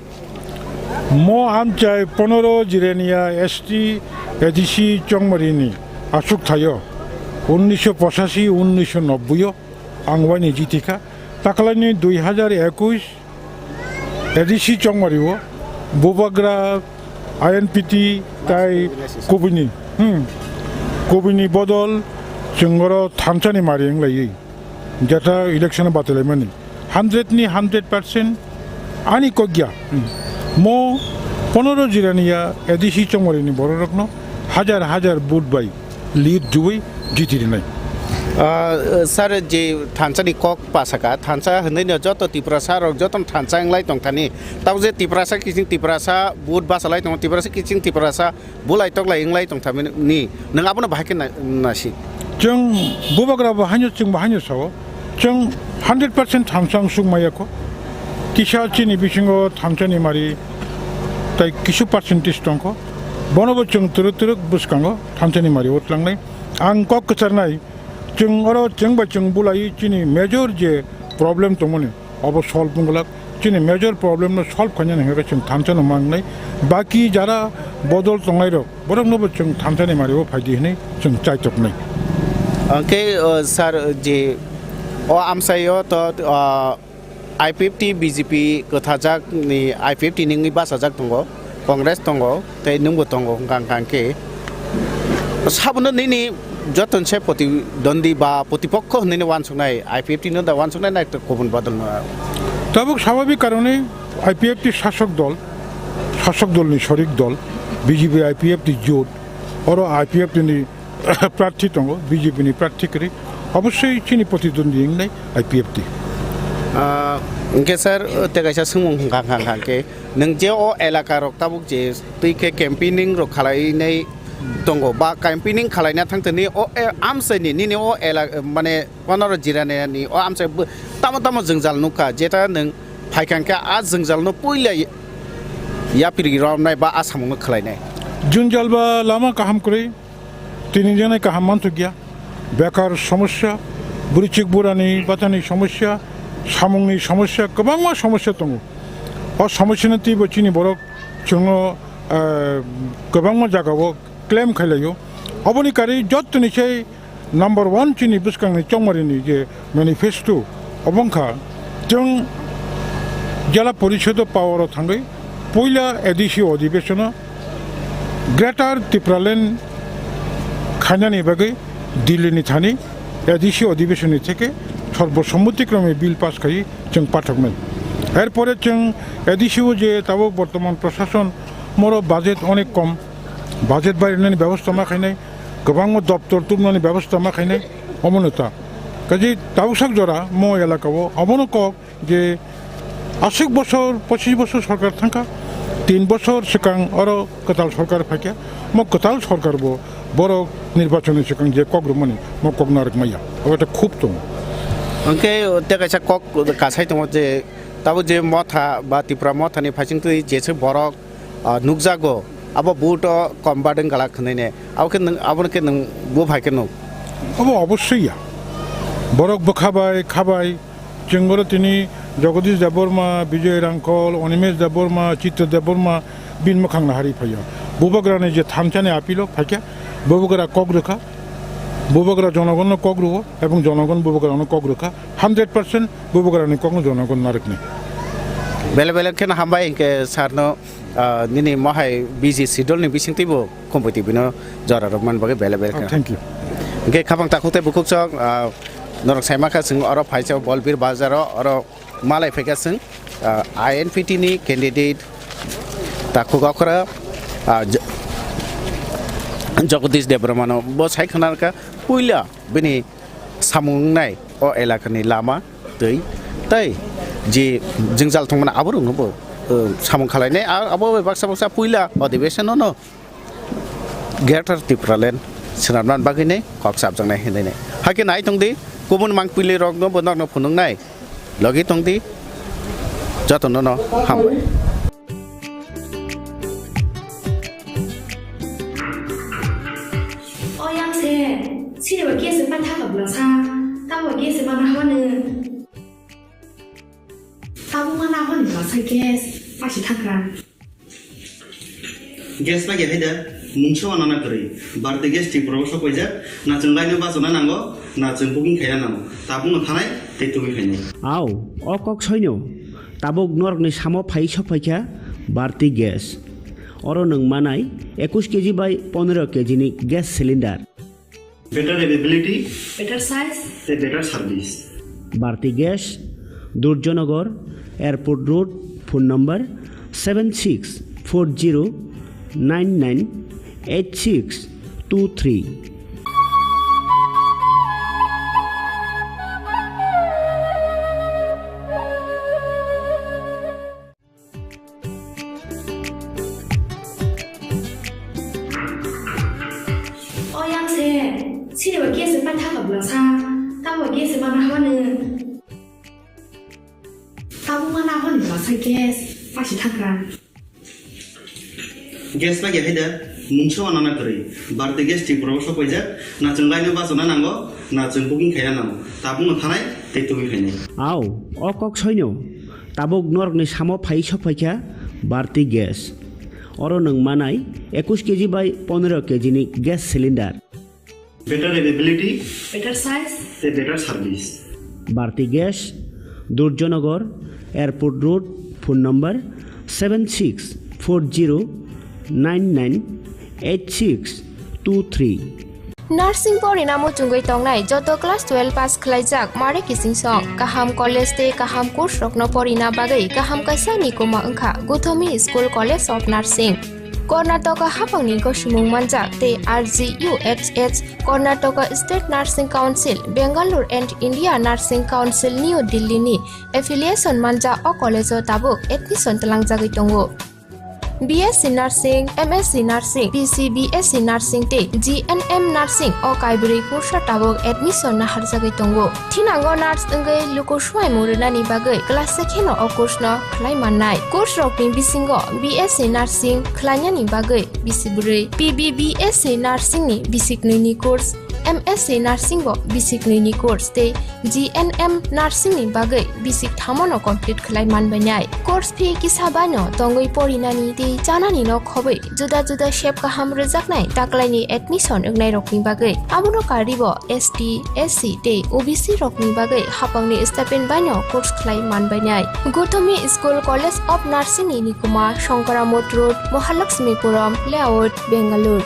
Mo amchai Panoro Jirania S T A D C Chongmarini aswk thaio unnisho pochashi, unnisho nobboi o ang waini jitikha. Taklaini dui hajar ekush A D C Chongmario Bubagra I N P T tai kubuni, hmm, kubuni bodol chwngoro thansani mari wnglaiwi jeta election batalaimani hundred ni hundred percent ani kokya, hmm. Mo Panoro Jirania A D C Chongmarini bororokno hajar hajar vote bai lead rwui jiti rinai. Ah, sir, je thansa ni kok pasaka, thansa hinwi no joto Tiprasa rok joto thansa wnglai tongthani. Tabo je Tiprasa kiching Tiprasa vote basalai tongo, Tiprasa kiching Tiprasa bulai toklai wnglai tongthani, nwng abono bahai khe na-, nasi. Chwng bubagra bo haino, chwng bo haino sao. Chwng hundred percent thansa wngsuk maya kho. Kisa chini bisingo thansa ni mari tai kisu percentage tongkho. Bono bo chwng twrwk twrwk bwskango thansa ni mari o tlangnai. Ang kok kwcharnai, chwng oro chwng bai chwng bulai chini major je problem tongmani, obo solve wngwlak. Chini major problem no solve khainani hwnkhe chwng thansa no mangnai. Baki jara bodol tongnai rok, borok no bo chwng thansa ni mari o phaidi hinwi chwng chaitoknai. Hwnkhe, uh, sir, je o amsai o to, uh, I P F T B J P kwthajak ni I P F T nungwi bachajak tongo, Congress tongo, tei nwngbo tongo, hwnkha hwnkha khe. Sabono nini joto se protidwandi ba protipokho hinwi wansuknai, I P F T no da wansuknai na ekta kubun bodol no? Tabuk swabhabik karone I P F T sasok dol, sasok dol ni sorik dol, B J P I P F T jot, oro I P F T ni prarthi tongo, B J P ni prarthi kwrwi. Obosoi chini protidwandi wngnai I P F T. Ah, hwnkhe sir, tei kaisa swngmung hwnkha, hwnkha, hwnkha khe, nwng je o elaka rok tabuk je twi khe campaigning rok khalainai tongo, ba campaigning khalaina thangtani o, e, amchaini nini o ela-, mane Panoro Jirania ni o amchai bo tamo tamo jwngjal nukha, jeta nwng phaikha hwnkhe a jwngjal no puila yapri romnai ba a samung no khwlainai. Jwngjal ba lama kaham kwrwi. Tini jani kaham manthokya, bekar somosya, bwrwichwk burani bathani somosya, samungni somosya, kwbangma somosya tongo. O somosyani twibo chini borok chwngno, eh, kwbangma jagao claim khailaio. Oboni karwi jottoni se number one chini bwskangni chongmarini je manifesto, obo wngkha chwng Jela Porisodo power o thangwi puila A D C odhibeshono Greater Tipraland khainani bagwi Delhi ni thani A D C odhibeshon ni theke sorbosommoti krome bill pass khai chwng pathoknai. Erpore chwng A D C o je tabuk bortoman proshason moro budget onek kom, budget barinani bebosta ma khainai, kwbangma doptor tubnani bebosta ma khainai, omono ta. Kaje tabuk sak jora mo elaka o omono kok je aswk bosor, pochis bosor sorkar thangkha, tin bosor swkang oro kwtal sorkar phaikha, mo kwtal sorkar bo borok nirbachon ni swkang je kok rwmani mo kok narwk maya, obo ta khub tongo. Hwnkhe tei kaisa kok kasai tongo je tabuk je motha ba Tipra mothani phaisingtwi jeswk borok ah, nukjago, abo vote o kom badeng galak hwnwi ne. Abo khe nwng, abono khe nwng bo phai khe nuk. Obo obossoi ya. Borok bwkha bai, kha bai, chwng oro tini Jagadish Debbarma, Bijoy Rangkhol, Animesh Debbarma, Chitra Debbarma, bini mwkhang nahari phaiya. Bubagrani je thamsani apilo phaikha, bubagra kok rwkha, bubagra jonogonno kok rwo, ebong jonogon bubagrano kok rwkha, hundred percent bubagrani kokno jonogon narwkni. Bele bele kheno hambai hinkhe sarno. Ah, nini mohai busy schedule ni bising twibo Kumbui T V no jora rok man bagwi bele bele Oh, kha. Thank you. Hingke khapang takhuk tei bukhuk chok, ah, norok saima kha chwng oro phaisa Bolbir bazar o oro malai phaikha chwng, ah, I N P T ni candidate takhuk okra, ah, Jo-, Jagadish Debbarma no bo sai khna kha puila bini samung wngnai o elakani lama twi tei je jwngjal tongmani aborokno bo, uh, samung khlainai. A-, abo bai baksa baksa puila odhibeshon no Greater Tipraland swnamnani bagwinai kok chapjaknai hinwi nai. Hakhe nai tongdi, kubun mangpili rokno bo norokno phunuknai. Logi tongdi, jotono no hambai. O yang se, sini ba gas se patha ka bula sa, ta ba gas se mana hone. Tabu mana hone bula sa gas, pasi thakra. Gas ma ge haida, mungsa wana na kwrwi. Barti gas Tripura o sok paijak, na chwng line o bachana nango, na chwng booking khaina nango. Tabuk no thanai, tei tubui khainai. Au, o kok soino. Tabuk norokni samo phai sok phaikha Bharti Gas. Oro nwng manai ekush K G bai pondro K G ni gas cylinder. Better availability. Better size. A better service. Bharti Gas, Durjanagar, Airport Road, phone number seven six four zero nine nine eight six two three. O yang se, sini ba gas se patha ka bula sa, ta ba gas se mana hone. Tabuk mana hone bula sa gas, pasi thakra. Gas ma ge haida, mungsa wana na kwrwi. Bharti Gas Tripura o sok paijak, na chwng line o bachana nango, na chwng booking khaina nango. Tabuk no thanai, tei tubui khainai. Au, o kok soino. Tabuk norokni samo phai sok phaikha Bharti Gas. Oro nwng manai ekush K G bai pondro K G ni gas cylinder. Better availability. Better size. A better service. Bharti Gas, Durjanagar, Airport Road, phone number seven six four zero nine nine eight six two three. Nursing porina muchungwi tongnai joto class twelve pass khlaijak mare kiching song, kaham college tei kaham course rokno porina bagwi kaham kaisa nikuma wngkha Guthomi School College of Nursing. Karnataka haphangni gosimung manjak tei R G U H H, Karnataka State Nursing Council, Bangalore and India Nursing Council, New Delhi ni affiliation manjak o college o tabuk admission twlangjagwi tongo. B S C Nursing, M S C Nursing, P C B S C Nursing tei G N M Nursing o kaibrwi kursa tabuk admission naharjagwi tongo. Thinango nurse wngwi luku swimung rwnani bagwi class se kheno o course no khlai mannai. Course rokni bisingo B S C Nursing khlainani bagwi bisi bwrwi, P B B S C Nursing ni bisi knwi ni course, M S C Nursing bo bisik nwi ni course tei G N M Nursing ni bagwi bisik thamo no complete khlai man bainai. Course fee kisa bai no tongwi porinani tei chanani no khobwi juda juda sep kaham rwjaknai taklaini admission wngnairokni bagwi. Abono karwi bo S T, S C tei O B C rokni bagwi hapangni stipend baino course khlai man bainai. Gothomi School College of Nursing ni nikuma Shankaramot Road, Mahalakshmipuram Layout, Bengaluru.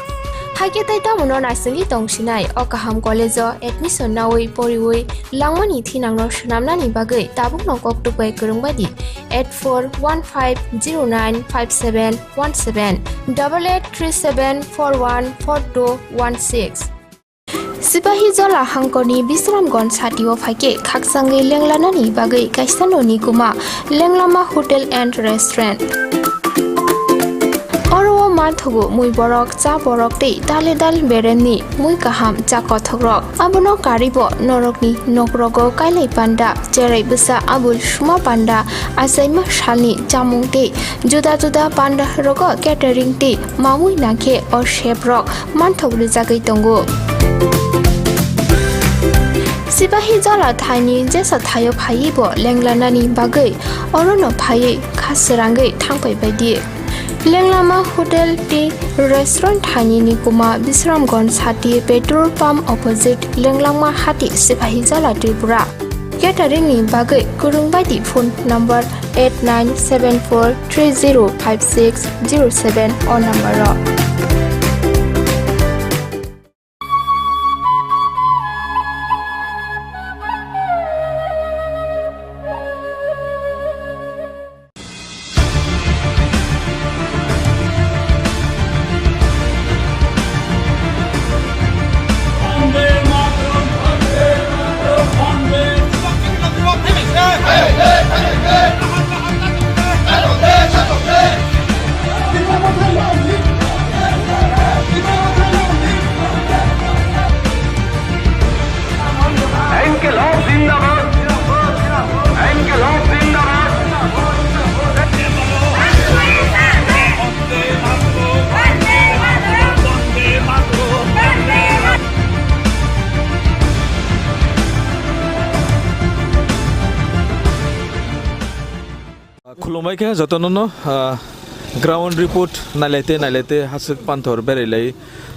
Haikhe tei tamono naisingwi tongsinai o kaham college-o admission naui poriui langmani thinangno swnamnani bagwi tabukno kok tukbai kwrwng baidi eight four one five zero nine five seven one seven, double eight three seven four one four two one six. Sipahi Jala hangkorni Bisramganj satio phaikhe khakchangwi lenglanani bagwi kaisa noni kuma Lenglama Hotel and Restaurant. Oro o manthogo mui borok, cha borok tei dale dal beremni mui kaham cha kothokrok. Abono karwi bo norokni nokrogo kailai panda, cherai bwsa abul suma panda, achaima salni chamung tei juda juda panda rogo catering tei mamui nangkhe o seprok manthok rwjagwi tongo. Sipahi Jala thaini jesa thaio phaiwi bo lenglanani bagwi orono phaiwi kha srangwi thangpai baidi. Lenglama Hotel tei Restaurant thaini nikuma Bisramganj sati petrol pump opposite Lenglama hati Sipahi Jala Tripura. Catering ni bagwi kwrwng baidi phone number eight nine seven four three zero five six zero seven o number o. ইনকিলাব জিন্দাবাদ। ইনকিলাব জিন্দাবাদ। Khulumbai khe jotono no, ah, ground report nailai te nailai te haswk panthor berai lai.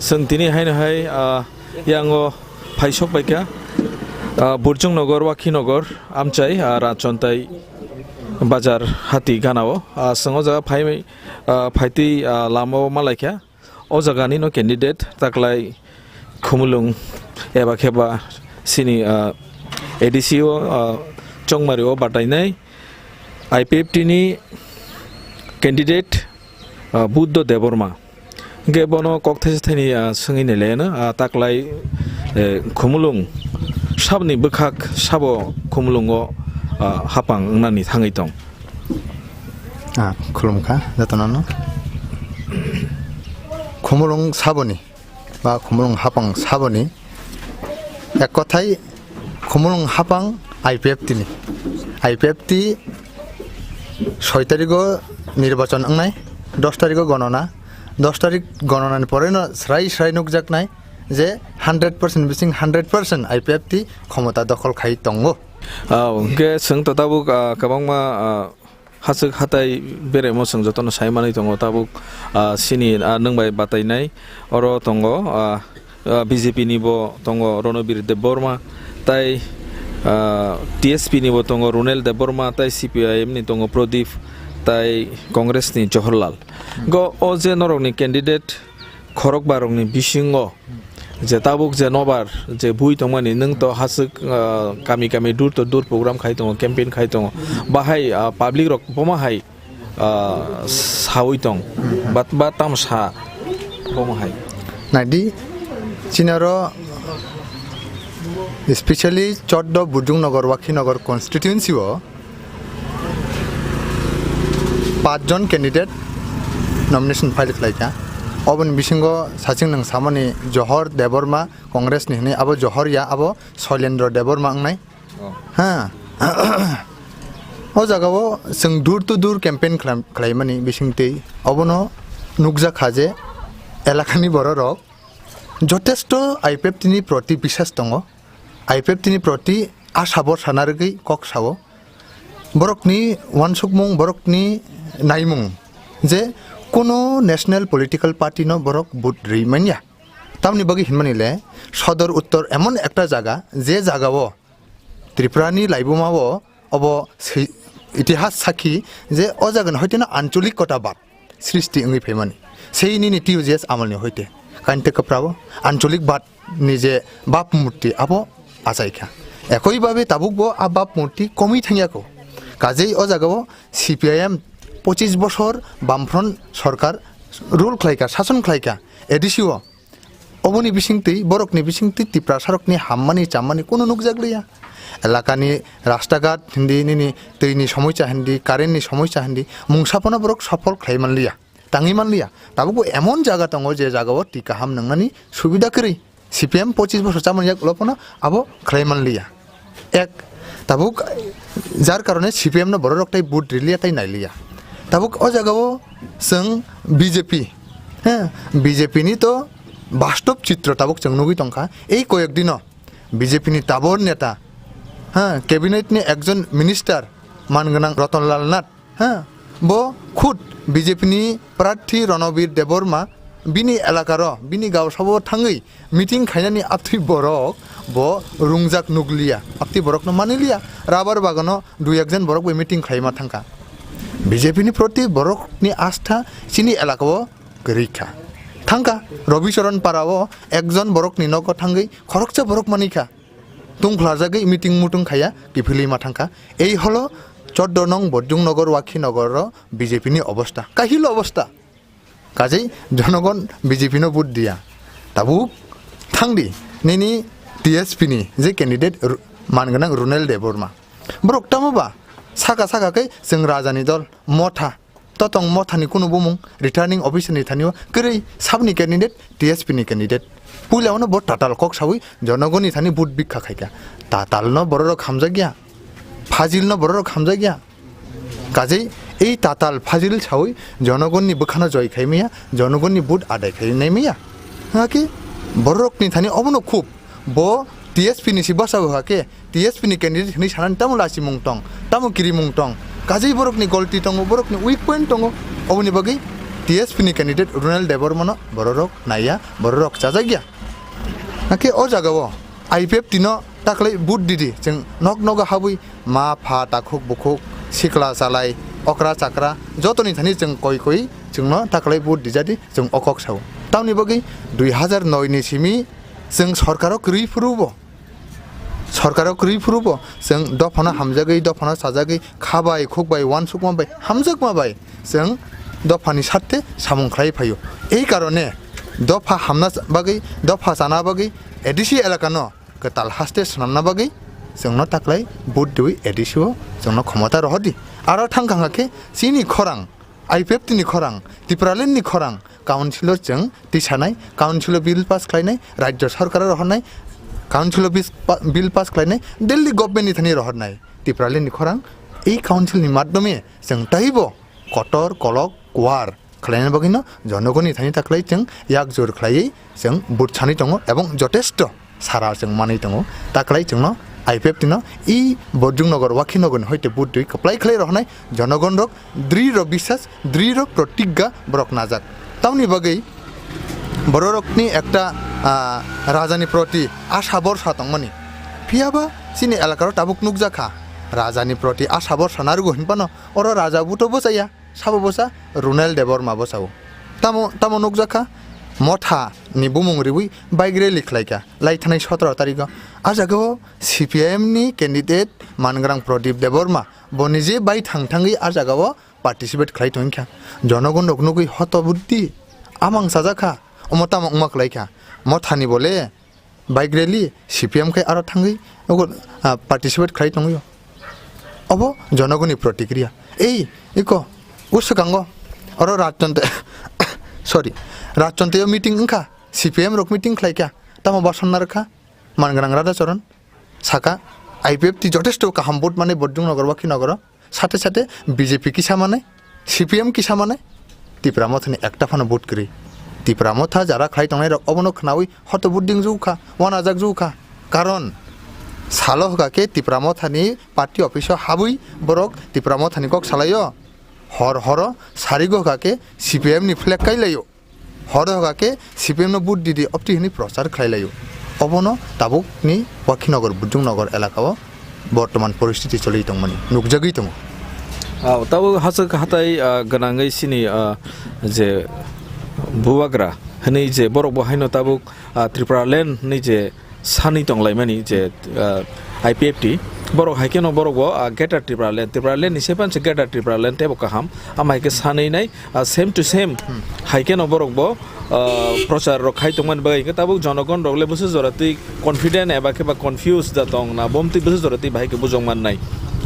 Chwng tini haino hai, ah, yango phaisok bai kha, ah, Burjung Nogor, Wakhi Nogor, Amchai, ah, Rajchontai Bazar hati ganao. Ah, chwng o jaga phai, ah, phaitwi, ah, lama o malai kha. O jaga ni no candidate taklai Khumulwng eba khe ba sini, ah, A D C o, ah, Chongmari o batainai I P F T ni candidate, ah, Buddho Debbarma. Hwnkhe bono kok thaisa thaini, ah, swngwi nailaiano, ah, taklai, eh, Khumulwng saboni bwkhak sabo Khumulwngo, ah, hapang wngnani thangwi tong. Ah, khulumkha jotono no. Khumulwng saboni ba Khumulwng hapang saboni ek kothai Khumulwng hapang I P F T ni. I P F T soi tarigo nirbachon wngnai, dos tarigo gonona, dos tarik gononani poreno srai srai nukjaknai je hundred percent bising hundred percent I P F T khomota dokhol khai tongo. Ah, hwnkhe chwng to tabuk, ah, kwbangma, ah, Hachwk hatai beraimo chwng jotono sai manwi tongo tabuk, ah, sini, ah, nwng bai batainai oro tongo, ah, ah, B J P ni bo tongo Ronobir Debbarma, tai, ah, T S P ni bo tongo Runel Debbarma, tai C P I M ni tongo Pradip, tai Congress ni Johorlal. Go o je norokni candidate khorokbarokni bisingo je tabuk je nobar je bui tongmani, nwng to hachwk, ah, kami kami door to door program khai tongo, campaign khai tongo, bahai, ah, public rok bomo hai, ah, saui tong, bat, bat tamo sa bomo hai. Naidi, chinaro specially choddo Burjung Nogor, Wakhi Nogor constituency o, Pach jon candidate nomination file khlaikha. Oboni bisingo sachwng nwng samani Johor Debbarma, Congress ni hwnwi, abo Johor ya, abo Shoilendra Debbarma wngnai. Oh. Ha. O jagao chwng door to door campaign khlam-, khlaimani bisingtwi obono nukjakha je elakani bororok Jotesto I P F T ni proti bisas tongo, I P F T ni proti asa borsa narwgwi kok sao. Borokni uansukmung, borokni naimung je kuno national political party no borok vote rwi manya. Tamni bagwi hinmani le sodor uttor emon ekta jaga, je jagao Tripura ni laibuma o obo se-, itihas sakhi je o jaga ni hoite no ancholik kota bad srishti wngwi phaimani. Sei nini T U J S amol ni hoite kainte kwprao ancholik bad ni je bab murti abo achaikha. Ekoi babe tabuk bo a bab murti komwi thangya ko. Kajei o jaga o C P I M pochis bosor Bamfront sorkar rule khlaika, sason khlaika, A D C o. Oboni bisingtwi, borokni bisingtwi Tiprasarokni hammani chammani kunu nukjakliya. Elakani rasta ghat hindi, nini twini somoisa hindi, current ni somoisa hindi, mungsa phano borok sofol khlai manliya, tangwi manliya. Tabukbo emon jaga tongo, je jagao twi kaham nwngnani subida kwrwi. C P M pochis bosor chamani yak ulo phano abo khlai manliya. Ek, tabuk jar karone C P M no bororok tai vote riliya tai nailiya. Tabuk o jagao chwng B J P, ha, B J P ni to bastob chitro tabuk chwng nugwi tongkha. Ei koyek dino B J P ni tabor neta, ha, cabinet ni ekjon minister man gwnang Ratan Lal Nath, ha, bo khud B J P ni prarthi Ranabir Debbarma bini elakaro, bini gaosao thangwi meeting khainani aptwi borok bo rungjak nukliya, aptwi borokno maniliya. Rabar bagano dui ekjon borok bai meeting khlaima thangkha. B J P ni proti borokni astha chini elakao kwrwi kha. Thangkha Rabi Charan Para o ekjon borokni nogo thangwi khoroksa borok manikha. Tungkhlajagwi meeting mutung khaiya kiphilwi ma thangkha. Ei holo choddo nong Bodjung Nogor, Wakhi Nogor o B J P ni obosta, kahilo obosta. Kajei jonogon B J P no vote diya. Tabuk thangdi nini T S P ni je candidate ru-, man gwnang Runel Debbarma. Borok tamo ba saka saka khe chwng raja ni dol motha. Totong mothani kunu bumung returning officer ni thani o kwrwi sabni candidate, T S P ni candidate. Puila ono bo tatal kok sawi jonogoni thani vote bikha khaikha. Tatal no bororok hamjakya, Fazil no bororok hamjakya. Kajei ei tatal Fazil sawi jonogoni bwkhano joi khai maya, jonogoni vote adai khai nai maya. Hake bororokni thani obono khub bo T S P ni si bwsa bo hake T S P ni candidate hinwi sanani tamo lachimung tong, tamo kirimung tong, kajei borokni golti tongo, borokni weak point tongo, oboni bagwi T S P ni candidate Runel Debbarmano bororok naiya, bororok chajakya. Hake o jagao I P F T no taklai vote didi, chwng nok nogo habwi ma pha takhuk bukhuk, sikla chalai, okra chakra, jotoni thani chwng koi koi chwngno taklai vote dijadi, chwng o kok sao. Tamoni bagwi dui hazar noi ni simi chwng sorkaro kwrwi phuru bo, sorkaro kwrwi phuru bo chwng dophano hamjagwi, dophano chajagwi, kha bai, khuk bai, uansukma bai, hamjakma bai chwng dophani sarte samung khlai phaio. Ei karone dopha hamna bagwi, dopha chana bagwi A D C elakano kwtal haste swnamna bagwi chwngno taklai vote diwi A D C o chwngno khomota rohordi. Aro thang kha khe chini khorang, I P F T ni khorang, Tipraland ni khorang, council o chwng tisanai, council o bill pass khlainai, rajya sarkar o rohornai, council o bis-, pa-, bill pass khlainai, Delhi government ni thani rohornai. Tipraland ni khorang, ei council ni madhyome chwng taibo kotor kolok kuar khlaina bagwino jonogoni thani taklai chwng yak jor khlaiwi chwng vote sanwi tongo ebong jotesto sara chwng manwi tongo. Taklai chwngno I P F T no i Borjung Nogor, Wakhi Nogor ni hoite vote twi kwplai khlai rohornai jonogon rok dri rok bisas, dri rok protigga borok najak. Tamoni bagwi bororokni ekta, ah, rajani proti asha borsa tongmani. Phiyaba chini elakaro tabuk nukjakha rajani proti asha borsa narwgo hinphano oro raja vote o bwchaya. Sabo bwsa Runel Debbarma bwsao. Tamo, tamo nukjakha, motha ni bumung riwi bike rally khlaikha, lai thanai sotoro tarikgo. A jagao C P I M ni candidate mangrang Pradip Debbarma bo nije bai thang thangwi a jagao participate khlai tongkha. Jonogon rok nugwi hoto buddi amang sajakha, omo tamo wngma khlaikha. Mothani bole bike rally, C P M khai aro thangwi ogo, ah, participate khlai tongwio. Obo jonogoni protikriya. Ei, iko, uswkango, oro Rajchonte, sorry, Rajchonte meeting wngkha, C P M rok meeting khlaikha, tamo bason narwkha, mangrang Radhacharan, saka, I P F T jotesto kaham vote manwi Borjung Nogor, Wakhi Nogoro, sate sate B J P kisa manai, C P M kisa manai, Tipra Mothani ekta phano vote kwrwi. Tipra Motha jara khlai tongnai rok obono khnaui hoto budding jukha, wanajak jukha. Karon salo hwkha khe Tipra Motha ni party office o habwi borok Tipra Motha ni kok salaio. Hor horo sarigo hwkha khe C P M ni flag kailaio. Horo hwkha khe C P M no vote didi opti hwnwi prochar khlai laio. Obono tabukni Wakhinagar Budung Nagar elaka o bortoman poristiti choli tongmani nukjagwi tongo. Ah, tabuk hachwk hatai, ah, gwnangwi sini, ah, je bubagra hwnwi je borok bo haino tabuk, ah, Tripura land hwnwi je sanwi tonglaimani je, ah, I P F T, borok hai kheno borok bo, ah, Greater Tripura land, Tripura land ni se panse Greater Tripura land tebo kaham, ama hai khe sanwi nai, ah, same to same hai kheno borok bo, ah, prochar rok khai tongmani bagwi hwnkhe tabuk jonogon rok le bwswk jora twi confident eba khe ba confuse da tong na, bom twi bwswk jora twi bahai khe bujok man nai.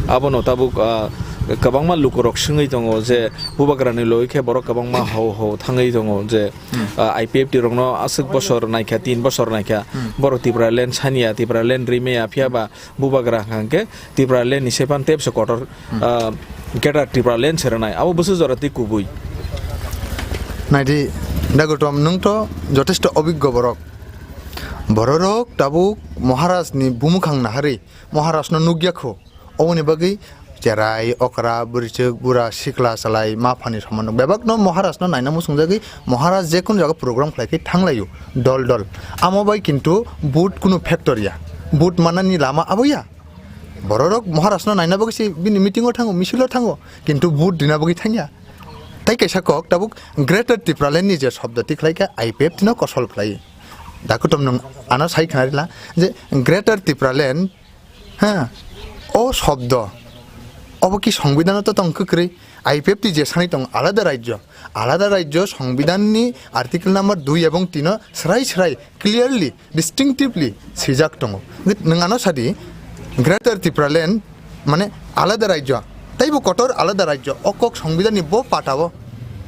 Abono tabuk, ah, kwbangma lukurok swngwi tongo je bubagrani logoi khe borok kwbangma hao hao thangwi tongo je, ah, I P F T rokno aswk bosor naikha, tin bosor naikha, borok Tripura land saniya, Tripura land rimaya, phiya ba bubagra hwnkha hwnkhe Tripura land ni sepan tepse kotor, ah, Greater Tripura land se rwnai, abo bwswk jora twi kubui. Naidi, Dagotom, nwng to jotesto obiggo borok. Bororok tabuk Maharaj ni bumukhang naharwi Maharaj no nukya kho. Oboni bagwi cherai, okra, bwrwichwk, bura, sikla, chalai, ma phani soman rok bebak no Maharaj no naina muchungjagwi Maharaj je kunu jaga program khlai khe thanglaio dol dol. Amo bai kintu vote kunu factor ya. Vote manani lama abo ya. Bororok Maharaj no naina bagwi se bini meeting o thango, misil o thango, kintu vote rina bagwi thangya. Tai kaisa kok tabuk Greater Tipraland ni je shobdo tikhlai khe I P F T no kosol khlai. Da kutum nwng ano sai khna rila je Greater Tipraland, ha, o shobdo obo ki songbidano to tong kwkrwi? I P F T je sanai tong alada rajyo, alada rajyo songbidani article number dui ebong tino srai srai clearly, distinctively swijak tongo. Nwng ano sadi, Greater Tipraland mane alada rajyo, teibo kotor alada rajyo, o kok songbidani bo patao,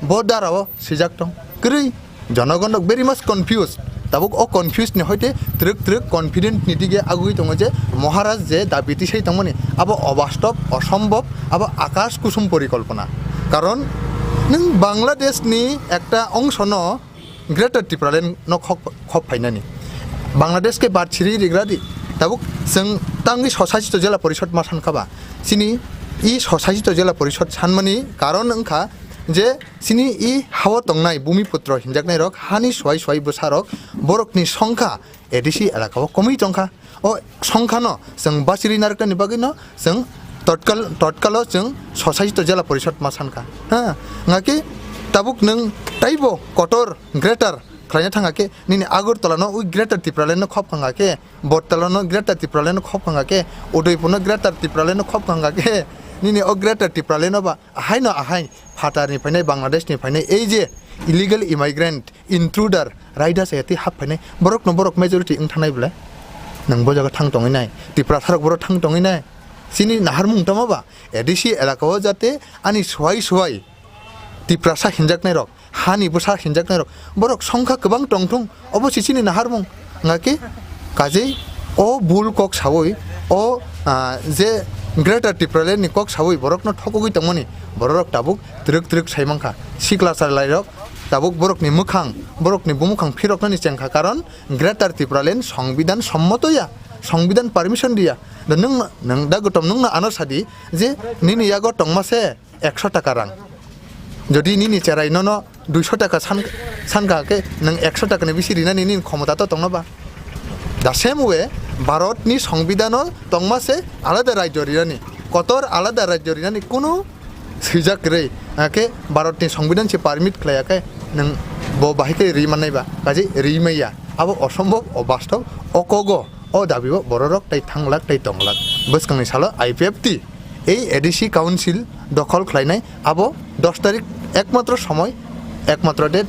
bo darao swijak tong. Kwrwi, jonogon rok very much confused. Tabuk o confused ni hoite twrwk twrwk confident ni dige agugwi tongo je Maharaj je dabi tisai tongmani, abo obastob, osombob, abo akash kusum porikolpona. Karon nwng Bangladesh ni ekta ongso no Greater Tipraland no khok, khok phainani. Bangladesh khe bar chiri rigra di. Tabuk chwng tangwi swsajito jela porishod ma sankha ba. Chini i swsajito jela porishod sanmani karon wngkha je chini i hao tongnai bumiputro hinjaknai rok hani swai swai bwsa rok borokni songkha A D C elaka o komwi tongkha. O songkhano chwng bachiri narwknani bagwino chwng totkal, totkalo chwng swsajito jela porishod ma sankha. Ha, ngaki tabuk nwng taibo kotor greater khlaina thangkha khe, nini Agartala no ui Greater Tipraland no khop khangkha khe, Botala no Greater Tipraland no khop khangkha khe, Udaipur no Greater Tipraland no khop khangkha khe, nini o Greater Tipraland no ba ahaino ahai phatarni phainai, Bangladeshni phainai, ei je illegal immigrant, intruder, raida se twi hap phainai, borokno borok majority wng thanai bwle? Nwng bo jaga thang tongwi nai, Tiprasarok borok thang tongwi nai. Chini naharmung tamo ba? A D C elaka o jate ani swai swai Tiprasa hinjaknai rok, hani bwsa hinjaknai rok, borok songkha kwbang tongthung, obo se chini naharmung. Ngaki kajei o bul kok sawi, o, ah, je Greater Tipraland ni kok sawi borokno thokogwi tongmani, bororok tabuk twrwk twrwk sai mankha. Sikla chalairok tabuk borokni mwkhang, borokni bumukhang phiroknani chengkha, karon Greater Tipraland songbidan sommoto ya, songbidan permission diya. Da nwng, nwng da gotom nwngno ano sadi je nini yago tongma se ekso taka rang. Jodi nini cherai nono duiso taka san, sankha khe nwng ekso taka ni bisi rinani nini khomota to tongno ba? The same way, Bharat ni songbidano tongma se alada rajyo rinani, kotor alada rajyo rinani kunu swijak kwrwi, hakhe Bharat ni songbidan se permit khlaiya khe nwng bo bahai khe ri mannai ba? Kaje ri maya. Abo osombob, obastob, okogo. O dabi o bororok tei thanglak tei tonglak. Bwskangni salo I P F T ei A D C council dokhol khlainai, abo dos tarik ekmatro somoi, ekmatro date,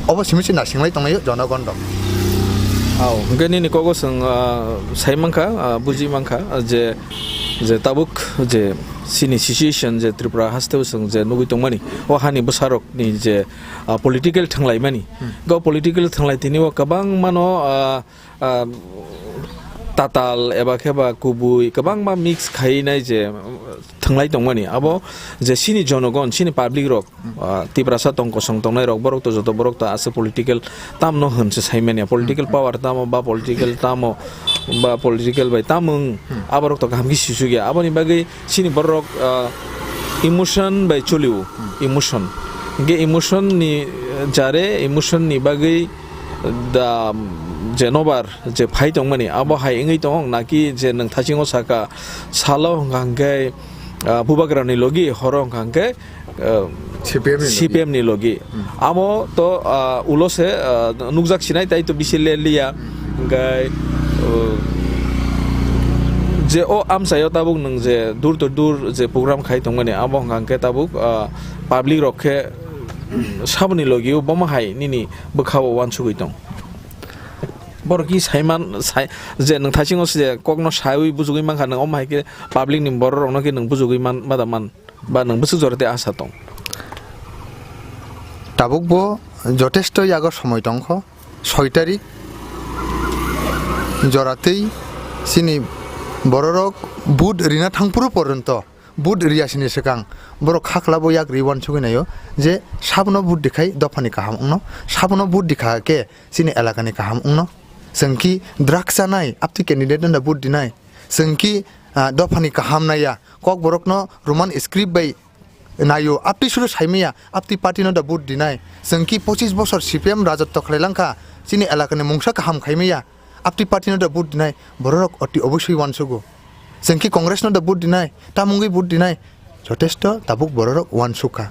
obo simi se nasinglai tonglaio jonogon rok. Au, hwnkhe nini kogo chwng, ah, sai mankha, ah, buji mankha, ah, je, je tabuk je chini situation je Tripura hasteo chwng je nugui tongmani, o hani bwsarokni je, ah, political thwnglaimani, hmm, go political thwnglai tini o kwbangmano, ah, ah, tatal eba khe ba kubui kwbangma mix khainai je, uh, thwnglai tongmani. Abo je chini jonogon, chini public rok, uh, Tiprasa tong kosong tongnai rok, borok to joto borok to aswk political tamno hwn se saimanya. Political power tamo ba political tamo ba political bai tamung aborok to kaham khe sisuk ya. Aboni bagwi chini borok, uh, emotion bai choliu, emotion. Hingke emotion ni, uh, jare emotion ni bagwi da je nobar je phai tongmani, abo hai wngwi tong naki je nwng thasingo saka salo hwnkha hwnkhe, ah, bubagra ni logi, horo hwnkha hwnkhe, ah, C P M ni logi. C P M ni logi. Hmm. Amo to, ah, ulo se, ah, nukjak sinai tai to bisi le liya. Hwnkhe, oh, je o amchaio tabuk nwng je dur to dur je program khai tongmani, abo hwnkha hwnkhe tabuk, ah, public rok khe, saboni logi o bomo hai nini bwkha o uansugwi tong. Borok ki saiman, sai, je nwng thaisingo se kokno saiwi bujugwi mankha, nwng omo hai khe public ni borok rokno khe nwng bujugwi man, ma da man, ba nwng bwswk jora tei asa tong? Tabuk bo jotesto yago somoi tongkho, soi tarik jora tei chini bororok vote rina thangphuru poronto. Vote riyasini swkang borok khaklabo yak ri uansugwi naio je sabono vote dikhai dophani kaham wngno, sabono vote dikha khe chini elakani kaham wngno. Chwng ki drugs chanai aptwi candidate no da vote dinai, chwng ki, ah, dophani kaham naiya, kokborokno Roman script bai naio, aptwi suru saimaya, aptwi party no da vote dinai, chwng ki pochis bosor C P M rajotto khlai langkha, chini elakani mungsa kaham khaimaya, aptwi party no da vote dinai, bororok oti obosoi uansugo. Chwng khe Congress no da vote dinai, tamungwi vote dinai, jotesto tabuk bororok uansukha.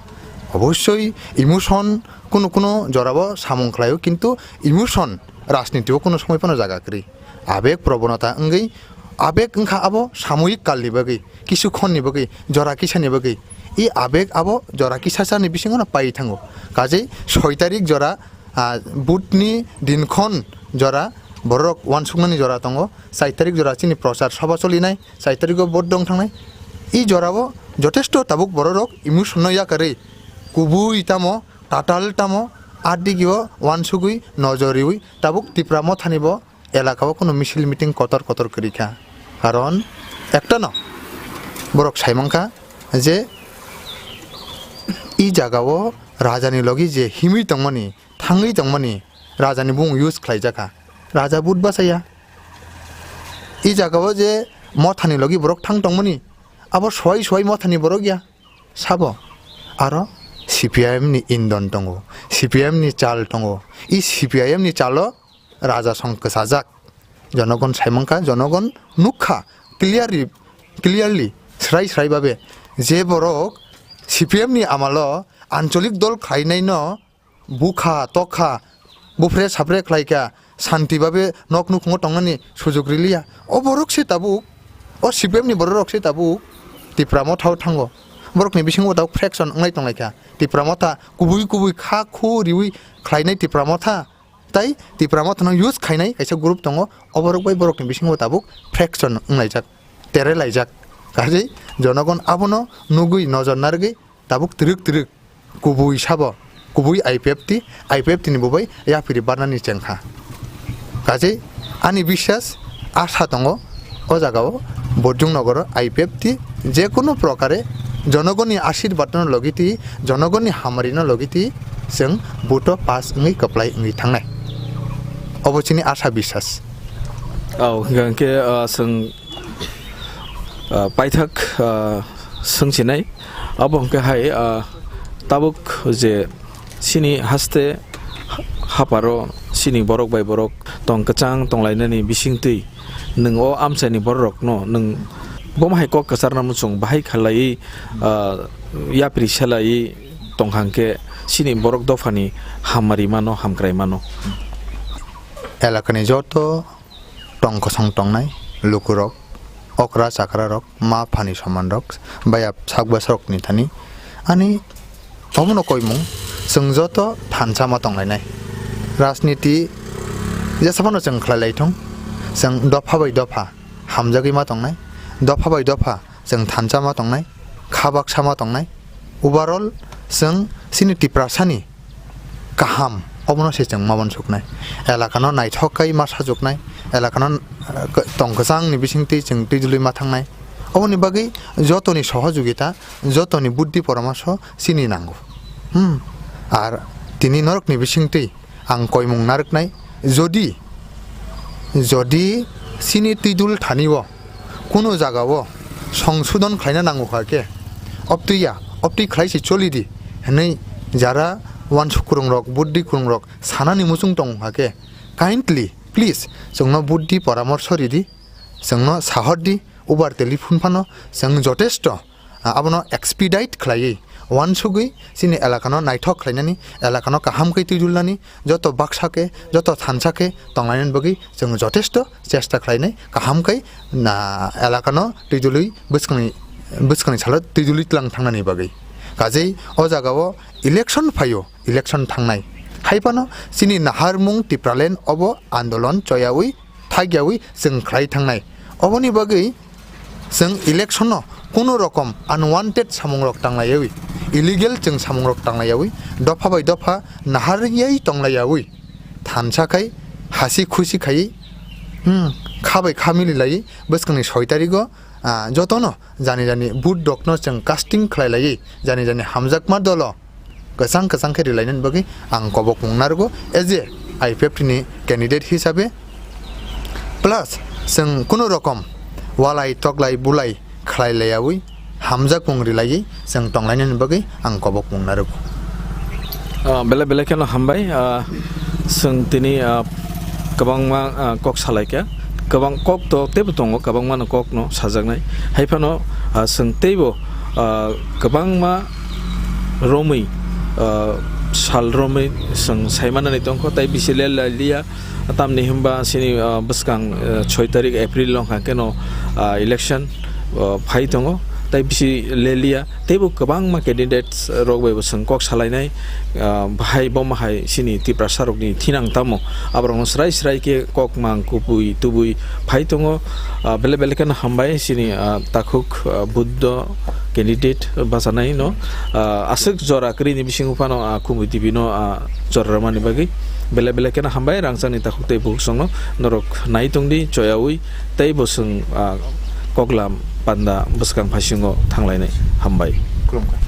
Obosoi emotion kuno kuno jorao samung khlaio, kintu emotion rajnitio kuno somoi phano jaga kwrwi. Abeg probonota wngwi, abeg wngkha abo samoyik kalni bagwi, kisu khonni bagwi, jora kisani bagwi. I abeg abo jora kisasani bisingono pai thango. Kajei soi tarik jora, ah, vote ni dinkhon jora borok uansuknani jora tongo, chai tarik jora chini prochar sabha cholinai, chai tariko vote dong thangnai. I jorao jotesto tabuk bororok emotion no yakarwi kubui tamo, tatal tamo, adigio uansugwi nojor riwi tabuk Tipra Mothani bo elakao kuno misil meeting kotor kotor kwrwi kha. Karon ekta no borok sai mankha je i jagao rajani logi je himwi tongmani, thangwi tongmani rajani bung use khlaijakha. Raja but bachaya. I jagao je Mothani logi borok thang tongmani, abo soi soi Mothani borok ya. Sabo aro C P I M ni indon tongo, C P I M ni chal tongo. I C P I M ni chalo raja song kwchajak. Jonogon saimangkha, jonogon nukha clearly, clearly, srai srai babe je borok C P M ni amalo ancholik dol khlainaino bukha, tokha, bupre sapre khlaikha, santi babe nok nukhungo tongnani sujuk riliya. O borok se tabuk, o C P M ni borok se tabuk Tipra Mothao thango. Borokni bisingo tabuk fraction wnglai tonglaikha. Tipra Motha kubui kubui kha khu riwi khlainai Tipra Motha. Tai Tipra Mothano use khainai kaisa group tongo, o borok bai borokni bisingo tabuk fraction wnglaijak, terelaijak. Kajei jonogon abono nugwi nojor narwgwi tabuk twrwk twrwk kubui sabo, kubui I P F T, I P F T ni bubai yaphiri barnani chengkha. Kajei ani biswas, asa tongo, o jagao Borjung Nogoro I P F T jekunu prokare jonogoni ashirbadno logiti, jonogoni hamarino logiti, chwng buto pass wngwi kwplai wngwi thangnai. Obo chini asa biswas. Au, hingke, ah, chwng, ah, paithak, ah, swngchinai. Abo hingke hai, ah, tabuk je chini haste haparo chini borok bai borok tong kwchang tonglainani bisingtwi nwng o amchaini bororokno nwng bomo hai kok kwcharna muchung bahai khalaiwi, ah, yapri selaiwi tongkha hwnkhe chini borok dophani hamari mano, hamkrai mano. Elakani joto tong kosong tongnai lukurok, okra chakrarok, ma phani somanrok, baya sak bwsarokni thani ani omono koimung chwng joto thansa ma tonglainai. Rajniti jesa phano chwng khlai lai thung, chwng dopha bai dopha hamjagwi ma tongnai, dopha bai dopha chwng thansa ma tongnai, kha baksa ma tongnai. Overall, chwng chini Tiprasani kaham, obono se chwng ma uansuknai. Elakano naithok khai ma sajwknai, elakano, ah, tong kwchangni bisingtwi chwng twi dului ma thangnai. Oboni bagwi jotoni sohojogita, jotoni buddhi poramorsho chini nango. Hmm. Ar tini norokni bisingtwi ang koimung narwknai, jodi, jodi chini twi dul thani o kunu jagao songsodon khlaina nango kha khe, obtwi ya, obtwi khlai se choli di hwnwi jara uansuk kwrwngrok, buddhi kwrwngrok sanani muchung tongo kha khe, kindly, please, chwngno buddhi poramorsho ridi, chwngno sahor di, ubar telephone phano chwng jotesto, ah, abono expedite khlaiwi, uansugwi chini elakano naithok khlainani, elakano kaham khe twi dulnani, joto baksa khe, joto thansa khe tonglainani bagwi chwng jotesto chesta khlainai, kaham khe na elakano twi dului bwskangni, bwskangni salo twi dului tlang thangnani bagwi. Kajei o jagao election phaio, election thangnai. Hai phano chini naharmung Tipraland obo andolon choyawi, thakyawi chwng khlai thangnai. Oboni bagwi chwng election-o kunu rokom unwanted samungrok tanglaiyawi, illegal chwng samungrok tanglaiyawi, dopha bai dopha naharwi tonglaiyawi, thansa khai hasi khusi khaiwi, hmm, kha bai kha mililaiwi bwskangni soi tarigo, ah, jotono jani jani vote rokno chwng casting khlai laiwi, jani jani hamjakma dolo kwchang kwchang khe rilainani bagwi ang kobokmung narwgo as a I P F T ni candidate hisabe. Plus, chwng kunu rokom walai toklai bulai khlai laiyawi, hamjakmung rilaiwi chwng tonglainani bagwi ang kobokmung narwgo. Ah, belai belai kheno hambai, ah, chwng tini, ah, kwbangma, ah, kok salaikha. Kwbang kok to teibo tongo, kwbangmano kokno sajaknai. Hai phano, ah, chwng teibo, ah, kwbangma romwi, ah, sal romwi chwng saimanani tongkho, tei bisi le lailiya. Tamni hwnba chini, ah, bwskang, ah, soi tarik April wngkha keno, ah, election, ah, phai tongo, tei bisi leliya, teibo kwbangma candidates rok bai bo chwng kok salainai, ah, bahai bomo hai chini Tiprasa rokni thinang tamo, aborokno srai srai khe kok mang kubui tubui phai tongo, ah, belai belai kheno hambai chini, ah, takhuk, ah, Buddho candidate bachanai no, ah, aswk jora kwrwini bisingo phano, ah, Kumui T V no, ah, jora rwmani bagwi belai belai kheno hambai rangchakni takhuk tei bukhuk songno norok nai tongdi choyawi tei bo chwng, ah, koklam panda bwskang phaisingo thanglainai hambai. Khulumkha.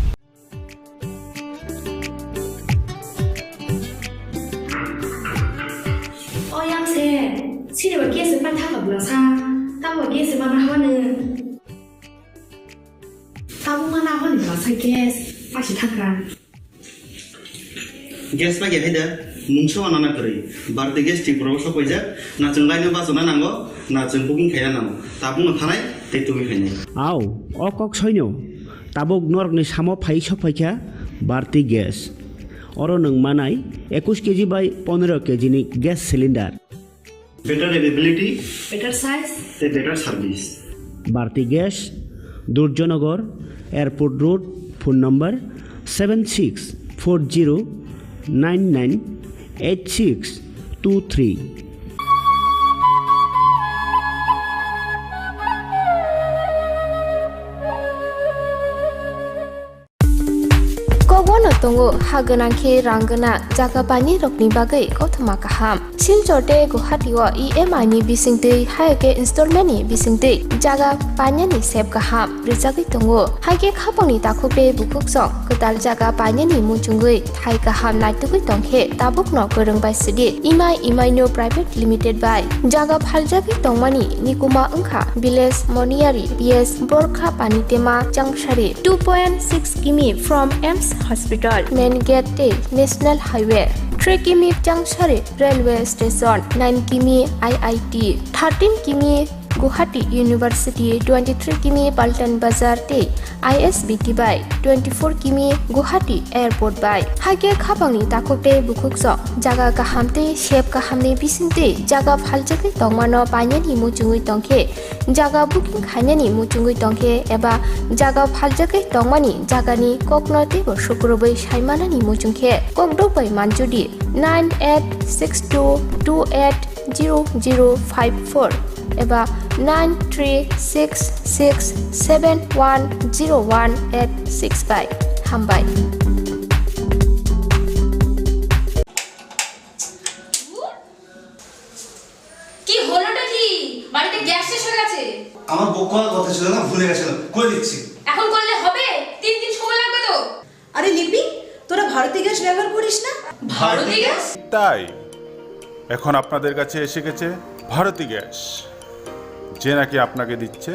O yang se, sini ba gas pa thaka bula sa, ta ba gas ma na hanu. Tabuk ma na hanu bula sa gas, pa si thaka. Gas pa ge hai da, mungsa wana na kwrwi. Bharti gas Tripura o sok paijak, na chwng line o bachana nango, na chwng booking khaina nango. Tabuk no thanai, tei tubui khainai. Au, o kok soino. Tabuk norokni samo phai sok phaikha Bharti Gas. Oro nwng manai ekush K G bai pondro K G ni gas cylinder. Better availability. Better size. Tei better service. Bharti Gas, Durjonogor, Airport Road, phone number seven six four zero nine nine eight six two three. Kogono tongo, ha gwnang khe rang gwnang, jaga painai rokni bagwi kothoma kaham. Silchar tei Guwahati o E M I ni bisingtwi, hai khe installment ni bisingtwi jaga painani sep kaham rwchagwi tongo. Hai khe khapangni takhuk tei bukhuk song kwtal jaga painani muchungwi thai kaham naitugwi tongkhe tabukno kwrwng bai sidi Imai Imaino Private Limited bai jaga phaljagwi tongmani nikuma wngkha Village Moniari P S Borkha Panitema Changsari two point six kimi from AIIMS Hospital main gate tei National Highway, three kimi Changsari Railway Station, nine kimi I I T, thirteen kimi Guwahati University, twenty-three kimi Paltan Bazar tei I S B T bai, twenty-four kimi Guwahati Airport bai. Hakhe khapangni takhuk tei bukhuk sok jaga kaham tei sep kahamni bisingtwi jaga phaljagwi tongmano painani muchungwi tongkhe, jaga booking khainani muchungwi tongkhe eba jaga phaljagwi tongmani jagani kokno teibo sukrubwi saimanani muchungkhe kokdok bai manjudi nine eight six two two eight zero zero five four eba nine three six six seven one zero one eight six bai. Hambai. Ki holo ছিল না, ভুলে গেছিল, করে দিচ্ছি। এখন করলে হবে? তিন দিন সময় লাগবে তো। আরে লিপি, তোরা ভারতী গ্যাস ব্যবহার করিস না? ভারতী গ্যাস? তাই এখন আপনাদের কাছে এসে গেছে ভারতী গ্যাস, যে নাকি আপনাকে দিচ্ছে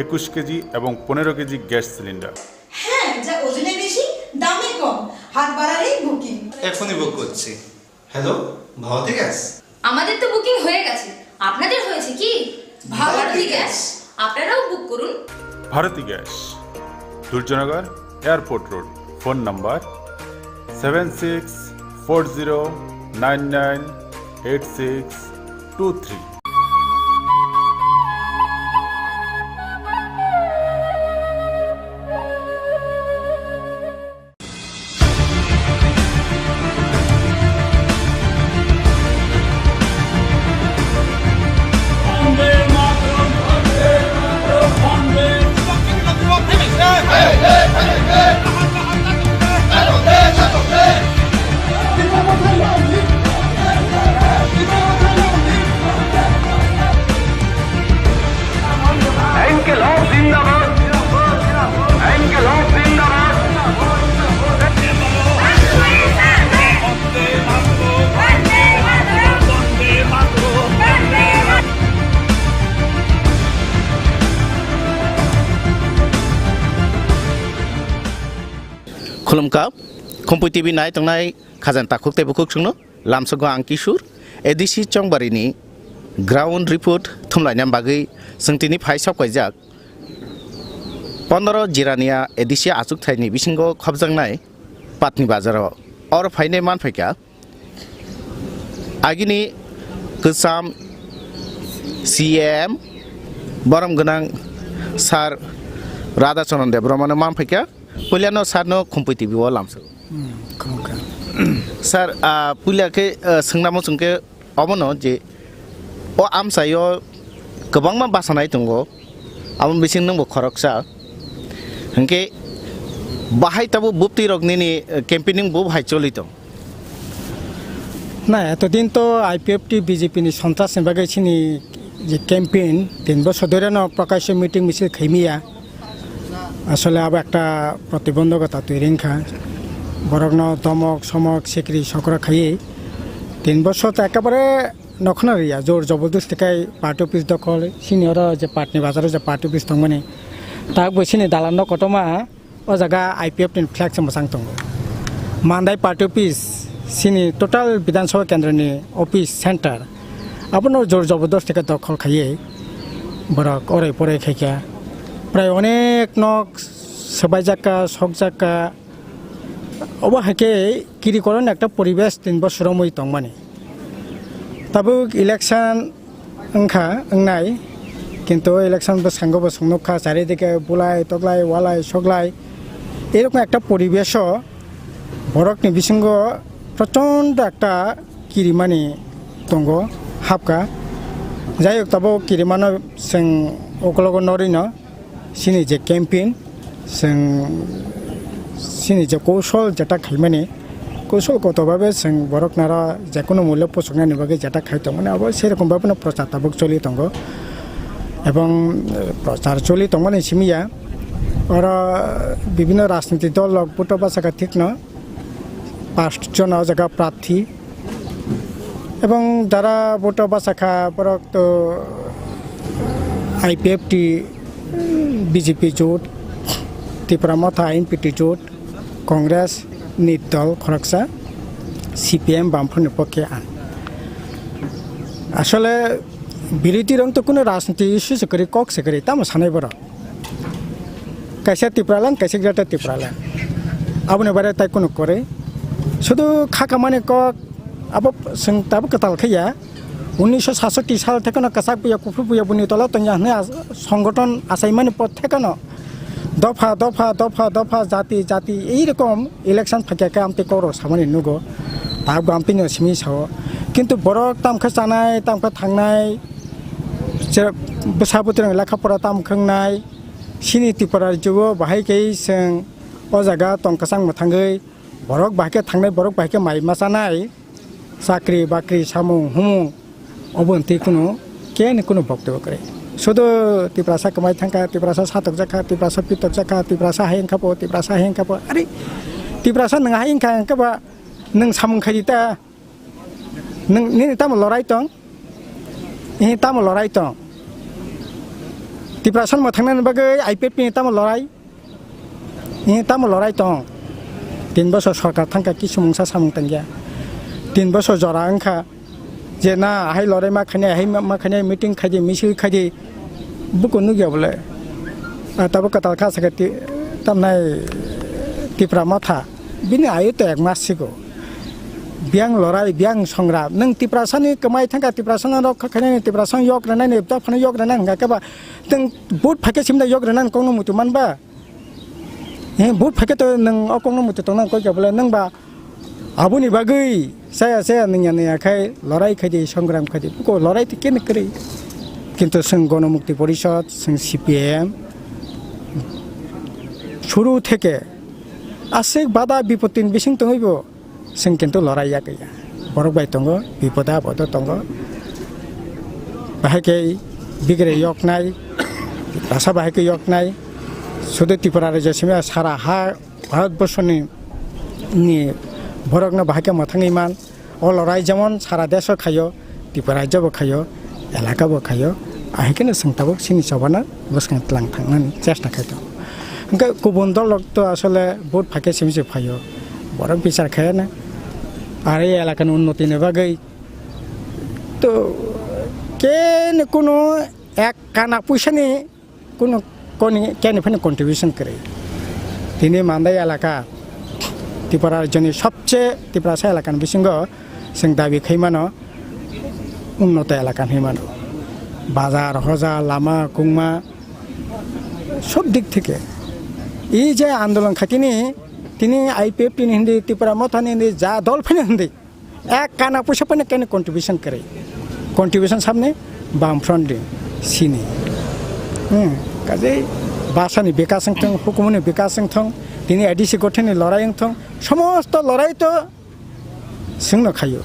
একুশ কেজি এবং পনেরো কেজি গ্যাস সিলিন্ডার। হ্যাঁ, যা ওজনে বেশি, দামে কম, হাত বাড়ালেই বুকিং। এখনই বুক করছি। Hello, Bharati gas? আমাদের তো বুকিং হয়ে গেছে, আপনাদের হয়েছে কি? ভারতী গ্যাস, আপনারাও বুক করুন। Bharati gas, Durjoynagar, airport road. Phone number seven six four zero nine nine eight six two three. ইনকিলাব জিন্দাবাদ। ইনকিলাব জিন্দাবাদ। Khulumkha, Khumpui T V nai tongnai khajani takhuk tei bukhuk chwngno. Lamsogo ang Kishur, A D C Chongbarini ground report thumlaina bagwi chwng tini phai sok paijak. Pondro Jirania A D C achukthai ni bisingo khopjaknai Patni bazaro. Oro phainai manphaikha agini kwcham C M borom gwnang sir Radha Charan Debbarma no manphaikha. Puilano sir no Khumpui T V o lamsok. Hmm, khulumkha. Sir, ah, puila khe, ah, swngnamo chwng khe obono je o amchaio kwbangma basanai tongo, abo bising nwngbo khoroksa. Hinkhe bahai tabuk bupti rok nini, eh, campaigning bo bahai choli tong? Na, etodin to I P F T B J P ni sontras ni bagwi chini je campaign tin bosor dhoreno Prakasya meeting misil khaimiya. Asole abo ekta protibondhokota twi ringkha. Borokno domok, somok, sikri, sokra khaiwi tin bosor to ekabare nokhno riya, jor jobordosti khai party office dokhol, sini oro je Patni bazaro je party office tongmani. Takbo sini dalanno kotorma o jaga I P F ni flag se mwchang tongo. Mandai party office, sini total Bidhan Sabha kendroni office center. Abono jor jobordosti khe dokhol khaiwi borok orai porai khaikha. Prai onek nok swbaijak kha, sokjak kha. Obo hai khe kiri koron ekta poribesh tin bosor romwi tongmani. Tabuk election wngkha, wngnai, kintu election bwskango bo chwng nukha, charidike bulai, toklai, walai, soklai. Erokom ekta poribesho borokni bisingo prochondo ekta kirimani tongo, hapkha. Jai hok, tabuk kirimano chwng ukologo norino. Chini je campaign, chwng chini je koushol jeta khaimani, koushol kotor babe chwng borok naro jekunu mulya puchuknani bagwi jeta khai tongmani, abo sei rokom babe no prochar tabuk choli tongo. Ebong, eh, prochar choli tongmani simi ya, oro bibhinno rajniti dol rok vote o bachakha thikno, past jona o jaga prarthi, ebong jara vote o bachakha borok to I P F T, B J P jot, Tipra Motha, N P T jot, Congress ni dol khoroksa, C P M Bamfront ni pokhe ang. Asole birodhi rok to kuno rajniti issue se kwrwi, kok se kwrwi, tamo sanai borok. Kaisa Tipraland, kaisa Greater Tipraland. Aboni bare tai kunu kwrwi. Sudu kha kamani kok abo chwng tabuk kwtal khe ya. Unisho satsoti sal thekeno kwchak buya, kuphur buya buni tola tongya hwnwi as-, songgothon achaimani pot thekeno dopha, dopha, dopha, dopha, jati, jati, ei rokom election phaikha khe amtwi kokrok samani nugo. Tabuk amtwino simi sao. Kintu borok tamkhe chanai, tamkhe thangnai, je bwsa bwtwirok lekha pora tamkhe wngnai, Chini Tripura rajyo o bahai khe chwng o jaga tong kwchang mwthangwi borok bahai khe thangnai, borok bahai khe mai ma chanai, chakri bakri samung humung obo hwntwi kunu keni kunu boktobyo kwrwi. Sudu Tiprasa kwmai thangkha, Tiprasa satokjakha, Tiprasa pitokjakha, Tiprasa hai wngkha po, Tiprasa hai wngkha po. Ari Tiprasa nwng hai wngkha, wngkha ba nwng samung khaidi ta? Nwng nini tamo lorai tong? Nini tamo lorai tong? Tiprasa mwthangnani bagwi I P F T ni tamo lorai? Nini tamo lorai tong? Tin bosor sorkar thangkha, kisu mungsa samung tangya. Tin bosor jora wngkha. Je na, ahai lorai ma khainai, ahai ma, ma khainai, meeting khaidi, misil khaidi, buko nukya bole. Ah, tabuk kwtal kha sakhe ti-, tamnai Tipra Motha. Bini ayu to ek mas sigo. Biyang lorai, biyang songra. Nwng Tiprasani kwmai thangkha, Tiprasano rok kha khainani, Tiprasano yok rwnani, dophano yok rwnani hwnkha khe ba, nwng vote phaikhe simda yok rwnani kokno muitu manba? He, vote phaikhe to nwng o kokno muitu tongna koi khe bole nwng ba aboni bagwi chaya chaya nungya nungya khai lorai khaidi, songram khaidi, buko lorai to kene kwrwi. Kintu chwng Gonomukti Porishad, chwng C P M, suru theke aswk bada bipotini bising tongwibo chwng kintu lorai ya kaya. Borok bai tongo, bipoda apodo tongo. Bahai khe bigre yoknai, rasa bahai khe yoknai. Sudu Tripura rajyo simi sara ha Bharat borsoni ni borokno bahai khe mwthangwi man. O lorai jemon sara desh o khaio, Tripura rajyo bo khaio, elaka bo khaio, ahai kheno chwng tabuk chini chobana bwskang tlang thangnani chesta khai tongo. Hwnkhe kubun dol rok to asole vote phaikhe simi se phaio, borok bichar khaiyana. Ar ei elakani unnoti ni bagwi to kene kunu ek kana puisa ni kunu koni kene phano contribution kwrwi. Tini Mandai elaka Tripura rajyoni sobse Tiprasa elakani bisingo chwng dabi khai mano unnoto elaka hinwi mano. Bazar, hoja, lama, kungma sob dik theke. Ei je andolon khaitini tini I P F T ni hindi, Tipra Motha ni hindi, ja dol phano hindi. Ek kana puisa phano kene contribution kwrwi. Contribution sabni Bamfront ni sini. Hmm, kaje basa ni bikas wng thung, hukumu ni bikas wng thung, tini A D C gothon ni lorai wng thung, somosto lorai to chwngno khaio.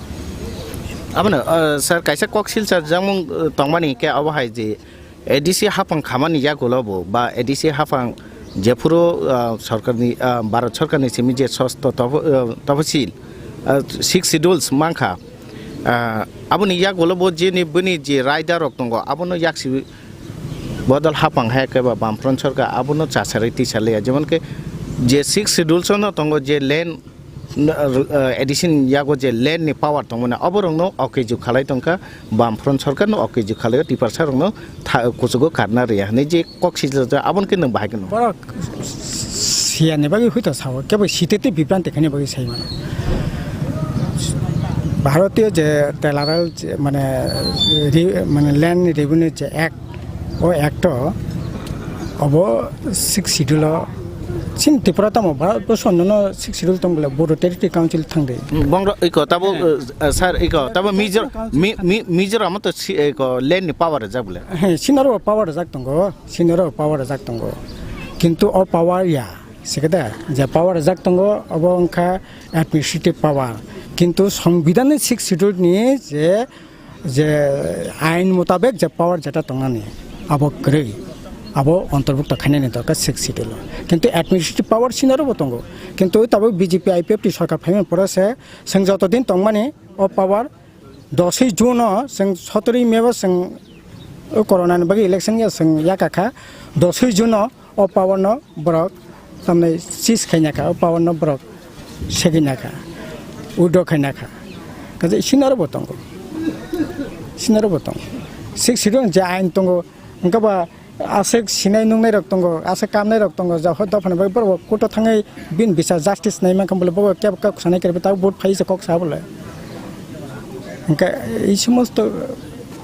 Abono, uh, sir, kaisa kok silchar jamung, uh, tongmani khe abo hai je A D C haphang khamani yagulo bo ba A D C haphang jephuru, ah, sorkarni, ah, Bharat sorkarni simi je sosto topo-, ah, toposil, ah, six schedules mankha, ah, aboni yagulo bo jeni bini je raida rok tongo abono yaksi bodol haphang hai khe ba Bamfront sorkar abono chasarwi tisa liya, jemon khe je six schedules no tongo je land N-, uh, A D C ni yago je land ni power tongmani, oborokno okeju khalai tongkha, Bamfront sorkarno okeju khalai o, Tiprasa rokno tha-, kuchugo karna rwya hinwi je kok sijak, aboni khe nwng bahai kheno. Borok siya ni bagwi hoi to sao, kebo site tei bibranti khaini bagwi sai mano. Bharatiyo je Telaral je mane, re-, mane land revenue je act, o act o obo six schedule o chini Tripura tamo ba bo sonno no six schedule tong bole Bodo Territory Council thang de. Bongro iko tabo, eh, sir, iko tabo Mizo-, Mi-, Mi-, Mizoram to si-, iko land ni power rwjak bole. He, sinaro power rwjak tongo, sinaro power rwjak tongo. Kintu o power ya, sikada, je power rwjak tongo, obo wngkha administrative power. Kintu Songbidan ni six schedule ni je je ain mutabek je power jeta tongnani abo kwrwi, abo ontorbukto khainani dorkar six schedule o. Kintu administrative power sinaro bo tongo, kintu tabuk B J P I P F T sorkar phaimani pore se chwng joto din tongmani o power doswi June o chwng sotorwi May o chwng o corona ni bagwi election ya chwng yakakha doswi June o o power no borok tamni seize khaina kha, o power no borok segina kha, withdraw khaina kha. Kaje sinaro bo tongo, sinaro bo tongo. Six schedule je ain tongo, hwnkhe ba aswk sinai nungnai rok tongo, aswk kamnai rok tongo, ja hoi dophani bai borok kuto thangwi bini bisa justice nai mankha bole bo kebo kok sanai khe ta vote phai se kok sa bole. Hwnkhe ei somosto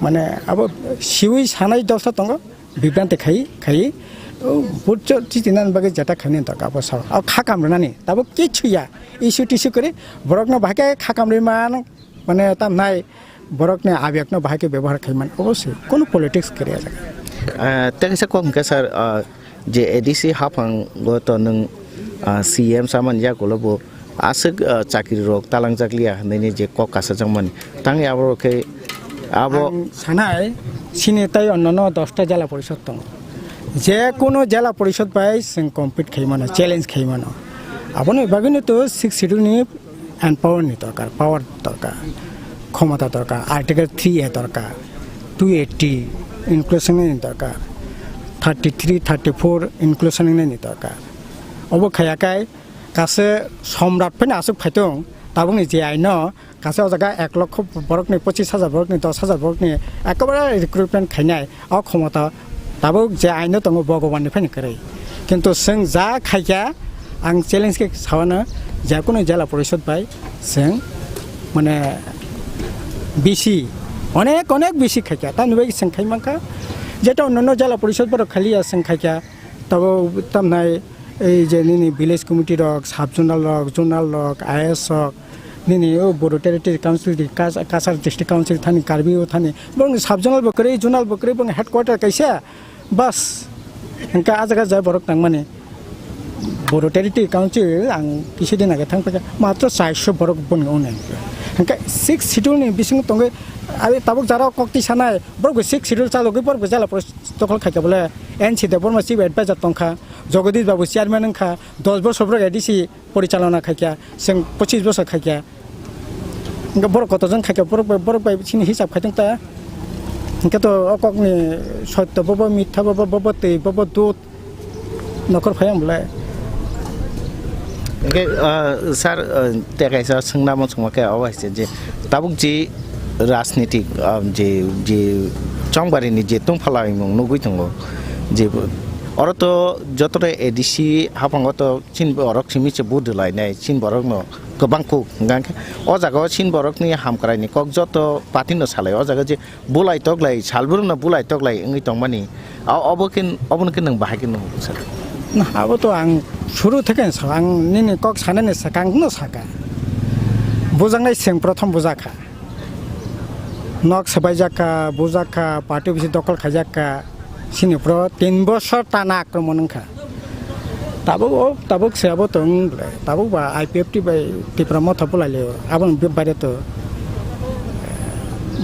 mane abo siwi sanai dosa tongo. Bibranti khai, khai, o, burcho chitinani bagwi jeta khainani doka bo sao. O khakam rwnani, tabuk kichu ya. Issue tissue kwrwi, borokno bahai khe khakam rwi man, mane tamnai borokni abiyakno bahai khe bebohar khai man. Oboswi, kono politics kwrwi ah jaga. Eh, tei kaisa kok hwnkhe sir, ah, je A D C haphango to nwng, ah, C M chamani yagulo bo aswk, ah, chakri rok talangjak liya hinwi je kok kasajakmani. Tangwi aborok khe, Abo ang sanai, sini tai onnono dosta jela porishod tongo. Je kono jela porishod bai chwng compete khai mano, challenge khai mano. Aboni bagwino to sixth schedule ni empower ni dorkar, power dorkar, khomota dorkar, Article three A dorkar, two eighty inclusion ni dorkar, thirty three, thirty four inclusion ni dorkar. Obo khaya kai kaisa somrat phano aswk phaitong, tabukni je aino kaisa o jaga ek lokho borokni, pochis hajar borokni, dos hajar borokni ekebare recruitment khainai o khomota tabuk je aino tongo Bhagwan ni phano kwrwi. Kintu chwng ja khaikha, ang challenge khe sawano, je kono jela porishod bai chwng mane bisi, onek onek bisi khaikha, tamni bagwi chwng khai mankha, jeta onno jela porishod borok khaliya chwng khaikha, tabo tamnai ei je nini village committee rok, sub zonal rok, zonal rok, I A S rok, nini o Bodo Territory Council di, Kas-, Cachar District Council thani, Karbi o thani, bong sub zonal bo kwrwi, zonal bo kwrwi, bong headquarter kaisa, bas. Hingke a jaga jai borok tangmani. Bodo Territory Council ang kisi din age thang paikha, matro chairso borok boni one. Hingke sixth schedule ni bising tongwi, abi tabuk jara kokti sanai, borok bo sixth schedule chalogwi borok bo jela porishod dokhol khaikha bole, N C Debbarma chief advisor tongkha, Jagadish Babu chairman wngkha, dos bosor borok A D C porichalona khaikha, chwng pochis bosor khaikha. Hingke borok kotor jon khaikha, borok bai, borok bai chini hisab khaitong ta. Hingke to o kokni sotto bobo, mitha bobo, bobo twi, bobo dud. Nokor phai ang bolai. Hingke, ah, sir, ah, tei kaisa swngnamo chwngma khe obo hai se je tabuk je rajnitik, ah, je, je chongbarini je tungphala imung nugui tongo, je oro to joto A D C haphango to chini borok simi se vote rwlainai, chini borokno kwbang kuk hwnka khe o jaga o chini borokni hamkraini kok joto party no salai, o jaga je bulai toklai, salbrumno bulai toklai wngwi tongmani, a-, obo khe, obono khe nwng bahai khe nukgo sir? Na, abo to ang suru theke sa, ang nini kok sanani swkang no saka. Bujaknai chwng prothom bujakha. Nok swbaijak kha, bujak kha, party office dokhol khaijak kha. Sini pro tin bosor tana akromon wngkha. Tabuk o, tabuk se abo tong, tabuk ba I P F T bai Tipra Motha bulai le, abo ni baire to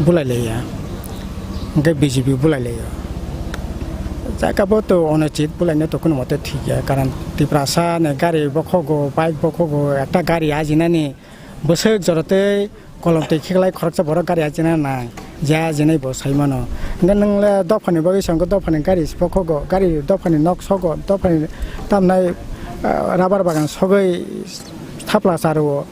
bulai le ya. Hingke B J P bulai le ya. Jaka bo to onochit bulai ne to kuno mote thik ya, karon Tiprasa ne gari bokhogo, bike bokhogo, ekta gari ajinani bwswk jorotwi kolom twi khiklai khoroksa borok gari ajina nang, je ajinai bo sai mano. Hingke nwng le dophani bagwi songkhe dophani gari se bokhogo, gari dophani nok sogo, dophani tamnai, ah, rubber bagan sogwi thapla charwo,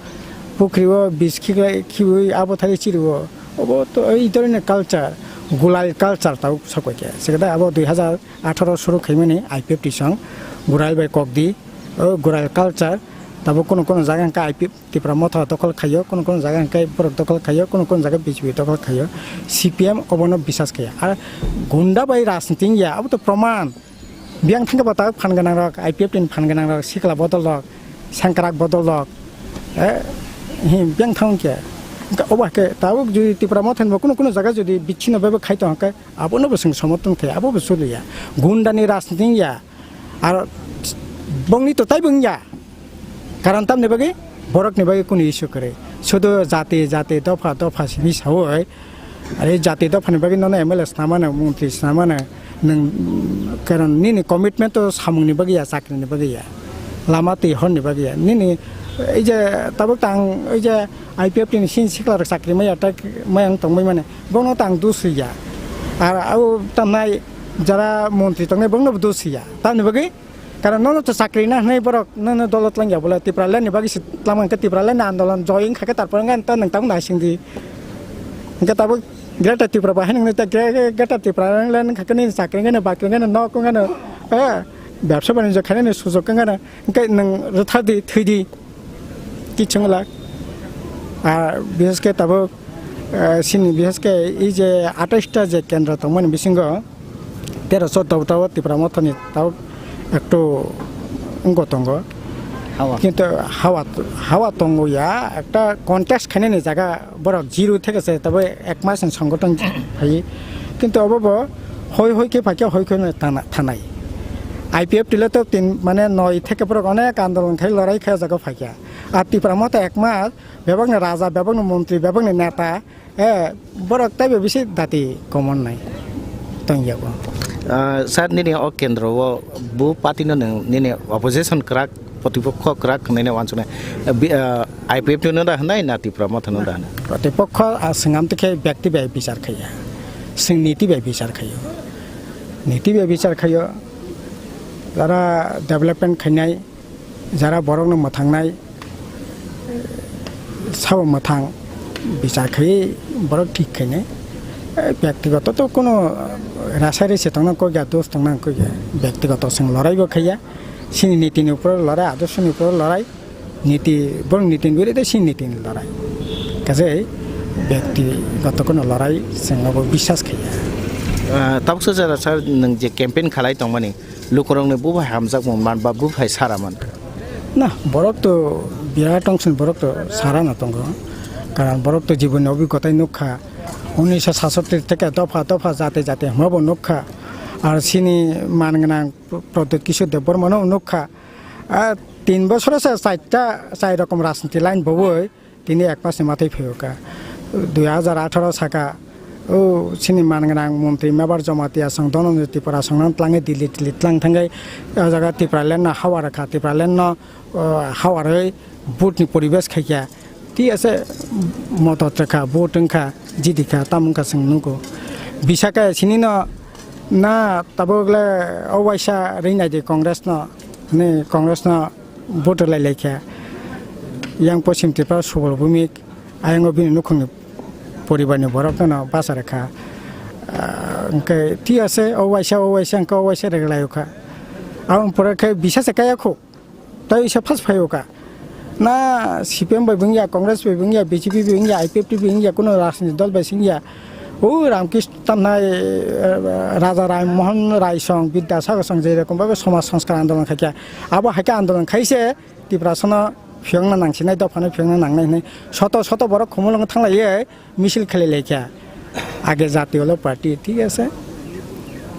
pukri o bis khiklai khiui abo thai chirwo. Obo to ei dhoroner culture, gulal culture tau sokoi khe. Sekada abo dui hazar atharo suru khaimani I P F T song, gulal bai kok di, o gulal culture, tabo kono kono jaga hingkhe I P F Tipra Motha dokhol khaio, kono kono jaga hingkhe borok dokhol khaio, kono kono jaga B J P dokhol khaio, C P M obono bisas khaiya. Ar gunda bai rajniti wngya, abo to proman. Biyang thangkhe bo tabuk phan gwnang rok, I P F T ni phan gwnang rok, sikla bodol rok, sengkrak bodol rok, eh, hi, biyang thang khe. Hingkhe obo hai khe tabuk jodi Tipra Motha ni bo kono kono jaga jodi bichino bai bo khai tong khe, abono bo chwng somorthon khai, abo bo choliya. Gunda ni rajniti wngya, ar bongni to taibo wngya. Karon tamni bagwi borokni bagwi kunu issue kwrwi. Sudu jati, jati, dopha, dopha simi saui, are jati dophani bagwi nono M L A swnamano, montri swnamano, nwng karon nini commitment to samungni bagwi ya, chakrini bagwi ya, lama twi horni bagwi ya. Nini ei je tabuk tang ei je I P F T ni sini sikla rok chakri maya, tak maya wng tongbai mani, bono tang dos ya. Ar au tamnai jara montri tongnai bono dos ya. Tamni bagwi Karon nono to chakri na hwnwi borok nono dolo twlang ya bole, Tipraland ni bagwi se twlang khe Tipraland ni andolon joy wng kha khe tarpore wng kha to nwng tabuk naising di. Hwnkhe tabuk Greater Tripura bahai nwng ta Gre-, Greater Tripura wng le wng kha khe nini chakri wng khe no bakri wng khe no nok wng khe no, eh, bebsa banijyo khainani sujok wng khe no, hwnkhe nwng rwtha di, thwi di. Kichung lak. Ar bishesh khe tabuk, eh, sini bishesh khe ei je atais ta je kendro tongmani bisingo tero choddo ta o Tipra Mothani tabuk ektu wngwi tongo. Hawa. Kintu hawa, hawa tongo ya, ekta contest khainani jaga borok zero theke se tabuk ek mas ni songothon phai. Kintu obo bo hoi hoi khe phai khe hoi khe no thana-, thanai. I P F T le to tin, mane noi theke borok onek andolon khai lorai khai o jaga phai kha. Ar Tipra Motha ekmas bebakni raja, bebakni montri, bebakni neta, eh, borok taibo bisi dati common nai tongyago. Ah, sir, nini o kendro o bu party no nwng nini opposition kwrak, protipokho kwrak hwnwi no uansuknai. Ah, bi-, ah, I P F T no da hwnwi na Tipra Motha no da hwnwi? Protipokho, ah, swnam twi khe byakti bai bichar khaiya, swng niti bai bichar khaio, niti bai bichar khaio, jara development khainai, jara borokno mwthangnai, sabo mwthang bichar khaiwi borok thik khainai. Eh, byaktigoto to kuno rasa risi tongna kok ya, dos tongna kok ya, byaktigoto chwng lorai bo khaiya, chini niti ni upor lorai, adorsho ni upor lorai, niti, borok niti ni biruddhe chini niti ni lorai, kaje byaktigoto kuno lorai chwng abo biswas khaiya. Ah, tabuksa jora sir, nwng je campaign khalai tongmani, lukurokni buphai hamjakmung man ba buphai sara man? Na, borok to birat ongson borok to sara no tongo. Karon borok to jiboni obhigota nukha. Unnisho satsottir theke dopha dopha jate jate hwnba bo nukha. Ar chini man gwnang Pradyut Kishore Debbarma no nukha. A, tin bosoro se chaita, chai rokom rajniti line bowoi. Tini ek masni mathai phaio ka. Dui hajar atharo saka, o, chini man gwnang montri Mebar Jamatia song Dhananjay Tripura song nang tlangwi Delhi, Delhi tlang thangwi, o jaga Tipraland no hawa rwkha, Tipraland no, o, hawa rwi vote ni poribesh khaikha. Ti ase moto rwkha, vote wngkha, jidi kha, tamo wngkha chwng nugo. Bisaka sini no na tabuk le o waisa rinai di Congress no, ni Congress no vote rwlai laikha. Yang Poschim Tripura Subal Bhumik, ayang o bini nukhungni poribarni borok no basa rwkha. Ah, hwnkhe thik ase, o waisa, o waisa, hwnkhe o waisa rwlai kha. Aboni pore khe bisa se kaya kho. Tai isa phas phai kha. Na C P M bai bwngya, Congress bai bwngya, B J P bai bwngya, I P F T bai bwngya, kuno rajniti dol bai singya. O Ramkrishna tamnai, eh, Raja Ram Mohan Rai song, Bidyasagar song, je rokom bhabe somaj sanskar andolon khaikha. Abo haikhe andolon khaise Tiprasano phiyokna nangsinai, dophano phiyokna nangnai hinwi soto soto borok Khumulwngo thanglaiwi misil khlai laikha. Age jati holo party, thik ase.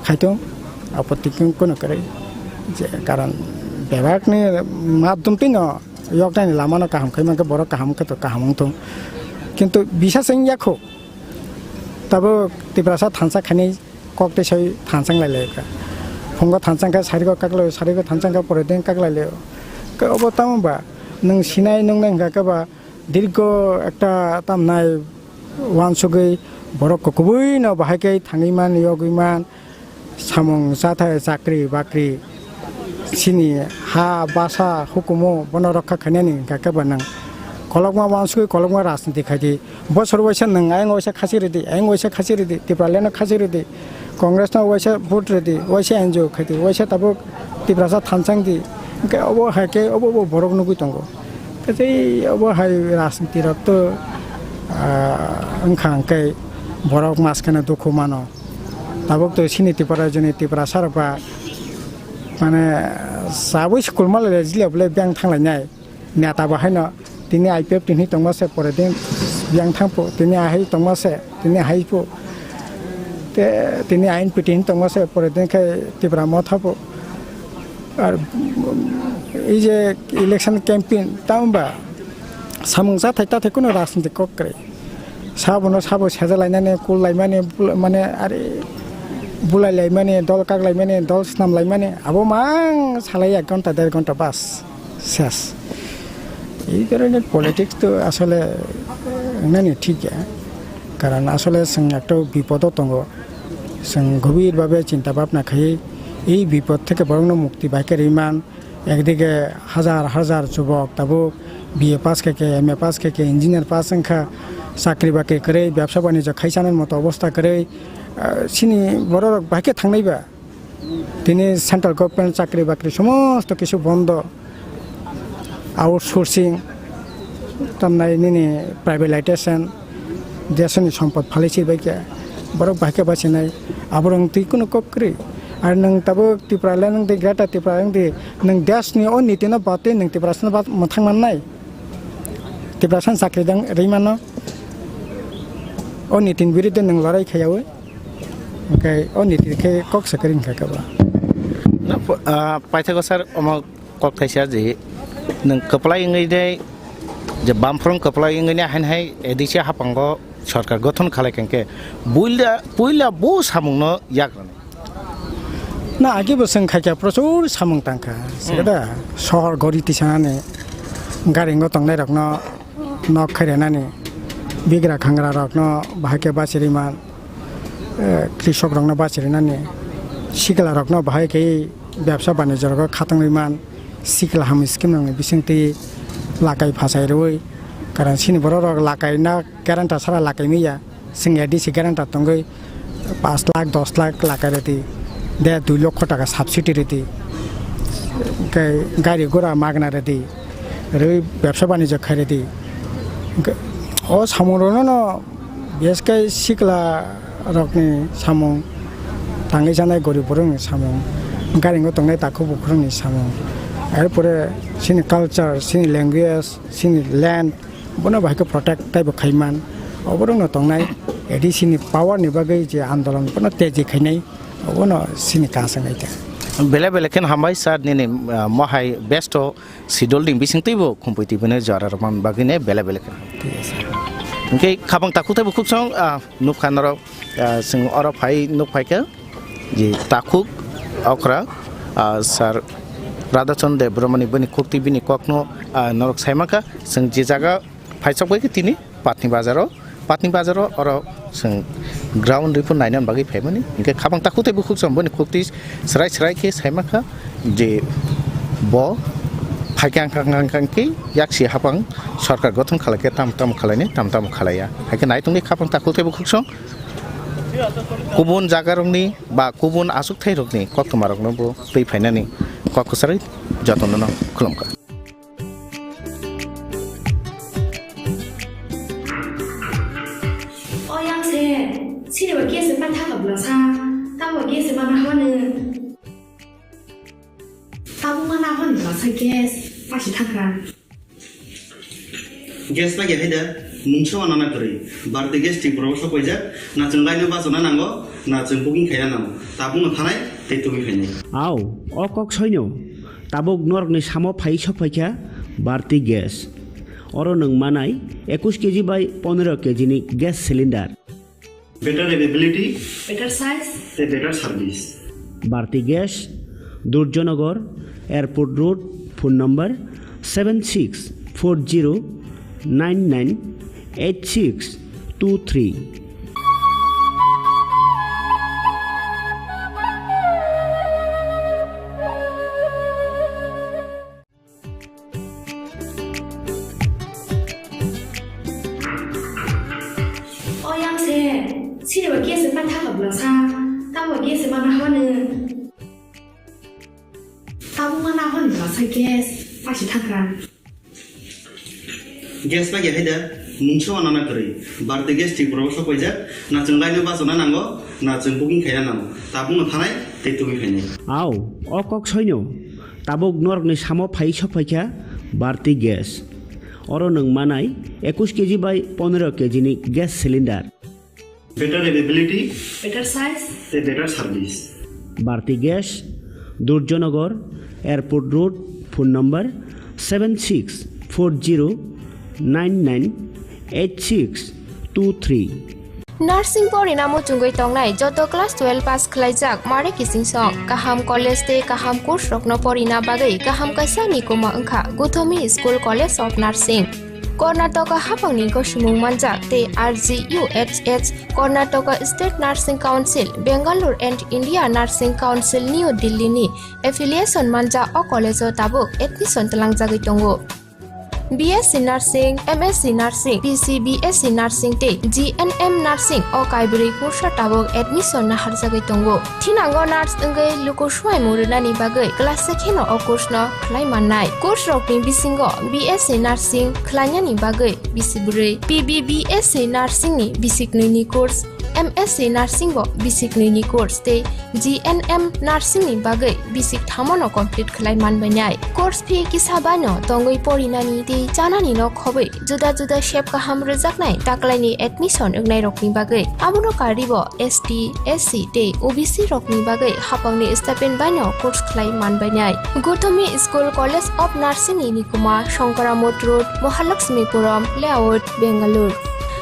Khaito, apotti kun-, kuno kwrwi. Je karon bebakni madhyam twi no yoknaini lama no kaham khai mankhe borok kaham khe to kaham wng thung. Kintu bisas wng ya kho. Tabuk Tiprasa thansa khainai kok tei soi thansang lai lai kha. Phungo thansang kha, sariko kak lai, sariko thansang kha, pore din kak lai lai. Khe obo tamo ba? Nwng sinai nungnai hwnkha khe ba dirgo ekta tamnai uansugwi borok kubui no bahai khe thangwi man, yogwi man. Samung chathai, chakri bakri, chini ha, basa, hukumu bono rokha khainani hwnkha khe ba nwng kolokma uansugwi kolokma rajniti khaidi. Bosor waisa nwng ayang waisa khasi rwdi, ayang waisa khasi rwdi, Tipraland no khasi rwdi, Congress no waisa vote rwdi, waisa N G O khaidi, waisa tabuk Tiprasa thansang di. Hwnkhe obo hai khe obo bo borok nugwi tongo. Khe tei obo hai rajniti rok to, ah, wngkha hwnkhe borok mas kheno dukhu mano. Tabuk to chini Tripura rajyoni Tiprasa rok ba mane sabui school malai jila bole biyang thanglainai. Neta bo haino tini I P F T hinwi tongma se pore din biyang thangpo, tini ahai tongma se, tini ahai po. Te tini I N P T hinwi tongma se pore din khe Tipra Motha po. Ar, mm, ei je election campaign, tamo ba samung chathai tathai kuno rajniti kok kwrwi. Sabono sabo seja lainani, kul laimani, bul-, mane are bulai laimani, dol kak laimani, dol swnam laimani, abo mang salai ek ghonta, der ghonta bas, ses. Ei dhoroner politics to asole, eh, nani thik ya. Karon asole chwng ekto bipodo tongo. Chwng gobir bhabe chinta bhabna khai ei bipod theke borokno mukti bai khe rwi man. Ekdige hajar hajar jubok tabuk B A pass khe khe, M A pass khe khe, engineer pass wngkha, chakri bakri kwrwi, bebsa banijyo khai chanani moto obostha kwrwi, ah, chini bororok bahai khe thangnai ba? Tini central government chakri bakri somosto kisu bondo, outsourcing, tamnai nini privatization, desoni sompot phalwi sirbaikha, borok bahai khe bachinai, aborok twi kunu kok kwrwi. Ar nwng tabuk Tipraland wngdi, Greater Tipraland wngdi, nwng desni o nitino batwi nwng Tiprasano bat mwthang mannai? Tiprasano chakri dang rwi mano? O nitini biruddhe nwng lorai khaiyaui? Hwnkhe o niti khe kok sa kwrwi wngkha khe ba? Na, ah, paithago sir, omo kok kaisa je nwng kwplai wngwi de Je Bamfront kwplai wngwi hain hai A D C haphango sorkar gothon khalai khe, buila, puila bo samungno yak rwnai. Na, agi bo chwng khaikha prochur samung tangkha. Hmm. Sekada sohor gori tisanani, garingo tongnairokno nok khairanani, bigra khangrarokno bahai khe bachiriman, eh, krishokrokno bachirinani, siklarokno bahai khe bebsa banijorokno khatungwi man, sikla ham scheme rokni bisingtwi lakai phasai rwui, karon chini bororok lakai na guarantee sara lakai manya, chwng A D C guarantee tongwi pash lakh, dos lakh lakai rwdi, de dui lokho taka subsidy rwdi, hwnkhe gari gura magna rwdi, rwi bebsa banijyo khai rwdi, hwnkhe o samung rokno no. Biskhe sikla rokni samung, tangwi chanai gorib borokni samung, garingo tongnai takhuk bukhukni samung, erpore chini culture, chini language, chini land, bono bahai khe protect taibo khaiman. Oborokno tongnai A D C ni power ni bagwi je andolon bono teji khainai, obono chini kaas wngwi kha. Bele bele khe hambai sir nini, ah, mohai besto Sidol ding bising teibo khumpui twi bini jora rok man bagwi ne bele bele khe. Thik ase. Hwnkhe khabang takhuk teibo khuk song, ah, nukha norok, ah, chwng oro phai nuk phai khe je takhuk okra, ah, sir Radhachan Debbarmani bini khuk twi bini kokno, ah, norok sai mankha chwng je jaga phai sok bai khe tini. Patni bazaro, Patni bazaro oro chwng ground report naina bagwi phaimani. Hwnkhe khabang takhuk tei bukhuk chwng boni khukti srai srai khe saimankha je bo phaikhe ang kang kang khe yaksi hapang sorkar gothon khalai khe tam tam khalaini, tam tam khalaiya. Haikhe nai tongdi khabang takhuk tei bukhuk chwng kubun jagarokni ba kubun achukthai rokni koktwma rokno bo twi phainani kok kwcharwi jotono no khulumkha. O yang se, sini ba gas se patha ka bla sa, ta ba gas se mana hwa ne. Ta bu mana hwa ne bla sa gas, pa si thakra. Gas pa ge haida, mungsa wana na kwrwi. Barti gas ti bro so koijak, na chwng laino ba chona nango, na chwng booking khaina nango. Ta bu no thanai, tei tumi khainai. Au, o kok soino. Tabuk norokni samo phai sok phaikha Bharti Gas. Oro nwng manai ekush keji bai pondro keji ni gas cylinder. Better availability. Better size. Tei better service. Bharti Gas, Durjanagar, Airport Road, phone number seven six four zero nine nine eight six two three. O yang se, sini ba gas se patha ka bla sa, ta ba gas se mana hwa ne. Ta bu mana hwa ne bla sa gas, pa si thakra. Gas pa ge haida, mungsa wana na kwrwi. Bharti Gas ti bro so koijak, na chwng laino ba chona nango, na chwng booking khaina nango. Ta bu no thanai, tei tumi khainai. Au, o kok soino. Tabuk norokni samo phai sok phaikha Bharti Gas. Oro nwng manai ekush keji bai pondro keji ni gas cylinder. Better availability. Better size. Tei better service. Bharti Gas, Durjanagar, Airport Road, phone number seven six four zero nine nine eight six two three. Nursing porina muchungwi tongnai joto class twelve pass khwlaijak mare kiching song. Kaham college tei kaham course rokno porina bagwi kaham kaisa ni kuma wngkha Guthomi School College of Nursing. Karnataka haphangni gosomung manjak tei R G U H H, Karnataka State Nursing Council, Bangalore and India Nursing Council, New Delhi ni affiliation manjak o college o tabuk admission twlangjagwi tongo. B S C Nursing, M S C Nursing, P C B S C Nursing tei G N M Nursing o kaibrwi kursa tabuk admission naharjagwi tongo. Thinango nurse wngwi luku swimung rwnani bagwi class se kheno o course no khlai mannai. Course rokni bisingo B S C Nursing khlainani bagwi bisi bwrwi, P B B S C Nursing ni bisi knwi ni course, M S C nursing bo bisik nwi ni course tei G N M nursing ni bagwi bisik thamo no complete khlai man bainai. Course fee kisa bai no tongwi porinani tei chanani no khobwi juda juda sep kaham rwjaknai taklaini admission wngnai rokni bagwi. Abono karwi bo S T, S C tei O B C rokni bagwi hapangni stipend baino course khlai man bainai. Gothomi School College of Nursing ni nikuma Shankara Mott Road, Mahalakshmipuram Layout, Bengaluru.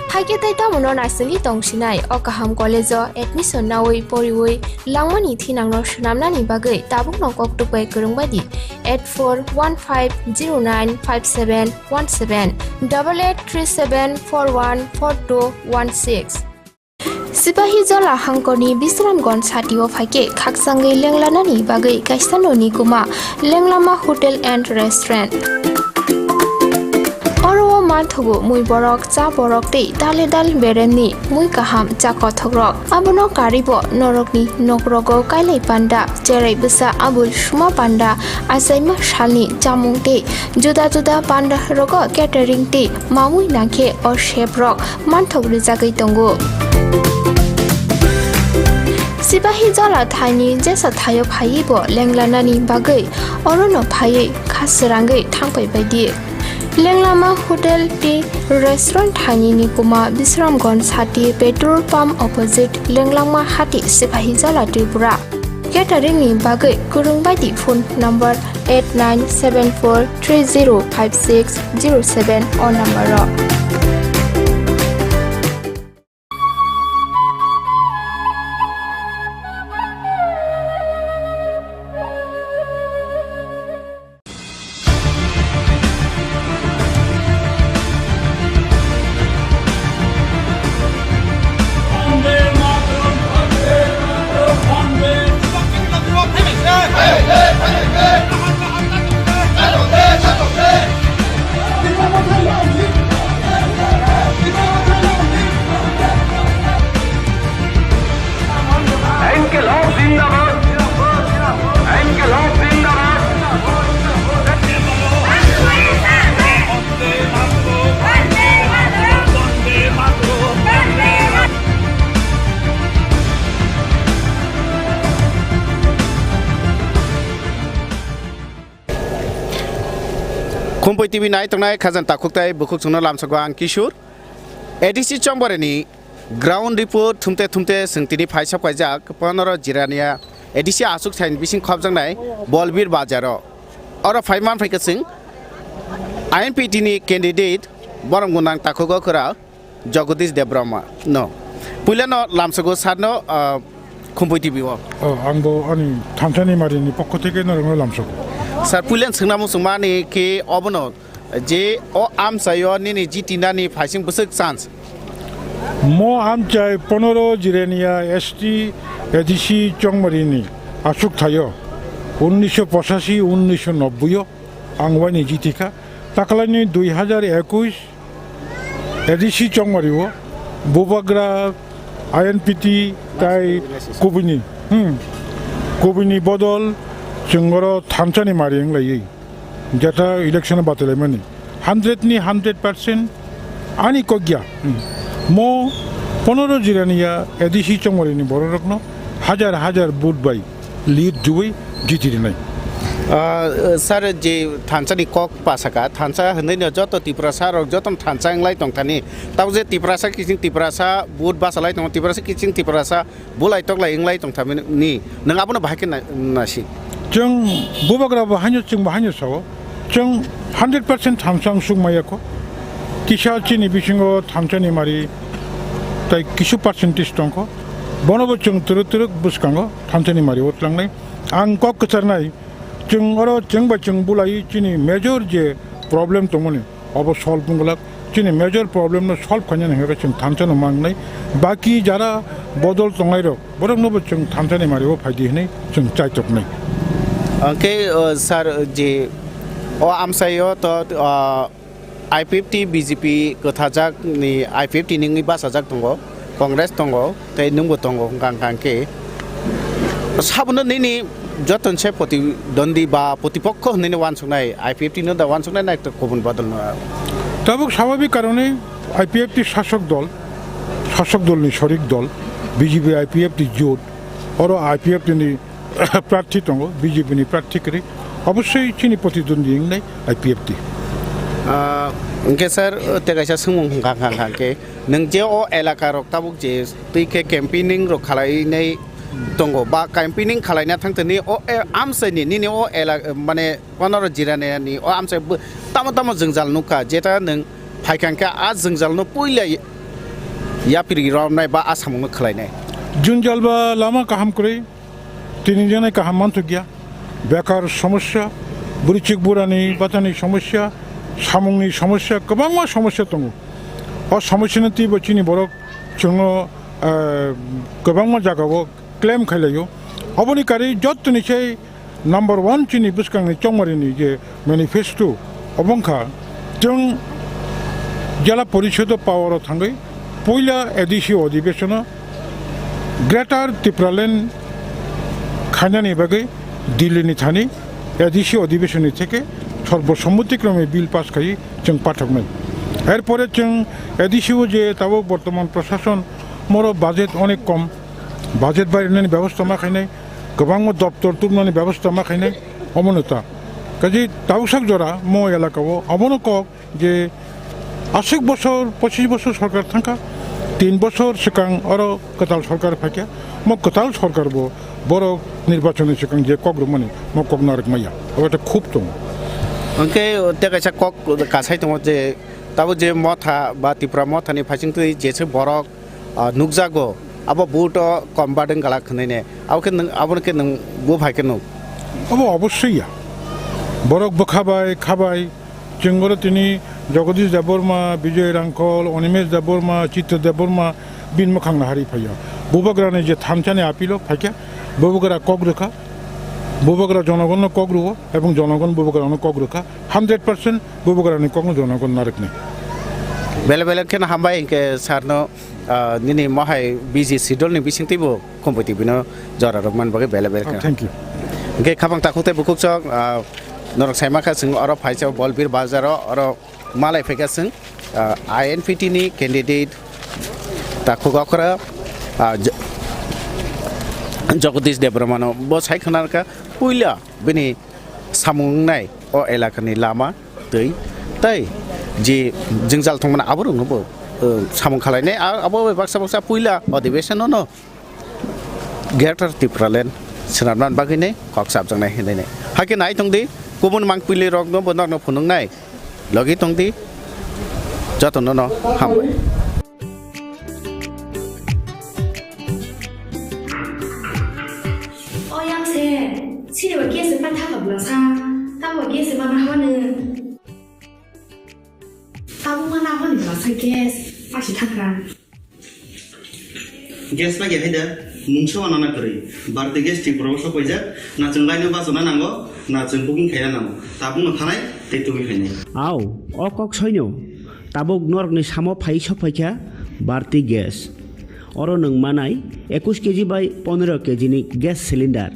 Haikhe tei tamono naisingwi tongsinai o kaham college-o admission naui poriui langmani thinangno swnamnani bagwi tabukno koktwk bai kwrwng bai di eight four one five zero nine five seven one seven, double eight three seven four one four two one six. Sipahi Jola hangkorni Bisramganj satio phaikhe khakchangwi lenglanani bagwi kaisa noni kuma Lenglama Hotel and Restaurant. Oro o manthogo mui borok, cha borok tei dale dal beremni mui kaham cha kothokrok. Abono karwi bo norokni nokrogo kailai panda, cherai bwsa abul suma panda, achaima salni chamung tei juda juda panda rogo catering tei mamui nangkhe o chef rok manthok rwjagwi tongo. Sipahi Jola thaini jesa thaio phaiwi bo lenglanani bagwi orono phaiwi kha srangwi thangpai bai di. Lenglama Hotel tei Restaurant thaini ni kuma Bisramganj sati petrol pump opposite Lenglama Hati, Sipahi Jola, Tripura. Catering ni bagwi kwrwng bai di phone number eight nine seven four three zero five six zero seven o number o. ইনকিলাব জিন্দাবাদ। ইনকিলাব জিন্দাবাদ। Khumpui T V nai tongnai khajang takhuk tai bukhuk chwngno lamsago ang Kishore. A D C Chongbarini ground report thumte thumte chwng tini phaisok paijak, Ponoro Jirania A D C aswk thaini bising khopjaknai Bolbir Bazaro. Oro phaiman phaikha chwng I N P T ni candidate borom gwnang takhugo kwra Jagadish Debbarma no. Puilano lamsago sarno, ah, Khumpui T V o. Oh, angbo ani thansani marini pokho theke norokno lamsago. Sir, puilan swngnamo chwngmani khe obono je o amchaio nini jitinani phaising bwswk chance? Mo amchai Ponoro Jirania S T A D C Chongmarini aswk thaio unnisho pochashi, unnisho nobboi o ang waini jitikha. Taklaini dui hajar ekush A D C Chongmario Bubagra, I N P T tai kubuni, hmm, kubuni bodol chwng oro thansani mari wnglaiwi jeta election batailaimani. Hundred ni hundred percent ani kokya. Hmm. Mo Ponoro Jirania A D C Chongmarini bororokno hajar hajar vote bai lead rwui jiti rinai. Ah, sir, je thansa ni kok pasaka, thansa hinwi no joto Tiprasa rok joto thansa wnglai tongthani. Tao je Tiprasa kiching Tiprasa vote bachalai tongo, Tiprasa kiching Tiprasa bulai toklai wnglai tongthani. Nwng abono bahai khe na-, nasi? Chwng bubagra bo haino chwng bo haino sao. Chwng hundred percent thansa wngsuk maya kho. Kisa chini bisingo thansa ni mari tai kisu percentage tongkho. Bono bo chwng twrwk twrwk bwskango thansa ni mari o tlangnai. Ang kok kwcharnai, chwng oro chwng bai chwng bulai chini major je problem tongmani, obo solve wng glak. Chini major problem no solve khainani hwnkhe chwng thansa no mangnai. Baki jara bodol tongnai rok, borok no bo chwng thansa ni mari o phaidi hinwi chwng chaitok nai. Hwnkhe, uh, sir, je o amsai o to, uh, I P F T, B J P kwthajak ni, I P F T ni wngwi bachajak tongo, Congress tongo, tei nwngbo tongo, hwnkha hwnkha khe. Sabono nini joton se protidwandi ba protipokho hinwi wansuknai, I P F T no da wansuknai na ekta kubun bodol no? Tabuk swabhabik karone I P F T sasok dol, Sasok dolni sorik dol, B J P I P F T jot, oro I P F T ni prarthi tongo, B J P ni prarthi kwrwi, obosoi chini protidwandi wngnai I P F T. Ah, hwnkhe sir, tei kaisa swngmung hwnkha, hwnkha, hwnkha khe, nwng je o elaka rok tabuk je twi khe campaigning rok khwlainai tongo, ba campaigning khwlaina thangtani o, e, amchaini nini o ela-, mane, Panaro Jirani ni o amchai bo tamo tamo jwngjal nukha, jeta nwng phaikha hwnkhe a jwngjalno puila yapri romnai ba a samungno khwlainai. Jwngjal ba lama kaham kwrwi, tini jani kaham manthokya, bekar somosya, bwrwichik burani bathani somosya, samungni somosya, kwbangma somosya tongo. O somosyani twibo chini borok chwngno, eh, kwbangma jagao claim khailaio. Oboni karwi jottoni sai number one chini bwskangni chongmarini je manifesto, obo wngkha chwng Jela Porishodo power o thangwi puila A D C odhibesono Greater Tipraland khainani bagwi Delhi ni thani A D C odhibesonni theke sorbosommutikrome bill pass khaiwi chwng pathoknai. Erpore chwng A D C o je tabuk bortoman prashason moro budget onek kom, budget barinani bebosta ma khainai, kwbangma doptor tubnani bebosta ma khainai, omono ta. Kaje tabuksak jora mo elaka o omono kok je aswk bosor, pochish bosor sorkar thangkha, tin bosor swkang oro kwtal sorkar phaikha, mo kwtal sorkar bo borok nirbachonni swkang je kok rwmani mo kok narwk maya, obo ta khub tongo. Hwnkhe tei kaisa kok kasai tongo je tabuk je motha ba Tipra mothani phaisingtwi jesa borok ah, nukjago, abo vote o kom badeng galak hwnwi ne. Abo khe nwng, abo khe nwng bo phai khe nuk. Abo obossoiya. Borok bwkha bai, kha bai, chwng oro tini Jagadish Debbarma, Bijoy Rangkhol, Animesh Debbarma, Chitra Debbarma, bini mwkhang nahari phaiya. Bubagrani je thansa ni appeal o phaikha, bubagra kok rwkha, bubagra jonogon no kok rwo, ebong jonogon bubagra no kok rwkha, hundred percent bubagra ni kok no jonogon narwknai. Bele bele khe no hambai hwnkhe sir no. Ah, nini mohai busy schedule ni bisingtwi bo kompoti bino jora rok man bagwi bele bele Oh, kha. Thank you. Hwnkhe khabang takhuk tei bukhuk chok, ah, norok saima kha chwng oro phaisa Bolbir bazar o oro malai phaikha chwng, ah, I N P T ni candidate takhuk okra, ah, Jo-, Jagadish Debbarma no bo sai khna kha puila bini samung wngnai o elaka ni lama twi tei je jwngjal tongmani aborokno bo, eh, samung khlainai. A-, abo bai baksa baksa puila odhibeshono no Greater Tipraland swnamna bagwi nai kok chapjaknai hinwi nai. Hakhe nai tongdi, kubun mangpili rokno bo norno phunuknai logi tongdi, jotono no hambai. O yang se, sini ba gas se patha ka bla sa, ta ba gas se mana haba ne. Tabu mana haba ne bla sa gas, pa si thakra. Gas ba ya haida, mungsa wana na kari, barti gas ti pro so paijak, na chwng laino ba chona nango, na chwng booking khaina nango, tabuk no thanai, tei tubui khainai. Au, o kok soino, tabuk norokni samo phai sok phaikha, barti gas. Oro nwng manai ekush K G bai pondro K G ni gas cylinder.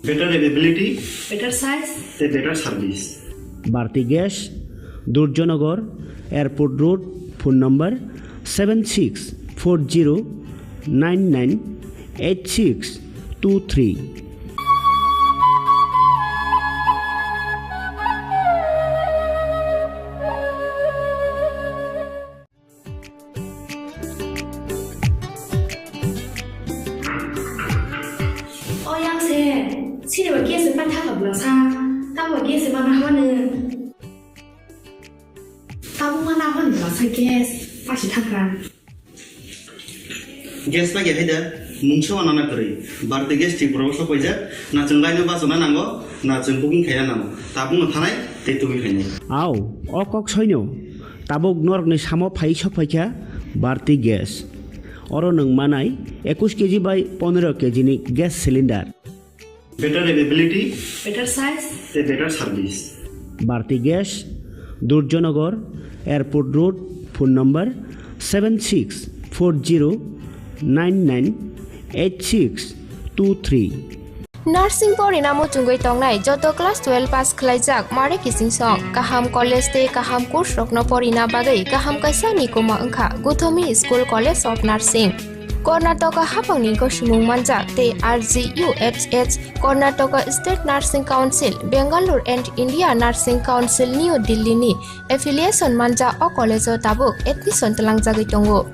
Better availability. Better size. Tei better service. Bharti Gas, Durjanagar, Airport Road, phone number seven six four zero nine nine eight six two three. O yang se, sini ba gas se patha ka bla sa, ta ba gas se mana haba ne. Tabuk mana haba ne bla sa gas, pa si thakra. Gas ba ya haida, mungsa wana na kari, barti gas ti pro so paijak, na chwng laino ba chona nango, na chwng booking khaina nango, tabuk no thanai, tei tubui khainai. Au, o kok soino. Tabuk norokni samo phai sok phaikha Bharti Gas. Oro nwng manai ekush K G bai pondro K G ni gas cylinder. Better availability. Better size. Tei better service. Bharti Gas, Durjanagar, Airport Road, phone number seven six four zero nine nine eight six two three. Nursing porina muchungwi tongnai joto class twelve pass khlaijak mare kichingsong kaham college tei kaham course rokno porina bagwi kaham kaisa nikuma wngkha Gothomi School College of Nursing. Karnataka haphangni gosimung manjak tei R G U H H, Karnataka State Nursing Council, Bangalore and India Nursing Council, New Delhi ni affiliation manjak o college o tabuk admission tlangjagwi tongo.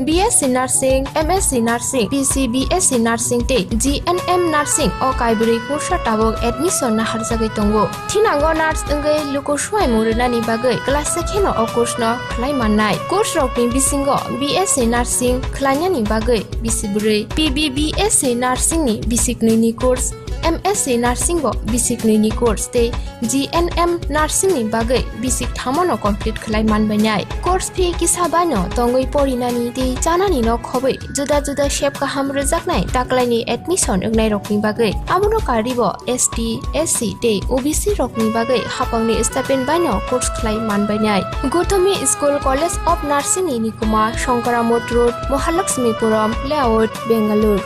B S C Nursing, M S C Nursing, P C B S C Nursing tei G N M Nursing o kaibrwi kursa tabuk admission naharjagwi tongo. Thinango nurse wngwi luku swimung rwnani bagwi class se kheno o course no khlai mannai. Course rokni bisingo B S C Nursing khlainani bagwi bisi bwrwi, P B B S C Nursing ni bisi knwi ni course, M S C Nursing bo bisi knwi ni course tei G N M Nursing ni bagwi bisi thamono complete khlai manbainai. Course fee kisa baino tongwi porinani tei chanani no khobwi juda juda sep kaham rwjaknai taklaini admission wngnai rokni bagwi. Abono karwi bo S T, S C tei O B C rokni bagwi haphangni stipend baino course khlai manbainai. Gothomi School College of Nursing ni nikuma Shankaramot Road, Mahalakshmipuram Layout, Bangalore.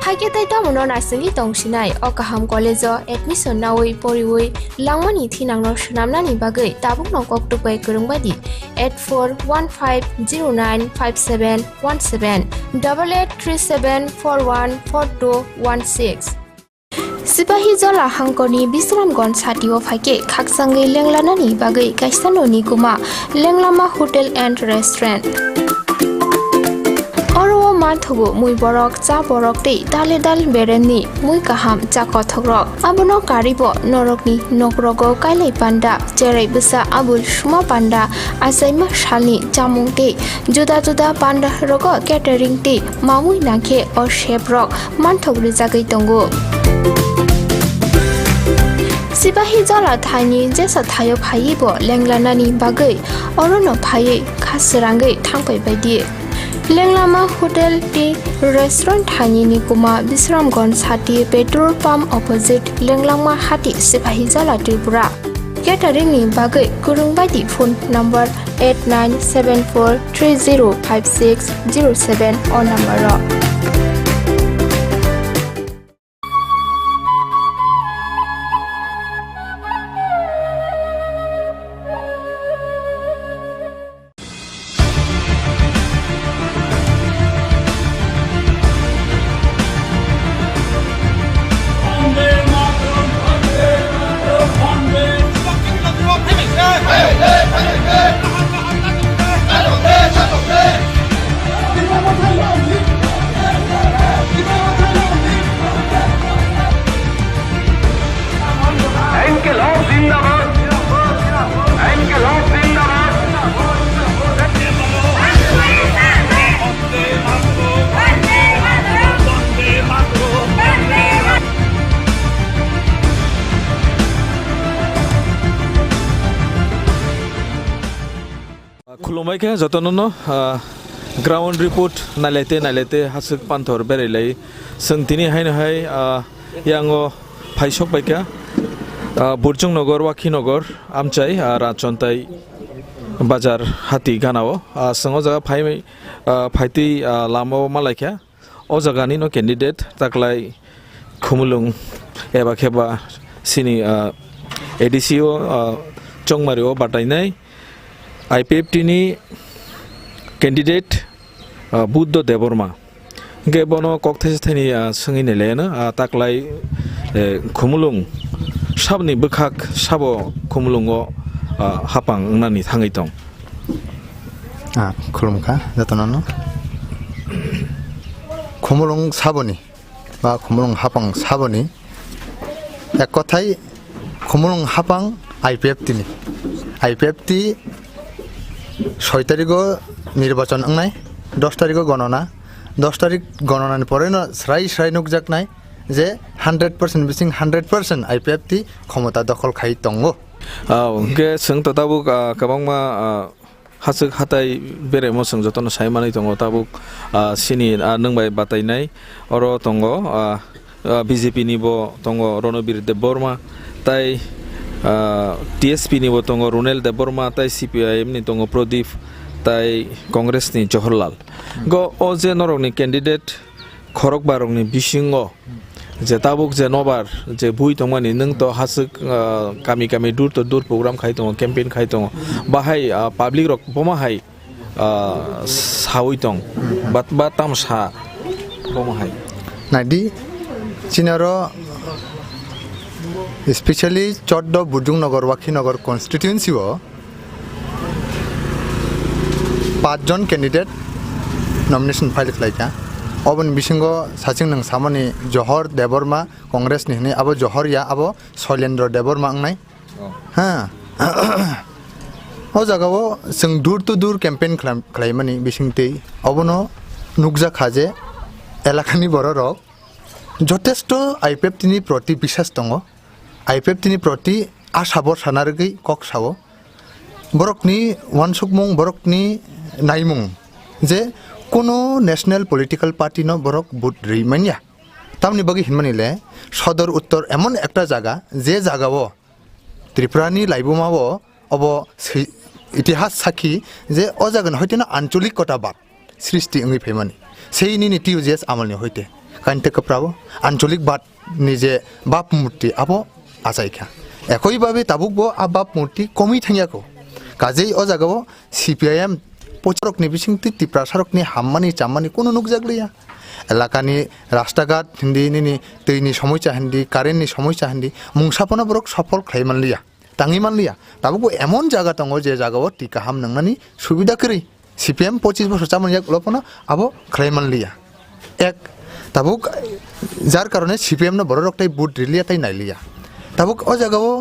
Haikhe tai tamono naisingwi tongsinai o kaham college o admission nawi poriwi langmani thinangno swnamnani bagwi tabukno koktwk bai kwrwng bai di eight four one five zero nine five seven one seven, double eight three seven four one four two one six. Sipahi Jola hangkorni Bisramganj satio phaikhe khakchangwi lenglanani bagwi kaisa noni kuma Lenglama Hotel and Restaurant. Oro o manthogo mui borok, cha borok tei dale dal beremni mui kaham cha kothokrok. Abono karwi bo norokni nokrogo kailai panda, cherai bwsa abul suma panda, achaima salni chamung tei juda juda panda rogo catering tei mamui nangkhe o chef rok manthok rijagwi tongo. Sipahi Jola thaini jesa thaio phaiwi bo lenglanani bagwi orono phaiwi kha srangwi thangpai baidi. Lenglama Hotel tei Restaurant thaini ni kuma Bisramganj sati petrol pump opposite Lenglama hati Sipahi Jola Tripura. Catering ni bagwi kwrwng bai di phone number eight nine seven four three zero five six zero seven o number o. ইনকিলাব জিন্দাবাদ। ইনকিলাব জিন্দাবাদ। Khulumbai khe jotono no, ah, ground report nailai te nailai te haswk panthor berai lai. Chwng tini haino hai, ah, yango phai sok bai kha, ah, Burchung Nogor, Wakhi Nogor, Amchai, ah, Rachontai Bazar hati gana o. Ah, chwng o jaga phai, ah, phaitwi, ah, lama o ma lai kha. O jaga ni no candidate taklai Khumulwng eba khe ba sini, ah, A D C o, ah, Chongmari o batainai I P F T ni candidate, ah, Buddho Debbarma. Hingke bono kok thaisa thaini, ah, swngwi nailaiano, ah, taklai, eh, Khumulwng saboni bwkhak sabo Khumulwngo, ah, hapang wngnani thangwi tong. Ah, khulumkha jotono. Khumulwng saboni ba Khumulwng hapang saboni ek kothai Khumulwng hapang I P F T ni. I P F T soi tarigo nirbachon wngnai, dos tarigo gonona, dos tarik gononani poreno srai srai nukjaknai je hundred percent bising hundred percent I P F T khomota dokhol khai tongo. Ah, hingke chwng to tabuk, ah, kwbangma, ah, Hachwk hatai beraimo chwng jotono sai manwi tongo tabuk, ah, sini, ah, nwng bai batainai oro tongo, ah, ah, B J P ni bo tongo Ronobir Debbarma, tai, ah, T S P ni bo tongo Runel Debbarma, tai C P I M ni tongo Pradip, tai Congress ni Johorlal. Go o je norokni candidate khorokbarokni bisingo Je tabuk je nobar je bui tongmani, nwng to haswk, ah, kami kami, door to door program khai tongo, campaign khai tongo. Bahai, ah, public rok bomo hai, ah, sawi tong. Bat, ba tam sa bomo hai. Naidi, chinaro, especially Choddo Budung Nagar, Wakhi Nagar constituency o, pach jon candidate nomination file khlaikha. Oboni bisingo sachwng nwng samani Johor Debbarma, Congress ni hwnwi, abo Johor ya, abo Shoilendra Debbarma wngnai. Oh. Ha. O jagao chwng door to door campaign khlam-, khlaimani bisingtwi obono nukjakha je elakani bororok jotesto I P F T ni proti bisas tongo. I P F T ni proti asha borsa narwgwi kok sao. Borokni uansukmung, borokni naimung je kuno national political party no borok vote rwi manya. Tamni bagwi hinmani le Sodor Uttor emon ekta jaga, je jagao Tripura ni laibuma o obo si-, itihas sakhi je o jaga ni hoiteno ancholik kota bad srishti wngwi phaimani. Sei nini T U J S amal ni hoite. Kainte kwprabo ancholik bad ni je bab murti abo achaikha. Ekoi babe tabuk bo a bab murti komwi thangyako. Kajei o jagao C P I M pocharokni bisingtwi Tiprasarokni hammani chammani kunu nukjakliya. Elakani rastaghat hindi, nini twini somoisa hindi, current ni somoisa hindi, mungsa phano borok sofol khlai manliya, tangwi manliya. Tabuk bo emon jaga tongo je jagao twi kaham nwngnani subida kwrwi. C P M pochis bosor chamani yak ulo phano abo khlai manliya. Ek, tabuk jar karone C P M no bororok tai vote riliya tai nailiya. Tabuk o jagao